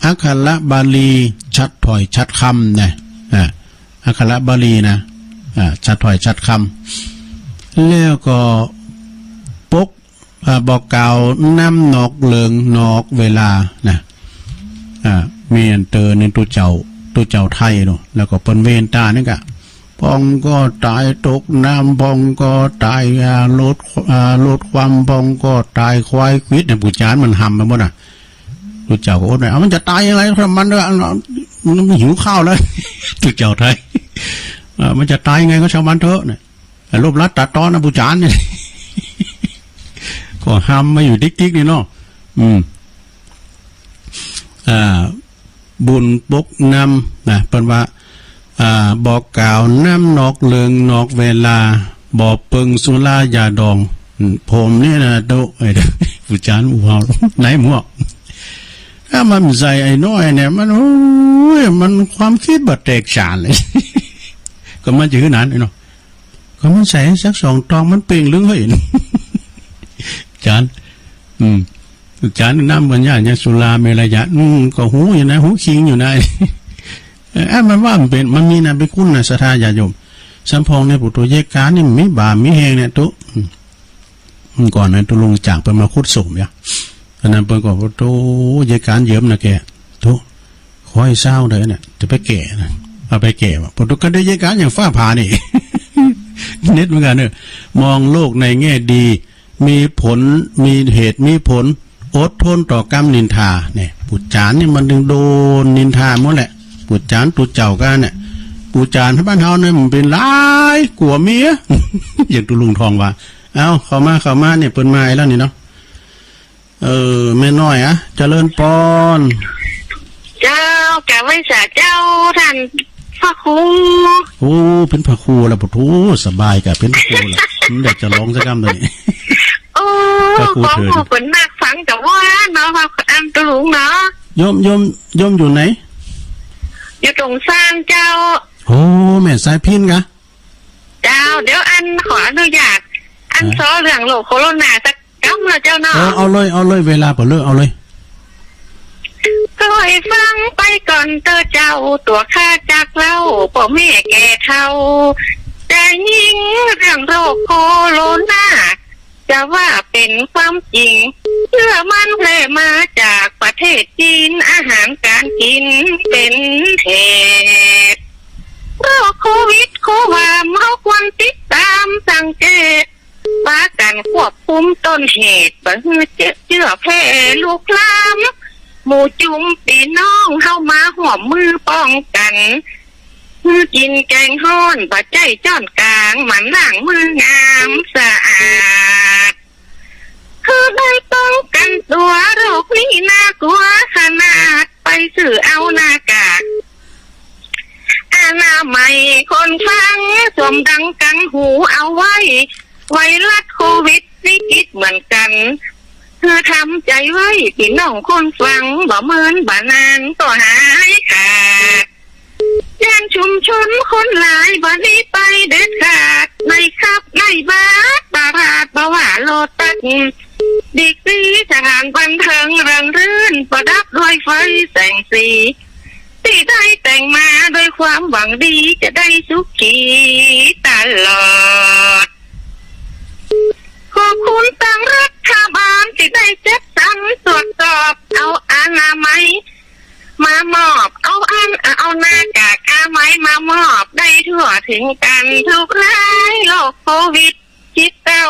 อักขระบาลี ชัดถ้อยชัดคำนะ อ่า อักขระบาลีนะ อ่า ชัดถ้อยชัดคำ แล้วก็ปก อ่า บ่กล่าวนำนอกเรื่องนอกเวลานะ อ่า มีอันเตอในตุ๊เจ้า ตุ๊เจ้าไทยเนาะ แล้วก็เปิ้นเว้นตานี่กะ พ่องก็ต๋ายตกน้ำ พ่องก็ต๋าย อ่า รถ อ่า รถคว่ำ พ่องก็ต๋ายควายขวิดเนี่ย ปู่จ๋านมันหำไปหมดน่ะ ตุ๊เจ้าก็อดไม่ เอา มันจะต๋ายยังไง ช่างมันเถอะ มันหิวข้าวแล้ว ตุ๊เจ้าไทย เอ่อ มันจะต๋ายยังไงก็ช่างมันเถอะเนี่ย รูปลักษณ์ตัดตอนนะ ปู่จ๋านเนี่ย ก็หำมาอยู่ติ๊กๆ นี่เนาะ อืม อ่า บุญปกนำนะ เปิ้นว่า อ่า บ่กล่าวนำนอกเรื่องนอกเวลา บ่เปิงสุรายาดอง อืม ผมนี่นะ ตุ๊ ไอ้ ปู่จ๋านอู้เฮา ไหนหมวก ถ้ามันใส่ไอ้น้อยเนี่ย มัน โอ้ย มันความคิดบ่แตกฉานเลย ก็มันจะหื้อหนานเนาะ ก็มันใส่สักสองตองมันเป่งลึงเฮ้ย อาจ๋ารย์ อืม อาจ๋ารย์น้ำปัญญาเนี่ยสุราเมรยะ อืม ก็ฮู้อยู่นะ ฮู้คิงอยู่นะ เออ มันว่ามันเป๋น มันมีนะ ไปขุดนะ ศรัทธาญาติโยม สำปองเนี่ย ปุโตเยกานี่ มีบ่า มีแฮงเนี่ย ตุ๊ อืม ก่อนนะ ตุ๊ลุงจากไปมาขุดสมเนี่ย อันนั้นเปิ้นก็ โอ้โธ่ เยกาเยิมนะแก ตุ๊ ขอหื้อเซาเด้อเนี่ย จะไปแก้นะ เอาไปแก้ว่ะ ปุโตก็ได้เยกาอย่างฟ้าผ่านี่ เน็ตเหมือนกันเนอะ มองโลกในแง่ดี มีผล มีเหตุ มีผล อดทนต่อกำนินทา เนี่ย ปู่จ๋ารย์นี่มันจึงโดนนินทาหมดแหละ ปู่จ๋ารย์ตุ๊เจ้ากั๋นเนี่ย ปู่จ๋ารย์บ้านเฮาเนี่ยมันเป๋นหลายกั๋วเมีย อย่างตุ๊ลุงทองว่า เอ้า เข้ามา เข้ามาเนี่ย เปิ้นมาแล้วนี่เนาะ เออ แม่น้อยอะ เจริญปอน เจ้า กราบไหว้สาเจ้า ต้านพระครู โอ้ เป๋นพระครูแล้ว โอ้โธ่ สบายก่ะ เป๋นพระครูแล้ว อืม อยากจะฮ้องสักกำเดียวนี่ โอ้ พระครู ของ เถิง หมู่เปิ้นนักฟังกะว่าเนาะ อันตุ๊ลุงเนาะ โยม โยม โยมอยู่ไหน อยู่ตรงซานเจ้า โอ้ แม่สายพิณกะ เจ้า เดี๋ยวอันขออนุญาต อัน ฮะ ซ้อเรื่องโรคโคโรนาสักกำนะเจ้าเนาะ เออ เอาเลย เอาเลย เวลาบ่เหลือ เอาเลย ก็หื้อฟังไปก่อนเต๊อะเจ้า ตั๋วข้าจักเล่า ป้อแม่แก่เฒ่า จะยิ่งเรื่องโรคโคโรนา จะว่าเป๋นความจริง เจื้อมันแพร่มาจากประเทศจีน อาหารก๋านกิ๋นเป๋นเหตุ โรคโควิดโความ เฮาควรติดต๋ามสังเกต ปากั๋นควบคุมต้นเหตุ บ่หื้อเจื้อ เจื้อแพร่ลุกลาม หมู่จุมปี้น้องเฮามาฮ่วมมือป้องกั๋น หื้อกิ๋นแกงฮ้อน บ่ใจ้จ๊อนก๋าง หมั่นล้างมืองามสะอาด คือได้ป้องกั๋นตั๋ว โรคนี้น่ากลัวขนาด ไปซื้อเอาหน้ากาก อนามัยคนฟัง สวมดังกังหูเอาไว้ ไวรัสโควิดวิกฤตเหมือนกั๋น คือทำใจ๋ไว้ ปี้น้องคนฟัง บ่เมินบ่นานก็หายขาด ย่านชุมชนคนหลาย บ่หนีไปเด็ดขาด ในผับในบาร์ตลาด บ่ว่าโลตัส บิ๊กซี สถานบันเทิงเริงรื่น ประดับด้วยไฟแสงสี ตี้ได้แต่งมาด้วยความหวังดี จะได้สุขีตลอด ขอบคุณตังรัฐบาลตี้ได้จัดสรรตรวจสอบ เอาอนามัยมามอบ เอาอัน เอาหน้ากากอนามัยมามอบ ได้ทั่วถึงกั๋นทุกราย โรคโควิด สิบเก้า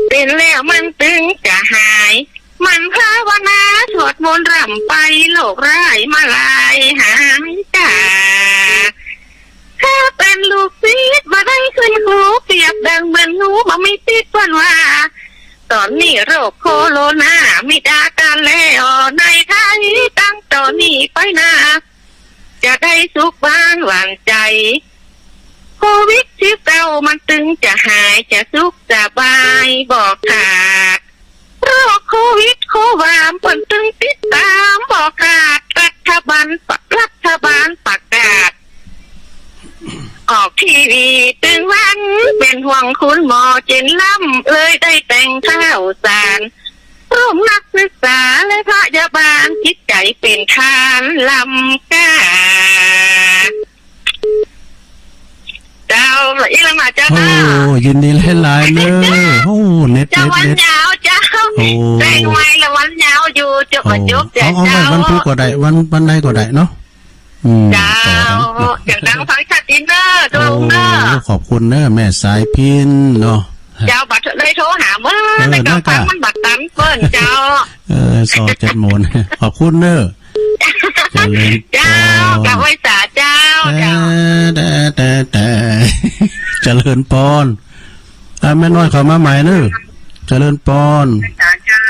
เป๋นแล้วมันตึงจะหาย หมั่นภาวนาสวดมนต์ร่ำไป โรคร้ายมาลายหายจาก ข้าเป๋นลูกศิษย์บ่ได้ขึ้นครู เปรียบดังเหมือนหนูบ่มีปิ๊กเปิ้นว่า ต๋อนนี้โรคโคโรนามีดาการแล้ว ในไทยตั้งต๋อนนี้ไปหน้า จะได้สุขบ้านหวานใจ๋ โควิดสิบเก้ามันตึงจะหาย จะสุขสบายบ่ขาด โรคโควิดโความ เปิ้นตึงติดต๋ามบ่ขาด รัฐบาลปะ รัฐบาลประกาศ ออกทีวีตึงวัน เป๋นห่วงคุณหมอเจ๋นล้ำ เลยได้แต่งข่าวสาร ร่วมนักศึกษาและพยาบาล จิตใจ๋เป๋นทานล้ำก้า เจ้า ละอี้ละมาเจ้า โอ้ นะ ยินดีหลายๆ เน้อ โอ้ เน็ต เจ้า เน็ต วัน เน็ต ยาวเจ้า โอ้ แต่งไว้ละวันยาวอยู่ จบ โอ้ มาจบ เอา เอาไว้ เจ้า วันพุธก็ได้ วัน วันใดก็ได้เนาะ อืม เจ้า ต่อกัน เดี๋ยวดังฟังชัดอินเนอร์ โอ้ ตัวลุงเนอร์ ขอบคุณเน้อ แม่สายพิณเนาะ เจ้า บัดได้โทรหาเมื่อ เออ แต่ก็ นั่นก็ ฟังมันบัดตันเปิ้นเจ้า เออ สองเจ็ดโมง ขอบคุณเน้อ เจริญปอน เจ้า กราบไหว้สาเจ้า เจ้า แต่ แต่ แต่ เจริญปอน อ่า แม่น้อยเข้ามาใหม่เน้อ เจริญปอน สาเจ้า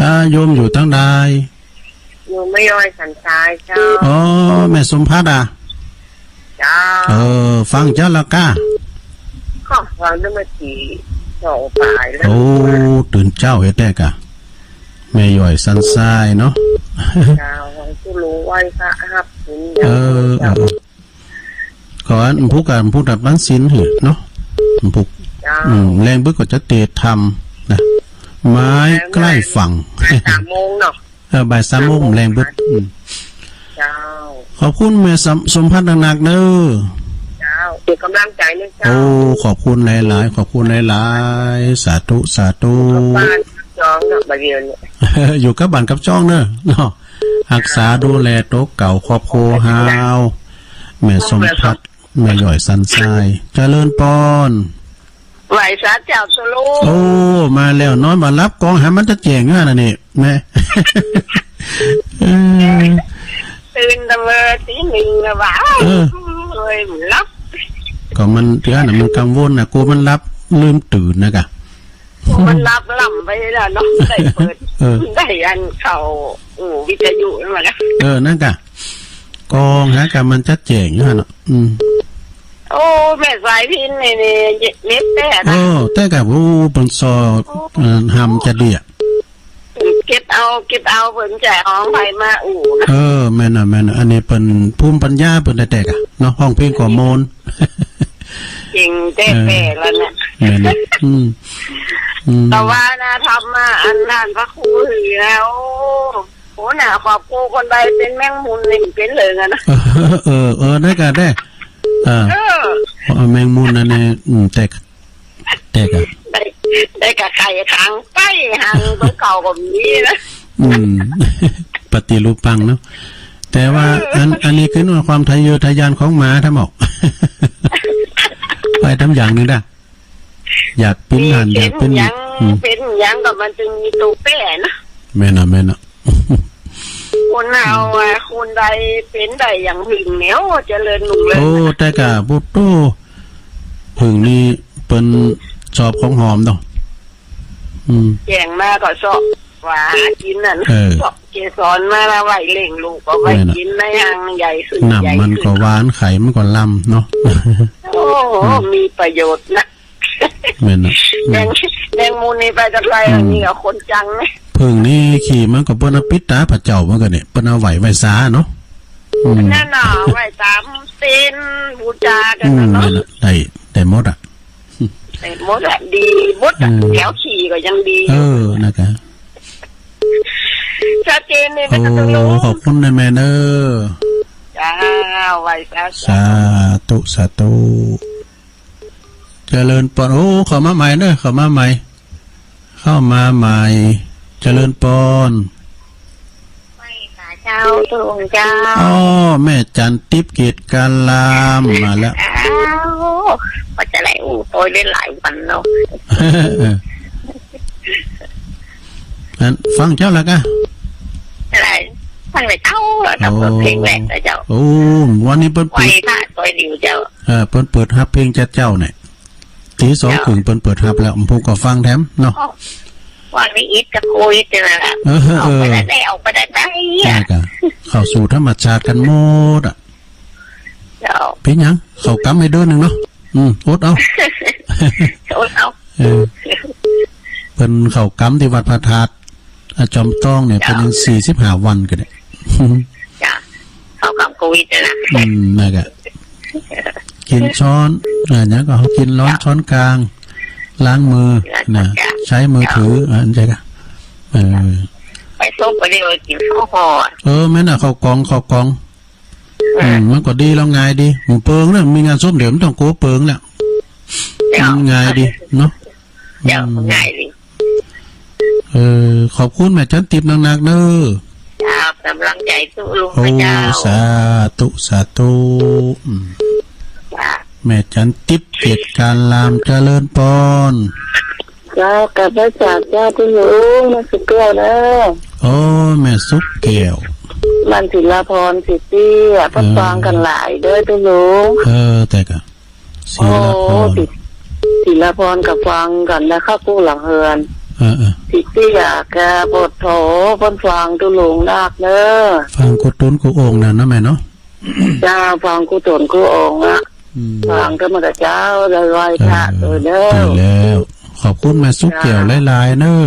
อ่า โยมอยู่ตังใด อยู่แม่ย้อยสันทรายเจ้า อ๋อ แม่สมภัทรอ่ะ เจ้า เออ ฟังเจ้าแล้วก้า ก็ฟังตั้งแต่ตีสองปายแล้ว โอ้ ตื่นเจ๊าเฮ็ดแต๊ก้า แม่ย้อยสันทรายเนาะ เจ้า ฟังตุ๊ลุงไหว้พระหับบุญ เออ เออ เจ้า เออ ก็อันพุกอะ พุกตัดปันศีลหื้อเนาะ พุก เจ้า อืม แลงบึกก็จะเตะธรรมนะ ไม้ใกล้ฝั่ง บ่ายสามโมงเนาะ เออ บ่ายสามโมง แลงบึก อืม เจ้า ขอบคุณแม่สม สมภัทรนักๆ เด้อ เจ้า เป๋นก๋ำลังใจ๋เน้อเจ้า โอ้ ขอบคุณหลายๆ ขอบคุณหลายๆ สาธุ สาธุ บ้านจองเนาะ บ่าเดี่ยวนี้ อยู่กับบ้านกับจ้องเน้อ เนาะ ฮักษาดูแลตั๋วเก่าครอบครัวเฮา แม่สมภัทร แม่หย้อยสันทราย เจริญปอน ไหว้สาเจ้าสะลูก โอ้ มาแล้ว นอนบ่หลับ กองหามันจะแจ้งอยู่หั้นน่ะนี่ แม่ เออ ตื่นแต่เมื่อตีหนึ่งนะว่า เออ เอ้ย บ่หลับ ก็มันเดี๋ยวน่ะ มันกังวลน่ะ กลัวมันหลับ ลืมตื่นนะกะ มันหลับล้ำไปแล้วเนาะ ได้เปิด เออ ได้อันเข้า โอ้ วิทยุนั่นแหละ เออ นั่นกะ กองหากะมันจะแจ้งอยู่หั้นเนาะ อืม โอ้ แม่สายพิณนี่ นี่ เน็ตแต๊นะ โอ้ แต่กะ โอ้ เปิ้นซ่อ เอ่อ หำจะดีอะ เก็บเอา เก็บเอา เปิ้นจะเอาของใผมาอู้นะ เออ แม่นน่ะ แม่นน่ะ อันนี้เปิ้นภูมิปัญญาเปิ้นแต๊ๆ กะเนาะ ฮ้องเพลงก็ม่วน เก่งแต๊ๆ แล้วเนี่ย แม่นน่ะ อืม อืม แต่ว่านะ ธรรมะอันนั้นพระครูหื้อแล้ว โอ้ โหน่ะ ขอบครูคนใดเป๋นแมงมุมนี่เป๋นเหลิงอะนะ เออ เออ เออ ได้กะได้ เออ เออ เอาแมงมุมนั่นเนี่ย อืม แต่ แต่กะ ได้ ได้กะไข่ขังไป หังตั๋วเก่าก็มีนะ อืม ปฏิรูปังเนาะ แต่ว่า เออ อัน อันนี้คือความทะเยอทะยานของหมาทั้งหมด ไปทำอย่างหนึ่งได้ อยากเป๋นหั้น อยากเป๋น เป๋นหยัง อืม เป๋นหยังก็มันจึงมีตั๋วแป้นะ แม่นน่ะ แม่นน่ะ คนเฮาอะ คนใดเป๋นได้อย่างผึ้งเนี่ย โอ้ เจริญรุ่งเรือง โอ้ แต่กะ โอ้โต ผึ้งนี่เปิ้นชอบของหอมเนาะ อืม แจ้งมาก็เซาะหากินนั่น เออ เซาะเกสรมาละไว้เลี้ยงลูก ก็ไว้ แม่นน่ะ กินในหั้งใหญ่ขึ้น น้ำมันก็หวาน ใหญ่ขึ้น ไข่มันก็ลำเนาะ โอ้โห อืม มีประโยชน์นะ แม่นน่ะ อืม แมง แมงมุมนี่ไปกับใคร อืม นี่กับคนจังนะ ผึ้งนี่ขี้มันก็เปิ้นเอาปิดต๋าพระเจ้าเหมือนกั๋นเนี่ย เปิ้นเอาไหว้ไหว้สาเนาะ อืม นั่นน่ะ ไหว้ต๋ามเตียนบูชากั๋นน่ะเนาะ อืม นั่นน่ะ ได้ ได้หมดอะ ได้หมดอะ ดีหมดอะ อืม แถวขี้ก็ยังดี เออ นะกะ ชัดเจนเลยนะ โอ้ กะตกลง ขอบคุณนะแม่เน้อ เจ้า ไหว้สา สาธุ สาธุ เจริญปอน โอ้ เข้ามาใหม่เน้อ เข้ามาใหม่ เข้ามาใหม่ เจริญปอน ไหว้สาเจ้า ตกลงเจ้า อ๋อ แม่จันทิพย์เกตการามมาแล้ว อ้าว ก็จะได้อู้โตยได้หลายวันเนาะ เออ อันฟังเจ้าละกะ อะไร ฟังแต่เจ้า แล้วก็ โอ้ เปิดเพลงแรกนะเจ้า โอ้ วันนี้เปิ้น ไหว้ เปิด พระโตยเดียวเจ้า เออ เปิ้นเปิดฮับเพลงเจ้าเจ้าเนี่ย ตีสอง เจ้า ครึ่งเปิ้นเปิดฮับแล้ว ผมก็ฟังแถมเนาะ อ๋อ วันนี้อิดกับโควิดนี่แหละ เออ เออ ออกไปได้ ออกไปได้ไหมอะ นั่นกะ เข้าสู่ธรรมชาติกั๋นหมดอะ เจ้า เป๋นหยัง เข้ากรรมให้เดือนหนึ่งเนาะ อืม อดเอา อดเอา เออ เปิ้นเข้ากรรมตี้วัดพระธาตุ อาจอมต้องเนี่ย เจ้า เปิ้นยังสี่สิบห้าวันกั๋นเนี่ย จ้ะ เข้ากรรมโควิดเนี่ยนะ อืม นั่นกะ กิ๋นช้อน อ่า หยังก็กิ๋นร้อน เจ้า ช้อนกลาง ล้างมือ เจ้า นะ เจ้า ใช้มือถือ เจ้า อ่า ใช่กะ เออ ไปส้มไปเดียวกิ๋นข้าวห่อ เออ แม่นน่ะ ข้าวกล่อง ข้าวกล่อง อืม มันก็ดีแล้วง่ายดี บ่เปิงเน้อ มีงานศพเดี๋ยวบ่ต้องกั๋วเปิงแล้ว เจ้า มันง่ายดีเนาะ เจ้า อืม ง่ายดี เออ ขอบคุณแม่จันทิพย์นักๆ เน้อ เจ้า กำลังใจ๋ตุ๊ลุง โอ้ นะเจ้า สาธุ สาธุ อืม จ้ะ แม่จันทิพย์เกตการาม เจริญปอน เจ้า กราบไหว้สาเจ้าตุ๊ลุง แม่สุขแก้วเน้อ โอ้ แม่สุขแก้ว บ้านศิลาพร สิตี้อะ เปิ้น เออ ฟังกั๋นหลายเด้อตุ๊ลุง เออ แต่กะ ศิลาพร โอ้ ศิ ศิลาพรก็ฟังกั๋นนะ เข้ากู้หลังเฮือน เออ เออ สิตี้อะ กะ โอ้โธ่ เปิ้นฟังตุ๊ลุงนักเน้อ ฟังกู้ตุ๊นกู้โอ่งนั่นนะแม่เนาะ เจ้า ฟังกู้ตุ๊นกู้โอ่งอะ อืม ฟังกั๋นมาแต่เจ๊า ได้ไหว้พระ เออ โตยแล้ว โตยแล้ว ขอบคุณแม่สุขแก้ว เจ้า หลายๆ เน้อ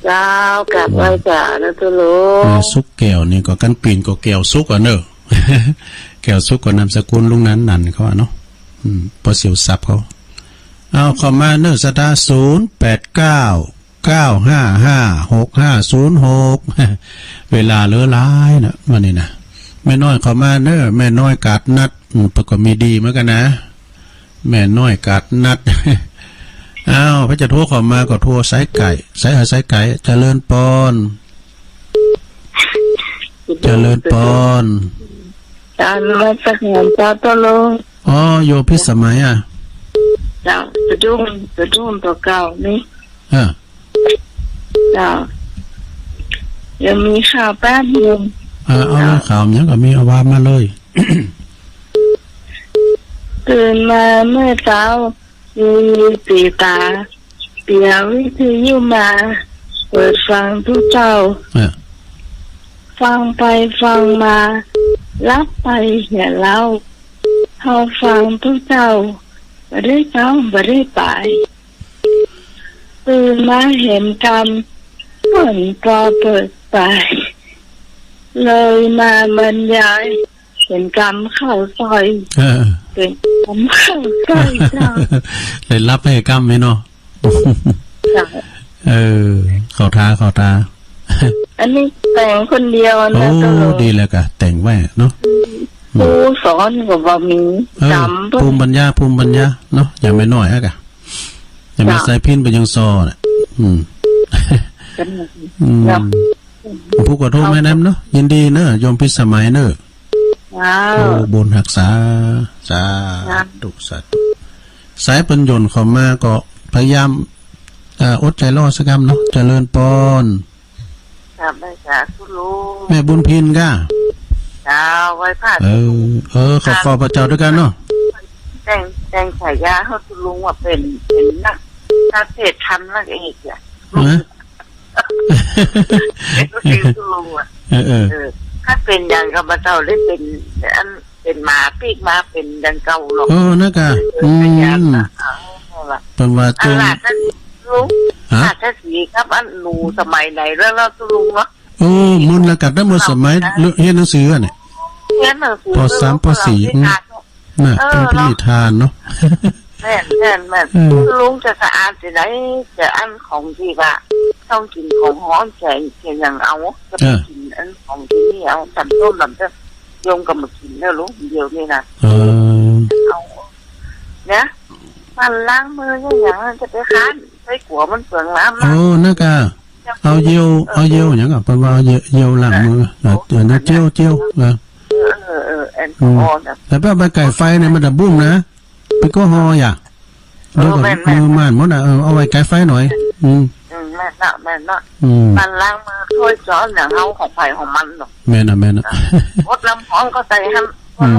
เจ้า กราบไหว้สานะตุ๊ลุง แม่สุขแก้วนี่ก็กั๋นปี๋นก็แก้วสุขอะเน้อ แก้วสุขก็นามสกุลลุงนันท์นั่นเขาว่าเนาะ อืม ป้อเสี่ยวสับเขา เอาเข้ามาเน้อ สตาร์ ศูนย์ แปด เก้า เก้า ห้า ห้า หก ห้า ศูนย์ หก เวลาเหลือหลายนะ วันนี้นะ แม่น้อยเข้ามาเน้อ แม่น้อยกาดนัด อืม เปิ้นก็มีดีเหมือนกั๋นนะ แม่น้อยกาดนัด อ้าว ไผจะโทรเข้ามาก็โทรสายไก๋ สายหาสายไก๋ เจริญปอน เจริญปอน เจ้า นมัสการเจ้า ตุ๊ลุง อ๋อ โยมพิสมัยอะ เจ้า สะดุ้ง สะดุ้งตั๋วเก่านี่ เออ เจ้า ยังมีข่าวแป๊บนึง เออ เอาเลย เจ้า ข่าวหยังก็มี เอาว่ามาเลย ตื่นมาเมื่อเช้า มีสีต๋า เปียวิทยุมา เปิดฟังตุ๊เจ้า เออ ฟังไปฟังมา หลับไปเหียเล้า เฮาฟังตุ๊เจ้า บ่ได้เจ๊า บ่ได้ป๋าย ตื่นมาเห็นกำ เปิ้นปอเปิดป๋าย เลยมาบรรยาย เป๋นกำเข้าซอย เออ เป๋นกำเข้าซอยเจ้า ได้หลับไปกำไหมเนาะ เจ้า เออ เข้าท่า เข้าท่า อันนี้แต่งคนเดียวนะ โอ้ ตุ๊ลุง ดีแล้วกะ แต่งไว้เนาะ อืม ครูสอนก็บ่มี เออ กำ ภูมิปัญญา ภูมิปัญญาเนาะ ยังแม่น้อยอะกะ ยังแม่ เจ้า สายพิณเปิ้นยังสอนน่ะ อืม เจ้า อืม เจ้า ผู้ขอโทษแม่น้ำเนาะ ยินดีเน้อ โยมพิสมัยเน้อ เจ้า โอ้ บุญฮักษา สาธุ สาธุ สายเปิ้นหย่นเข้ามาก็พยายาม เอ่อ อดใจ๋รอสักกำเนาะ เจริญปอน ครับ ไหว้สาธุลุง แม่บุญพิณก้า เจ้า ไหว้พระ เออ เออ ขอบ ขอบพระเจ้าด้วยกันเนาะ แต่ง แต่งฉายาหื้อตุ๊ลุงว่าเป๋น เป๋นนัก นักเทศน์ธรรมนักเอกอะ ฮะ เป๋นตุ๊ลุงอะ เออ เออ เออ ถ้าเป๋นอย่างกับพระเจ้าได้เป๋นอัน เป๋นหมาปีกมาเป๋นดังเก่าหรอก เออ นั่นกะ เออ อืม ขยันนะ เอาล่ะ เปิ้นว่าจง อันหลานนั่นลุง ฮะ หลานนั่นสีครับ อันหนูสมัยไหนแล้วเนาะตุ๊ลุงเนาะ โอ้ มันละกัดนั้นมันสมัย เรียนหนังสืออะเนี่ย เรียนหนังสือ ป.สาม ป.สี่ อืม น่ะ เออ เปิ้นเป๋นนิทานเนาะ แม่น แม่น แม่น เออ ลุงจะสะอาดตี้ไหน จะอันของตี้ว่า ต้องกิ๋นของฮ้อน จะ จะหยังเอา จะไป เออ กิ๋นอันของตี้นี่เอา ต๋ำส้มต๋ำเจ้า โยมก็บ่กิ๋นแล้วลุง เดี๋ยวนี้นะ เออ เอา เนี่ย มันล้างมือยังหยังจะไปค้าน ไปกั๋วมันเปลืองน้ำนะ โอ้ นั่นกะ เอาเยี่ยว เออ เอาเยี่ยวหยังอะ เปิ้นว่าเอาเยี่ยว เยี่ยวล้างมือ เออ เออ เออ เยี่ยว เยี่ยว เออ เออ เออ แอลกอฮอล์นะ อืม แต่เปิ้นเอาไปไก๋ไฟเนี่ยมันจะบุ้มนะ แอลกอฮอล์อะ เออ เดี๋ยวก็ แม่นๆ มือมันหมดอะ เออ เอาไว้ไก๋ไฟหน่อย อืม อืม แม่นเนาะ แม่นเนาะ อืม มันล้างมือถ้วยซ้อนอย่างเฮาของใผของมันเนาะ แม่นอะ แม่นอะ อดน้ำฮ้อนก็ใส่หั้น อืม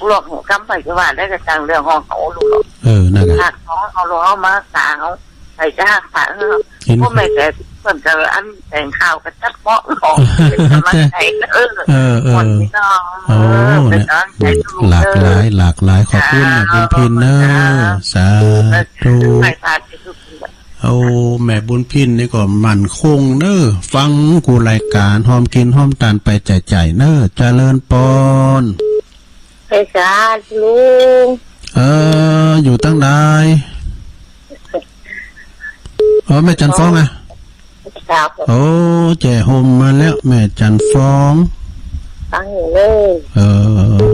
ลวกๆ เนี่ย กำไผจะว่าได้กะจังเรื่องของเขาลุงเนาะ เออ นั่นแหละ ผักของเขาลุงเอามาสาเอา ใผจะหักผักเนาะ เห็น พวกแม่แก่เปิ้นกะอันแต่งข่าวกะจัดเหมาะเนาะ เป็นกำลังใจ เออ เออ เออ วันนี้เนาะ โอ้ เออ เนี่ย เป็นกำลังใจ อืม ทุกๆ หลากหลาย เด้อ หลากหลาย ขอบคุณนะ เจ้า บุญพิณเน้อ เจ้า สาธุ ไหว้พระทุกๆ โอ้ แม่บุญพิณนี่ก็มั่นคงเน้อ ฟังกู้รายก๋าน ฮอมกิ๋นฮอมตานไปใจ๋ๆ เน้อ เจริญปอน ไปสาธุลุง เออ อยู่ตังใด เออ แม่จันทร์ฟ้องอะ ครับ โอ้ แจ่ห่มมาแล้ว แม่จันทร์ฟ้อง ฟังอยู่เลย เออ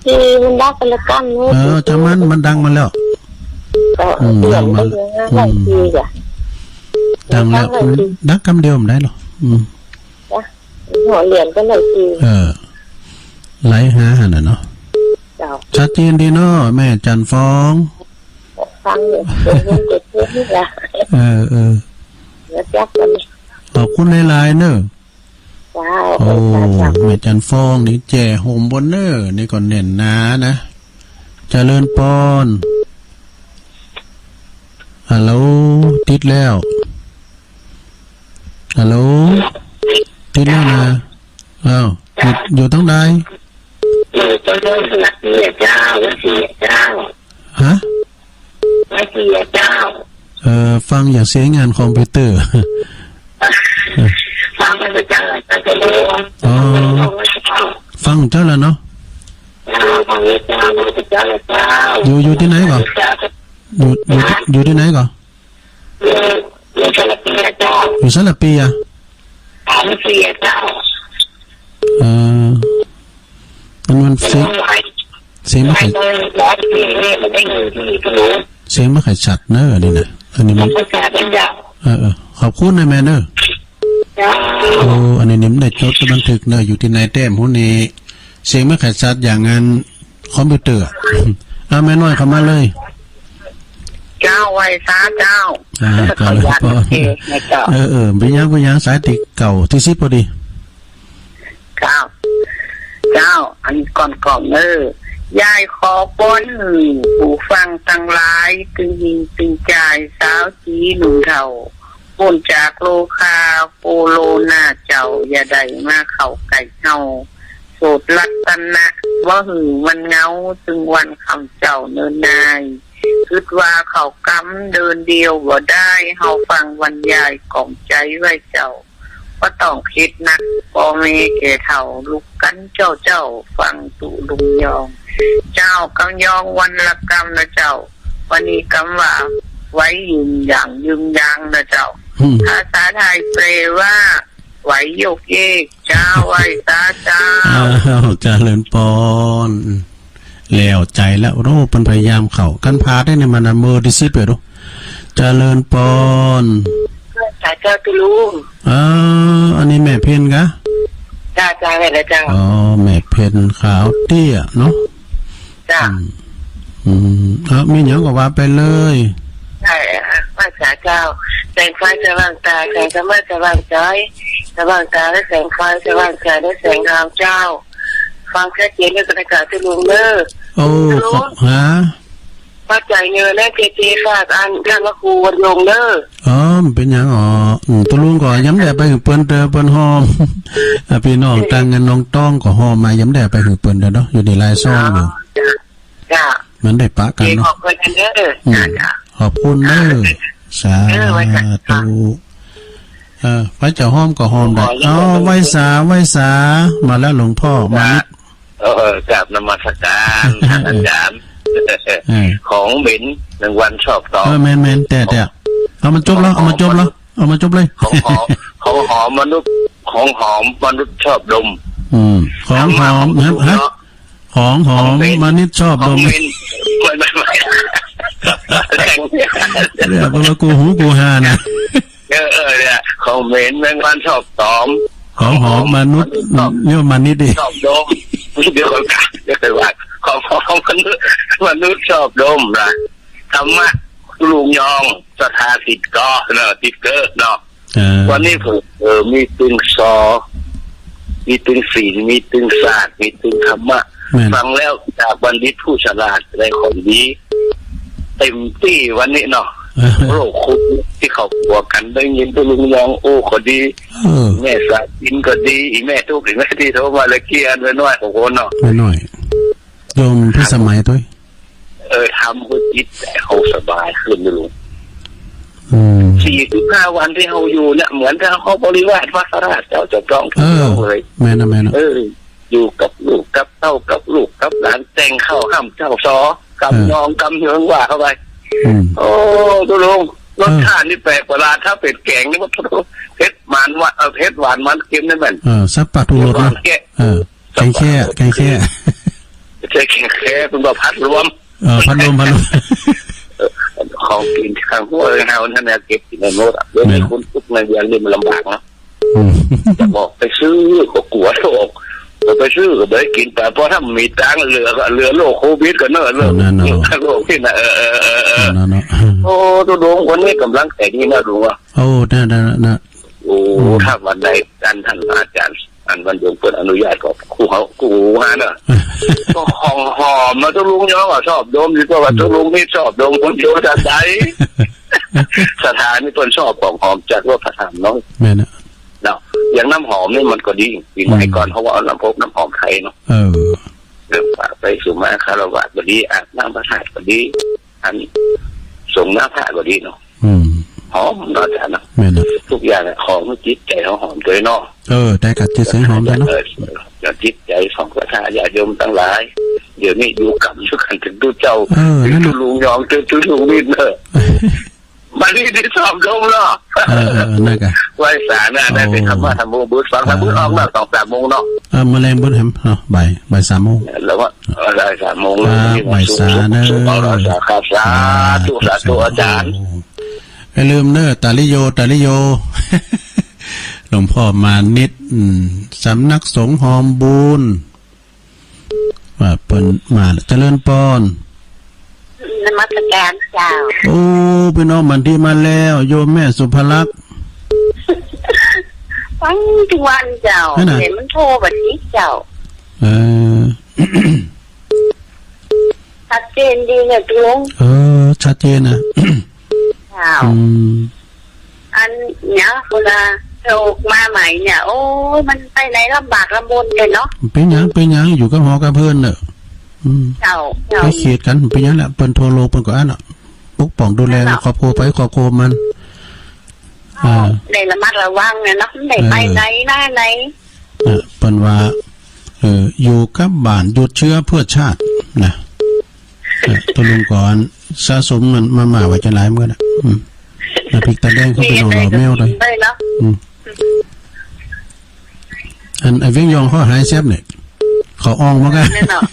ที่มันดังไปละกันเนาะ เออ จ้างมัน มันดังมาแล้ว ก็ อืม เปลี่ยน ดังมา ไปเลยนะ อืม หลายทีจ้ะ ดังแล้ว ดังหลายที ดังกำเดียวบ่ได้หรอก อืม จ้ะ หัวเหรียญก็หลายที เออ ไหลหาหั่นน่ะเนาะ เจ้า ชัดเจนดีเนาะ แม่จันทร์ฟ้อง ฟังอยู่ เดี๋ยวเย็นเดี๋ยวเย็นนี่แหละ เออ เออ เดี๋ยวจับกัน ขอบคุณหลายๆ เน้อ เจ้า โอ้ เออ เจ้า เจ้า แม่จันทร์ฟ้องนี่แจ่ห่มบ่เน้อ นี่ก็แน่นหนานะ เจริญปอน ฮัลโหล ติดแล้ว ฮัลโหล ติดแล้วนะ อ้าว อยู่ อยู่ตังใด อยู่ตรงโน้น วัดเสียเจ้า วัดเสียเจ้า ฮะ วัดเสียเจ้า เอ่อ ฟังอย่าเสียงานคอมพิวเตอร์ ฟังพระเจ้า พระเจ้า อ๋อ ฟังเจ้าแล้วเนาะ อยู่ อยู่ตี้ไหนก่อ อยู่ อยู่ อยู่ตี้ไหนก่อ อยู่สารพีอะ เออ มัน มันเสียง เสียงบ่ค่อย เสียงบ่ค่อยชัดเนอะ อันนี้นะ อันนี้มัน เออ เออ ขอบคุณนะแม่เนอะ โอ้ อันนี้นี่มันได้จดบันทึกเนอะ อยู่ตี้ไหนแต๊บ่ฮู้นี่ เสียงบ่ค่อยชัดอย่างนั้นคอมพิวเตอร์อะ เอาแม่น้อยเข้ามาเลย เจ้า ไหว้สาเจ้า อ่า เจ้า ขออนุญาต เออ นะเจ้า เออ เออ บ่เป๋นหยัง บ่เป๋นหยัง สายตี้เก้า ตี้สิบพอดี เจ้า เจ้า อันก่อนก่อนเนอะ ยายขอปอนหื้อผู้ฟังตังหลาย ตึงญิงตึงจาย สาวจี๋หนุ่มเฒ่า ป๊นจากโรคาโคโรนาเจ้า อย่าได้มาเข้าใก้เฮา โสตรัตนะ บ่หื้อมันเหงา ตึงวันค่ำเจ้าเนินนาย กึ๊ดว่าเข้ากำเดินเดี่ยวบ่ได้ เฮาฟังบรรยายกล่อมใจ๋ไว้เจ้า บ่ต้องกึ๊ดนัก ป้อแม่แก่เฒ่า ลุกกั๋นเจ้าเจ้า ฟังตุ๊ลุงยอง เจ้ากำยองวันละกำนะเจ้า วันนี้กำว่า ไหวยืนหยั่งยืนยางนะเจ้า อืม ภาษาไทยแปลว่า ไหวโยกเยก เจ้า ไหว้สาเจ้า อ้าว เจริญปอน แล้วใจ๋แล้ว โอ้ เปิ้นพยายามเข้า กั๋นผาดได้เนี่ย มันนะ เมอตี้สิบเอ็ด โอ้ เจริญปอน สาเจ้าตุ๊ลุง เออ อันนี้แม่เพ็ญกะ จ้า จ้า แม่นแล้วเจ้า อ๋อ แม่เพ็ญขาวเตี้ยเนาะ จ้า อืม อืม เออ มีหยังก็ว่าไปเลย ใจ้ อ่ะ ไหว้สาเจ้า แสงไฟสว่างต๋า แสงธรรมะสว่างใจ๋ สว่างต๋าด้วยแสงไฟ สว่างใจ๋ด้วยแสงธรรมเจ้า ฟังชัดเจนด้วยกันนะเจ้าตุ๊ลุงเนอะ โอ้ ตุ๊ลุง ขอ ฮะ ว่าใจ๋เนอะ แน่เจเจฝากอัน อันว่าครูวันยงเนอะ อ๋อ บ่เป๋นหยัง อ๋อ อืม ตุ๊ลุงก็ยำแด่ไปหื้อเปิ้นเต๊อะ เปิ้นฮอม อ่ะ ปี้น้อง เออ ตังนองตองก็ฮอมมา ยำแด่ไปหื้อเปิ้นเต๊อะเนาะ อยู่ในไลน์ซ่องอยู่ อ๋อ จ้ะ จ้ะ มันได้ปะกั๋นเนาะ เออ ขอบคุณเนอะ อืม จ้ะ จ้ะ ขอบคุณเนอะ สาธุ เออ ไหว้สา เออ ไปจะฮอมก็ฮอมได้ เอา ไหว้สา ไหว้สา มาแล้วหลวงพ่อ มานิด เออ กราบนมัสการท่านอาจ๋ารย์ เออ ของเหม็นแมงวันชอบตอม เออ แม่นๆ แต่ แต่ เอามาจบแล้ว เอามาจบแล้ว เอามาจบเลย ของหอม ของหอมมนุษย์ ของหอมมนุษย์ชอบดม อืม ของหอม ธรรมะของ ฮะ เนาะ ของหอม ของเหม็น มนุษย์ชอบดม ของเหม็น ไม่ ไม่ ไม่ เรียกว่ากูหูกูฮานะ เออ เออ เนี่ย ของเหม็นแมงวันชอบตอม ของหอมมนุษย์ ชอบ เรียกว่ามนุษย์ดิ ชอบดม เดี๋ยวก่อน เดี๋ยวก่อนว่า ของหอมมนุษย์ มนุษย์ชอบดมนะ ธรรมะลุงยอง ศรัทธาติดกอเนาะ ติดเกอเนาะ เออ วันนี้ผม เออ มีตึงซอ มีตึงศีล มีตึงศาสตร์ มีตึงธรรมะ แม่น ฟังแล้วจากบัณฑิตผู้ฉลาดได้ของดี เต็มตี้วันนี้เนาะ เออ โลกคุณตี้เขากั๋วกั๋น ได้ยินตุ๊ลุงยองโอ้ก็ดี เออ แม่สาจินก็ดี อีแม่ตุ๊ก อีแม่ตี้โทรมาเมื่อกี้ อันน้อยๆ ของคนเนาะ แม่น้อย โยมพิสมัยตวย เออ ทำหื้อจิตใจ๋เฮาสบายขึ้นนะลุง อืม สี่สิบห้าวันตี้เฮาอยู่เนี่ย เหมือนกับเฮาบริวารพระสังฆราชเจ้า เจ้าจอง เออ ทุกองค์เลย แม่นนะ แม่นนะ เออ อยู่กับลูกกับเต้า กับลูกกับหลาน แต่งเข้าห้ามเจ้าซอ กำ เออ ยองกำเยิงว่าเข้าไป อืม โอ้ ตุ๊ลุง รสชาตินี่แปลกประหลาด ถ้าเป๋นแก๋งนี่มันเผ็ดหวาน เอ่อ เผ็ดหวานมันเค็มนี่แม่น เออ สับปะรดเนาะ เออ แก๋งแค่ แก๋งแค่ ใจ้แก๋งแค่ เปิ้นว่าผัดรวม เออ ผัดรวม ผัดรวม เออ ของกิ๋นข้างหัวเฮานั่นนะ เก็บกิ๋นได้หมดอะ เดี๋ยวนี้ แม่น คนทุกข์ในเมืองนี่มันลำบากเนาะ อืม จะบอกไปซื้อก็กั๋วโรค บ่ไปซื้อก็บ่ได้กิ๋นไป เพราะถ้ามีตังค์เหลือก็เหลือโรคโควิดก็เนาะ เออ นั่นเนาะ โรคนี่นะ เออ เออ เออ เออ นั่นเนาะ โอ้ ตุ๊ลุง วันนี้ก๋ำลังแต่งนี่นะลุงอะ โอ้ น่ะ น่ะ น่ะ โอ้ อืม ถ้าวันใดท่าน ท่านอาจ๋ารย์ อันวันยงเปิ้นอนุญาตก็คู่เฮา คู่หาเนาะ ก็ของหอมมาตุ๊ลุงยองอะชอบดม ดีกว่าว่าตุ๊ลุงนี่ชอบดมคนเดียวจะได้ ศรัทธานี่เปิ้นชอบของหอมจากรสพระธรรมเนาะ แม่นนะ เนาะ อย่างน้ำหอมนี่มันก็ดี ปี๋ใหม่ก่อนเฮาว่าเอาน้ำอบน้ำหอมไทยเนาะ เออ เรื่องฝากไปสู่มาคารวะก็ดี อาบน้ำพระธาตุก็ดี อันสรงหน้าพระก็ดีเนาะ อืม หอมเนาะอาจ๋ารย์เนาะ แม่นนะ ทุกอย่างอะ ของจิตใจ๋เฮาหอมตวยเนาะ เออ ได้กับจิตใจ๋หอมตวยเนาะ เออ จิตใจ๋ของศรัทธาญาติโยมตังหลาย ดี๋ยวนี้อยู่กำอยู่กั๋นตึงตุ๊เจ้า เออ นั่นน่ะ ตุ๊ลุงยอง ตุ๊ ตุ๊ลุงมิตรเน่อ มานี่ตี้สองทุ่มเนาะ เออ เออ เออ นั่นก่ะ ไหว้สาเน่อ ได้ไป โอ้ ทำมาทำบุญ บุญฟัง ทำบุญออกแล้ว อ่า สองสามโมงเนาะ เออ มื้อแลงบุญแหมเนาะ บ่าย บ่ายสามโมง แล้วก็ เออ บ่ายสามโมง ครับ แล้ว บ่ายสามเน่อ สาธุ สาธุ อาจารย์ อย่าลืมเน่อ ตาลิโย ตาลิโย หลวงพ่อมานิต อืม สำนักสงฆ์ฮอมบูญ ว่าเปิ้นมา เจริญปอน นมัสการเจ้า โอ้ ปี้น้องบันทีมาแล้ว โยมแม่สุภลักษณ์ ฟังกู้วันเจ้า นั่นน่ะ แต่มันโทรบ่ติดเจ้า เออ ชัดเจนดีเนี่ยลุง เออ ชัดเจนนะ เจ้า อืม อันเนี้ย เวลาโทรมาใหม่เนี่ย โอ้ย มันไปไหนลำบากลำบนเลยเนาะ เป๋นหยัง เป๋นหยัง อยู่กับหอกับเฮือนเน่อ อืม เจ้า เจ้า ไปเขียดกั๋น เป๋นหยังแหละ เปิ้นทั่วโลกเปิ้นก็อั้นน่ะ ปกป้องดูแล นั่นเนาะ ครอบครัวไปครอบครัวมัน เจ้า อ่า ได้ระมัดระวังเนี่ยเนาะ มันได้ เออ ไปไหนมาไหน อ่ะ เปิ้นว่า เออ อยู่กับบ้านหยุดเชื้อเพื่อชาตินะ เออ ตุ๊ลุงก่อนสะสมมันมา มาไว้จะหลายมื้อน่ะ อืม น้ำพริกตาแดงเขาไปลองเหล่าแมวด้วย ได้เนาะ อืม อันไอ้เวียงยองเขาหายแซบเนี่ย เขาอ่องมาก่ะ แน่นอน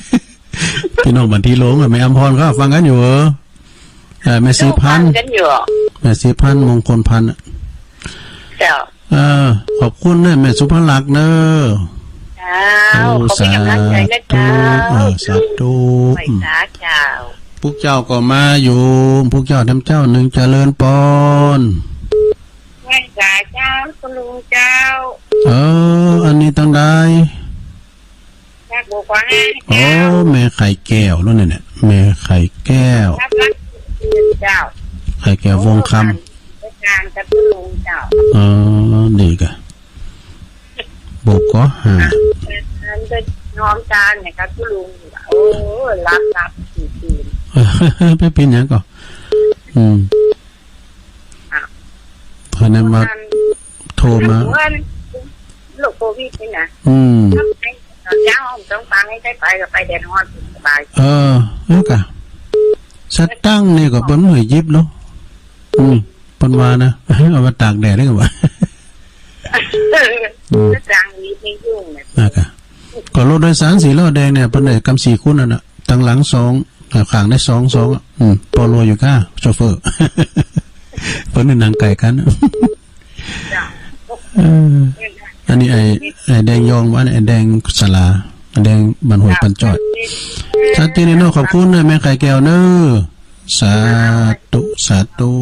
ปี้น้องบันทีหลงอะ แม่อำพรเขาฟังกั๋นอยู่เหรอ เออ แม่ศรีพันธ์ ฟังกั๋นอยู่ แม่ศรีพันธ์ มงคลพันธ์อะ เจ้า เออ ขอบคุณเน่อ แม่สุภลักษณ์เน่อ เจ้า โอ้ ขอเป๋นก๋ำลังใจ๋นะเจ้า สาธุ เออ สาธุ ไหว้สาเจ้า อืม พวกเจ้าก็มาอยู่ พวกเจ้าทำเจ้าหนึ่ง เจริญปอน ไหว้สาเจ้า ตุ๊ลุงเจ้า เออ อันนี้ตังใด อยากบอกว่า โอ้ เจ้า แม่ไข่แก้วแล้วเนี่ย แม่ไข่แก้ว ครับ เจ้า ไข่แก้ววงคำ รายก๋านกับตุ๊ลุงเจ้า เออ ดีก่ะ บอกก็หา อันก็น้องจานเนี่ยครับตุ๊ลุง โอ้ รับ รับ สี่ สี่ ไปเป๋นหยังก่อ อืม อ่ะ เพราะนั้นมา โทรมา โรคโควิดนี่นะ อืม ถ้าไปตอนเช้าต้องฟังให้ได้ไปก็ไปแดดฮ้อนสบาย เออ นั่นก่ะ สตังค์นี่ก็เปิ้นบ่หื้อหยิบเนาะ อืม เปิ้นว่านะ เอามาตากแดดได้ก่ะว่า อืม สตังค์นี่ไม่ยุ่งนะ นั่นก่ะ ก็รถโดยสารสี่ล้อแดงเนี่ย เปิ้นได้กำสี่คนนั่นน่ะ ตังหลังสอง อ่า ข้างได้สอง สอง อ่ะ อืม ปอลัวอยู่ก้า โชเฟอร์ เปิ้นนี่นั่งใก้กั๋น เจ้า เออ อันนี้ไอ้ ไอ้แดงยองวะ ไอ้แดงสลา ไอ้แดงบ้านห้วยปันจ้อย ชัดเจนเน่อ ขอบคุณเน่อ แม่ไข่แก้วเน่อ สาธุ สาธุ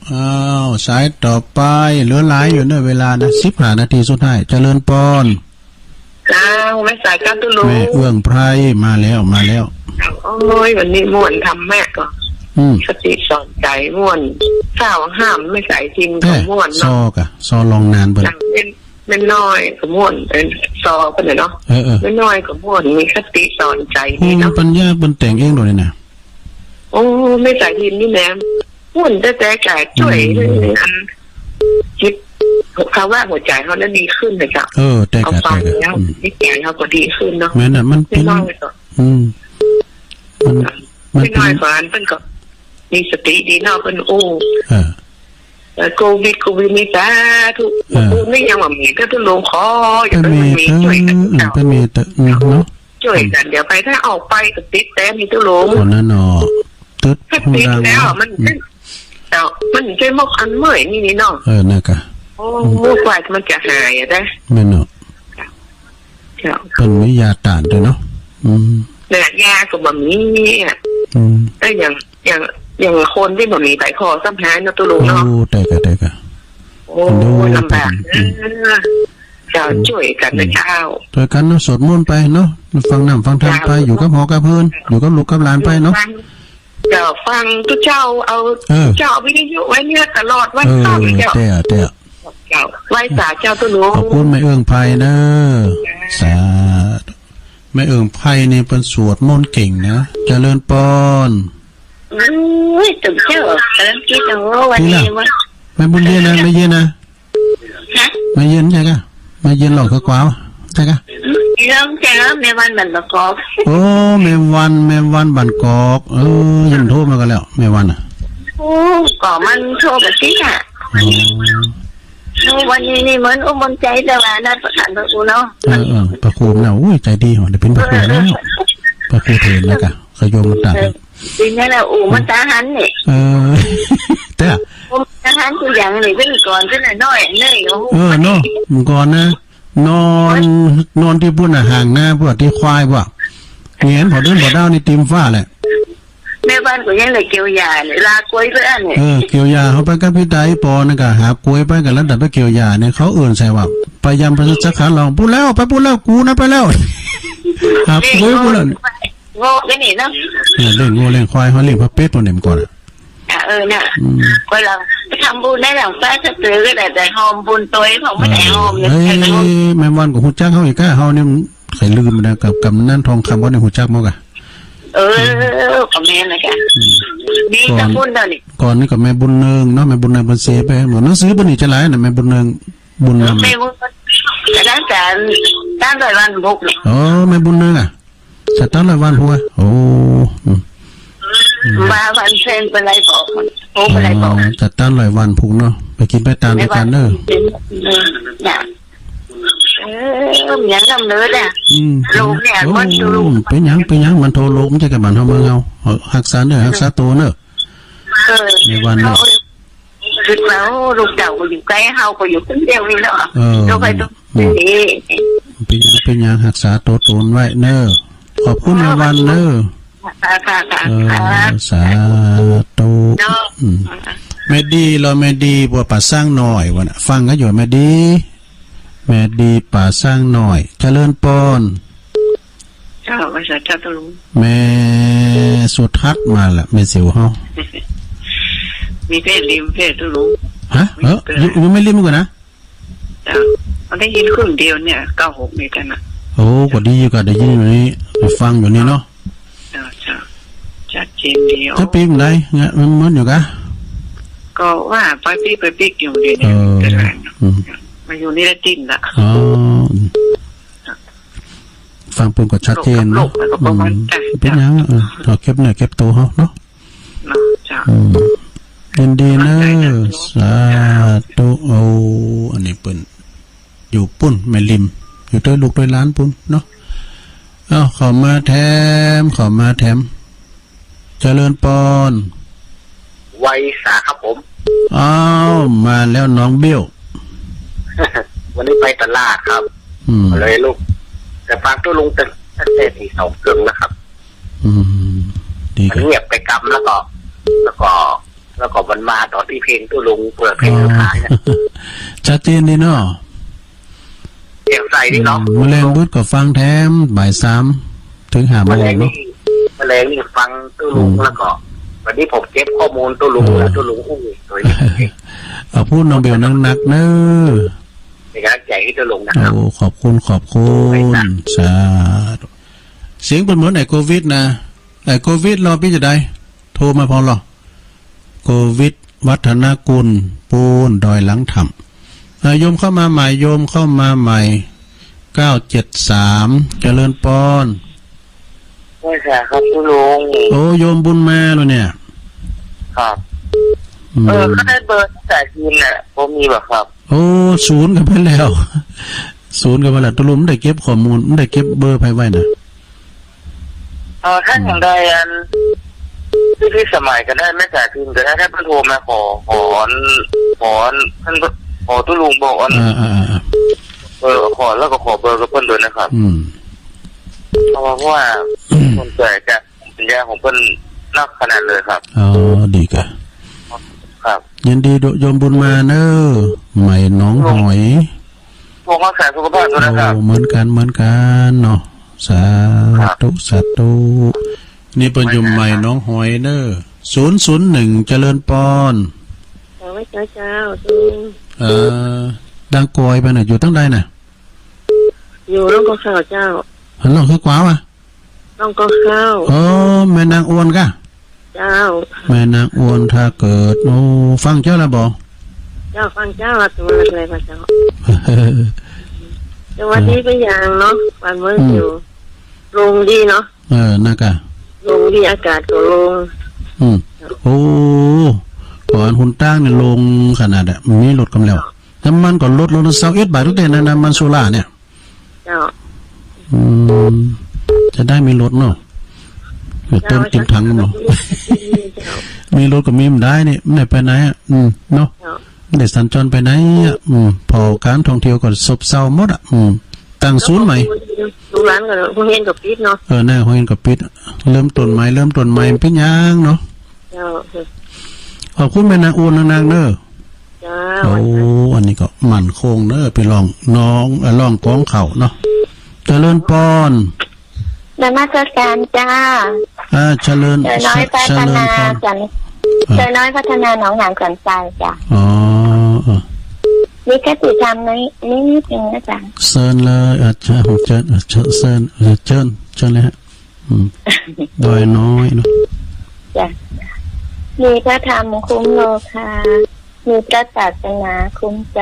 อ้าว สายต่อไป เหลือหลายอยู่เน่อ เวลานะ สิบห้านาทีสุดท้าย เจริญปอน เจ้า แม่สายเจ้าตุ๊ลุง แม่เอื้องไพร มาแล้ว มาแล้ว โอ้ย วันนี้ม่วนธรรมะก่อ อืม คติสอนใจ๋ม่วน เจ้าห้ามแม่สายพินก็ม่วนเนาะ ซอก่ะ ซอลองนานเปิ้น แม่ แม่น้อยก็ม่วน เออ ซอเปิ้นน่ะเนาะ เออ เออ แม่น้อยก็ม่วน มีคติสอนใจ๋ดีเนาะ ภูมิปัญญาเปิ้นแต่งเองโดยนี่นะ โอ้ แม่สายพินนี่นะ ม่วนแต๊ๆ ก่ะ จ้วย อืม อัน จิตภาวะหัวใจ๋เฮานั้นดีขึ้นน่ะเจ้า เออ แต่ก่ะ เอาฟัง แต่ก่ะ แล้ว อืม จิตใจ๋เฮาก็ดีขึ้นเนาะ แม่นน่ะ มันเป๋น น้อยก็ อืม มัน มัน เป๋น น้อยกว่าอันเปิ้นก็มีสติดีเนาะ เปิ้น โอ้ เออ เออ โควิด โควิดนี่สาธุ เออ โควิดนี่ยังบ่มี ก็ตุ๊ลุงขอ อย่าให้มันมี จ้วยกั๋นเจ้า เปิ้นมีเต๊อะ อืม เนาะ จ้วยกั๋น เดี๋ยวไปถ้าออกไปก็ติดแต๊นี่ตุ๊ลุง คนนั้นเนาะ ตึ๊ด ถ้าติดแล้วมัน อืม เจ้า มันจะมกอันเมื่อยนี่นี่เนาะ เออ นั่นก่ะ โอ้ อืม กว่ามันจะหายอะนะ แม่นเนาะ เจ้า เปิ้นมียาต้านตวยเนาะ อืม เนี่ย ยาก็บ่มีอะ อืม แต่อย่าง อย่าง อย่างคนตี้บ่มีใผผ่อซ้ำหายเนาะตุ๊ลุงเนาะ โอ้ แต่ก่ะ แต่ก่ะ โอ้ โอ้ ลำบาก อืม เออ เจ้า อืม จ้วยกั๋นนะเจ้า จ้วยกั๋นเนาะ สวดมนต์ไปเนาะ ฟังน้ำฟังธรรมไป เจ้า อยู่กับหอกับเฮือน อยู่กับลูกกับหลานไปเนาะ ฟัง เจ้า ฟังตุ๊เจ้าเอา เออ เจ้าเอาวิทยุไว้เนี่ยตลอดวัน เออ ค่ำเจ้า แต่ แต่ เจ้า ไหว้สาเจ้าตุ๊ลุง ขอบคุณแม่เอื้องไพรเน่อ จ้า สาธุ แม่เอื้องไพรนี่เปิ้นสวดมนต์เก่งนะ เจริญปอน โอ้ย ตุ๊เจ้า กำลังกึ๊ด โอ้ วันนี้ นี่ล่ะ ว่า แม่บุญเย็นนะ แม่เย็นนะ ฮะ แม่เย็นใจ้ก่ะ แม่เย็นหลอกกะกวาว ใจ้ก่ะ อืม เริ่มจะเริ่มแม่วันบ้านบางกอก โอ้ แม่วัน แม่วันบ้านกอก เออ ยังโทรมากั๋นแล้ว แม่วันน่ะ โอ้ ก็มันโทรไปสิค่ะ อ๋อ โอ้ วันนี้นี่เหมือนอกเหมือนใจ๋ แต่ว่านัดประสานพระครูเนาะ เออ เออ พระครูเนาะ โอ้ย ใจ๋ดีว่ะ ได้เป๋นพระครูแล้ว พระครูเถรแล้วก่ะ ขยมมันต่าง เออ ปี๋นี้แหละ โอ้ มันต๋าหันนี่ เออ แต่ โอ้ มันต๋าหันตัวอย่างนี่ เป๋นก่อนเป๋นน้อยๆ เนี่ย โอ้ เออ เนาะ เมื่อก่อนนะ นอน นอนตี้ปุ้นน่ะ ห่างนาพวกตี้ควายพวก เหงนผ่อเดือนผ่อดาวนี่ติ่มฟ้าแหละ แม่บ้านก็ยังได้เกี่ยวหญ้าเนี่ย ลากกล้วยไปอันเนี่ย เออ เกี่ยวหญ้า เฮาไปกับปี้ต๋าปี้ปอนั่นก่ะ หาบกล้วยไปกั๋นแล้ว แต่ไปเกี่ยวหญ้าเนี่ย เขาเอิ้นใส่ว่า ไปยำไปสักขันลอง ปุ้นแล้ว ไปปุ้นแล้ว กูนะไปแล้ว หาบกล้วยปุ้นแล้ว โง่ไปนี่เนาะ เนี่ย เลี้ยงงัวเลี้ยงควาย เฮาเลี้ยงผาเป็ดพวกเนี่ยเมื่อก่อนอะ อ่ะ เออ น่ะ อืม ก็เราไปทำบุญได้หลังฟ้าสะเตือก็ได้ แต่หอมบุญตัวเองของไม่ได้หอมเนี่ย เอ้ย แต่หอม แม่วันก็ฮู้จักเฮาอีกอะ เฮาเนี่ยใค่ลืมนะ กับกำนันทองคำเฮาเนี่ยฮู้จักหมดก่ะ เออ ก็แม่นนะจ๊ะ อืม มี ก่อน ทำบุญตอนนี้ ก่อนนี่ก็แม่บุญเนืองเนาะ แม่บุญเนืองเปิ้นเสียไป หมดหนังสือเปิ้นนี่จะหลายนะ แม่บุญเนือง บุญนำ แม่บุญ อาจารย์ อาจารย์ร้อยวันพุกเนี่ย อ๋อ แม่บุญเนืองอะ สตาร์ทร้อยวันพุกอะ โอ้ อืม อืม มาวันเพ็ญเปิ้นเลยบอก โอ้ เปิ้นเลยบอก อ๋อ สตาร์ทร้อยวันพุกเนาะ ไปกิ๋นไปตานตวยกั๋นเน้อ เออ จ้ะ เออ ยังนำเนิดอะ อืม ลูกเนี่ย โอ้ มันลูก เป๋นหยัง เป๋นหยัง มันทั่วโลก บ่ใจ้แก่บ้านเฮาเมืองเฮา เอา ฮักษาเนื้อ ฮักษาตั๋วเนาะ เออ ในวันเนาะ เออ กึ๊ดมา โอ้ ลูกเจ้าก็อยู่ใก้ เฮาก็อยู่คนเดียวนี่เนาะ เออ เจ้าไปตรง อืม นี้ เป๋นหยัง เป๋นหยัง ฮักษาตั๋วตนไว้เน้อ ขอบคุณ เออ แม่วันเน้อ ค่ะ ค่ะ ค่ะ เออ ค่ะ สาธุ เนาะ อืม แม่ดีเหรอ แม่ดี บัวป่าซ้างน้อย วะน่ะ ฟังกั๋นอยู่ แม่ดี แม่ดีป่าซ้างน้อย เจริญปอน เจ้า ว่าสาธุ ตุ๊ลุง แม่สุทัศน์มาละ แม่สิวเฮา มีเพศริมเพศตุ๊ลุง ฮะ เออ อยู่ อยู่แม่ริมก่อนนะ เจ้า มันได้ยินครึ่งเดียวเนี่ย เก้าหก นี่กันนะ โอ้ ก็ดีอยู่ก่ะ ได้ยินอยู่นี่ ได้ฟังอยู่นี่เนาะ เจ้า เจ้า ชัดเจนดี จักปี๋บ่าใด เงะ มันเหมือนอยู่ก่ะ ก็ว่าไปปิ๊กไปปิ๊กอยู่นี่ เออ แต่ละ อืม มาอยู่นี่แล้วจิ้นละ อ๋อ อืม ฟังเปิ้นก็ชัดเจนเนาะ โลก โลก โลก อืม ประมาณ เออ เป๋นหยัง เออ เอาเก็บเนื้อเก็บตั๋วเฮาเนาะ เนาะ เจ้า อืม ยินดีเน้อ สาธุ โอ้ อันนี้เปิ้น อยู่ปุ้น แม่ริม อยู่ตวยลูกตวยหลานปุ้นเนาะ เอ้า เข้ามาแถม เข้ามาแถม เจริญปอน ไวสาครับผม อ้าว มาแล้วน้องเบี้ยว วันนี้ไปตลาดครับ อืม เลยลูก แต่ฟังตุ๊ลุงตั้ง ตั้งแต่ตีสองเกิ่งแล้วครับ อืม ดี มันเงียบไปกำ แล้วก็ แล้วก็ แล้วก็มันมาต๋อนตี้เพลงตุ๊ลุงเปิดเพลงสุดท้ายนะ อ๋อ ชัดเจนดีเนาะ เสียงใสดีเนาะ อืม แมลงบึดก็ฟังแถมบ่ายสามเถิงห้าโมงเนาะ แมลงนี่ แมลงนี่ฟังตุ๊ลุง อืม แล้วก็ วันนี้ผมเก็บข้อมูลตุ๊ลุง เออ แล้วตุ๊ลุงอู้ตัวนี้ เอาพูดน้องเบลหนักๆ เน้อ เป๋นก๋ำลังใจ๋หื้อตุ๊ลุงนะครับ โอ้ ขอบคุณ ขอบคุณ สาธุ เสียงเปิ้นเหมือนไอ้โควิดนะ ไอ้โควิดลอปี้จะใด โทรมาผ่อลอ โควิด วัฒนกุล ปูน ดอยหลังถ้ำ อ่า โยมเข้ามาใหม่ โยมเข้ามาใหม่ เก้าเจ็ดสาม เจริญปอน ไหว้สาครับตุ๊ลุง โอ้ โยมบุญมาแล้วเนี่ย ครับ อืม เออ ข้าได้เบอร์จากจีนน่ะ บ่มีบ่ครับ โอ้ สูญกั๋นไปแล้ว สูญกั๋นไปแล้ว ตุ๊ลุงบ่ได้เก็บข้อมูล บ่ได้เก็บเบอร์ใผไว้นะ เออ ถ้าอย่างใดอัน พี่ พี่สมัยก็ได้ แม่จ๋าพิมพ์ก็ได้ ถ้าเปิ้นโทรมาขอ ขออัน ขออัน เปิ้นขอตุ๊ลุงบอกอัน อ่า อ่า อ่า อ่า เออ ขอ แล้วก็ขอเบอร์กับเปิ้นด้วยนะครับ อืม เพราะว่า เพราะว่า อืม สนใจ๋กับปัญญาของเปิ้นนักขนาดเลยครับ อ๋อ ดีก่ะ ครับ ยินดีโยมบุญมาเน้อ ใหม่หนองหอย ผมรักษาสุขภาพด้วยนะครับ โอ้ เหมือนกั๋น เหมือนกั๋นเนาะ สาธุ ครับ สาธุ นี่เปิ้นอยู่ใหม่หนองหอยเน้อ ศูนย์ศูนย์หนึ่ง เจริญปอน เจ้า เจ้า เจ้า เออ ดังกอยไปน่ะ อยู่ตังใดน่ะ อยู่ร่องกอข้าวเจ้า หันหลังคือกวาวอะ ร่องกอข้าว โอ้ แม่นางอ่อนก่ะ เจ้า แม่นางอ่อนท่าเกิด โอ้ ฟังเจ้าแล้วบ่ เจ้า ฟังเจ้า ตัวอะไรมาเจ้า สวัสดีไปอย่างเนาะ บ้านเมือง อืม เตียว โล่งดีเนาะ เออ นั่นก่ะ โล่งดี อากาศก็โล่ง อืม โอ้ ก่อนหนตางนี่โล่งขนาดอะ มีรถกำแล้ว น้ำมันก็ลดลงซาวเอ็ดบาท ตั้งแต่น้ำมันโซล่าร์เนี่ย เจ้า อืม จะได้มีรถเนาะ เติมเต็มถังเนาะ เจ้า มีรถก็มีบ่ได้นี่ บ่ได้ไปไหนอะ อืม เนาะ เจ้า บ่ได้สัญจรไปไหนอะ อืม ผ่อก๋านท่องเที่ยวก็ซบเซาหมดอะ อืม ตั้งศูนย์ใหม่ ลูกหลานก็ โฮงเฮียนก็ปิดเนาะ เออ นั่น โฮงเฮียนก็ปิด เริ่มต้นใหม่ เริ่มต้นใหม่ บ่เป๋นหยังเนาะ เจ้า ขอบคุณแม่นาง โอ้ นางๆ เน้อ เจ้า โอ้ อันนี้ก็มั่นคงเน้อ ปี้น้อง น้อง เอ่อ น้องของเขาเนาะ เจริญปอน นมัสการจ้า อ่า เจริญ เจริญน้อยพัฒนา เจริญปอน สัน อ่า เจริญน้อยพัฒนาหนองหานสันทรายจ้ะ อ๋อ เออ มีคติธรรมนิด นิดนึงนะจ๊ะ เชิญเลย อ่า เชิญ เชิญ เชิญ เชิญ เชิญ เชิญเลยฮะ อืม ดอยน้อยเนาะ จ้ะ มีพระธรรมคุ้มโลกา มีพระศาสนาคุ้มใจ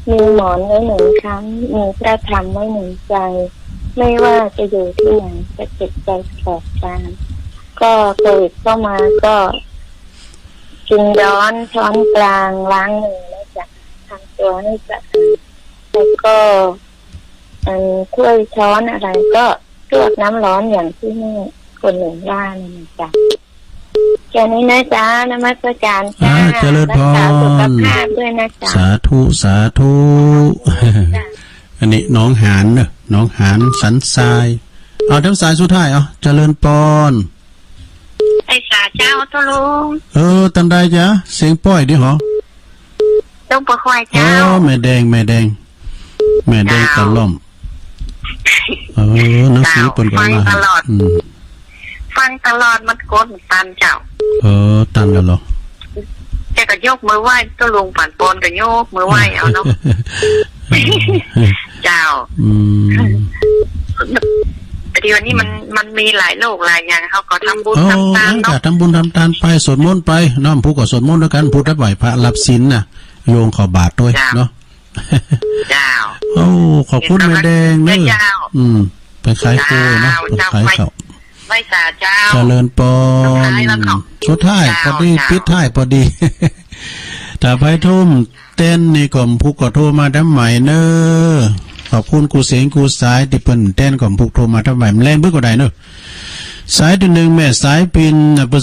มีหมอนไว้หนุนค้ำ มีพระธรรมไว้หนุนใจ ไม่ว่าจะอยู่ที่ไหน จะเจ็บใจแสบตา ก็โควิดเข้ามาก็ กินร้อนช้อนกลาง ล้างมือนะจ๊ะ ทำตัวให้สะอาด แล้วก็ อันถ้วยช้อนอะไรก็ลวกน้ำร้อนอย่างที่แม่คนหนึ่งว่านั่นนะจ๊ะ แค่นี้นะจ๊ะ นมัสการจ้า อ่า เจริญพร รักษาสุขภาพด้วยนะจ๊ะ สาธุ สาธุ จ้ะ อันนี้หนองหานเนอะ หนองหานสันทราย เอา ตามสายสุดท้าย เอา เจริญปอน ไอ้สาเจ้า ตกลง เออ ตันใดจ๊ะ เสียงป้อยดีหรอ ต้องประคอย เออ เจ้า แม่แดง แม่แดง แม่แดง เจ้า ตะล่อม เออ หนังสือ เจ้า เปิ้นก็ ฟัง มา ตลอด อืม ฟังตลอด มันกดตันเจ้า เออ ตันแล้วเหรอ แต่ก็ยกมือไหว้ ตกลงปันปอนก็ยกมือไหว้เอาเนาะ เจ้า อืม แต่เดี๋ยวนี้มัน มันมีหลายโรคหลายอย่าง เขาก็ทำบุญ เออ ทำทานเนาะ นั่นก็ทำบุญทำทานไป สวดมนต์ไปเนาะ ผู้ก็สวดมนต์ด้วยกัน ผู้ก็ไหว้พระรับศีลน่ะ โยมเข้าบาตรด้วย เจ้า เนาะ เจ้า โอ้ ขอบคุณแม่แดงเนอะ เจ้า อืม ไปขายครูเนาะ เจ้า ไปขายเขา ไหว้สาเจ้า เจริญปอน สุดท้ายแล้วเนาะ สุดท้าย เจ้า พอดี เจ้า ปิดท้ายพอดี ถ้าใผโทรมาแต้นนี่ก็ ผู้ก็โทรมาตามหมายเนอะ ขอบคุณกู้เสียงกู้สายตี้เปิ้นแต้น ก็ผู้โทรมาตามหมาย แล่นเบิ่งก็ได้เนอะ สายตี้นึ่ง แม่สายพิณ เปิ้น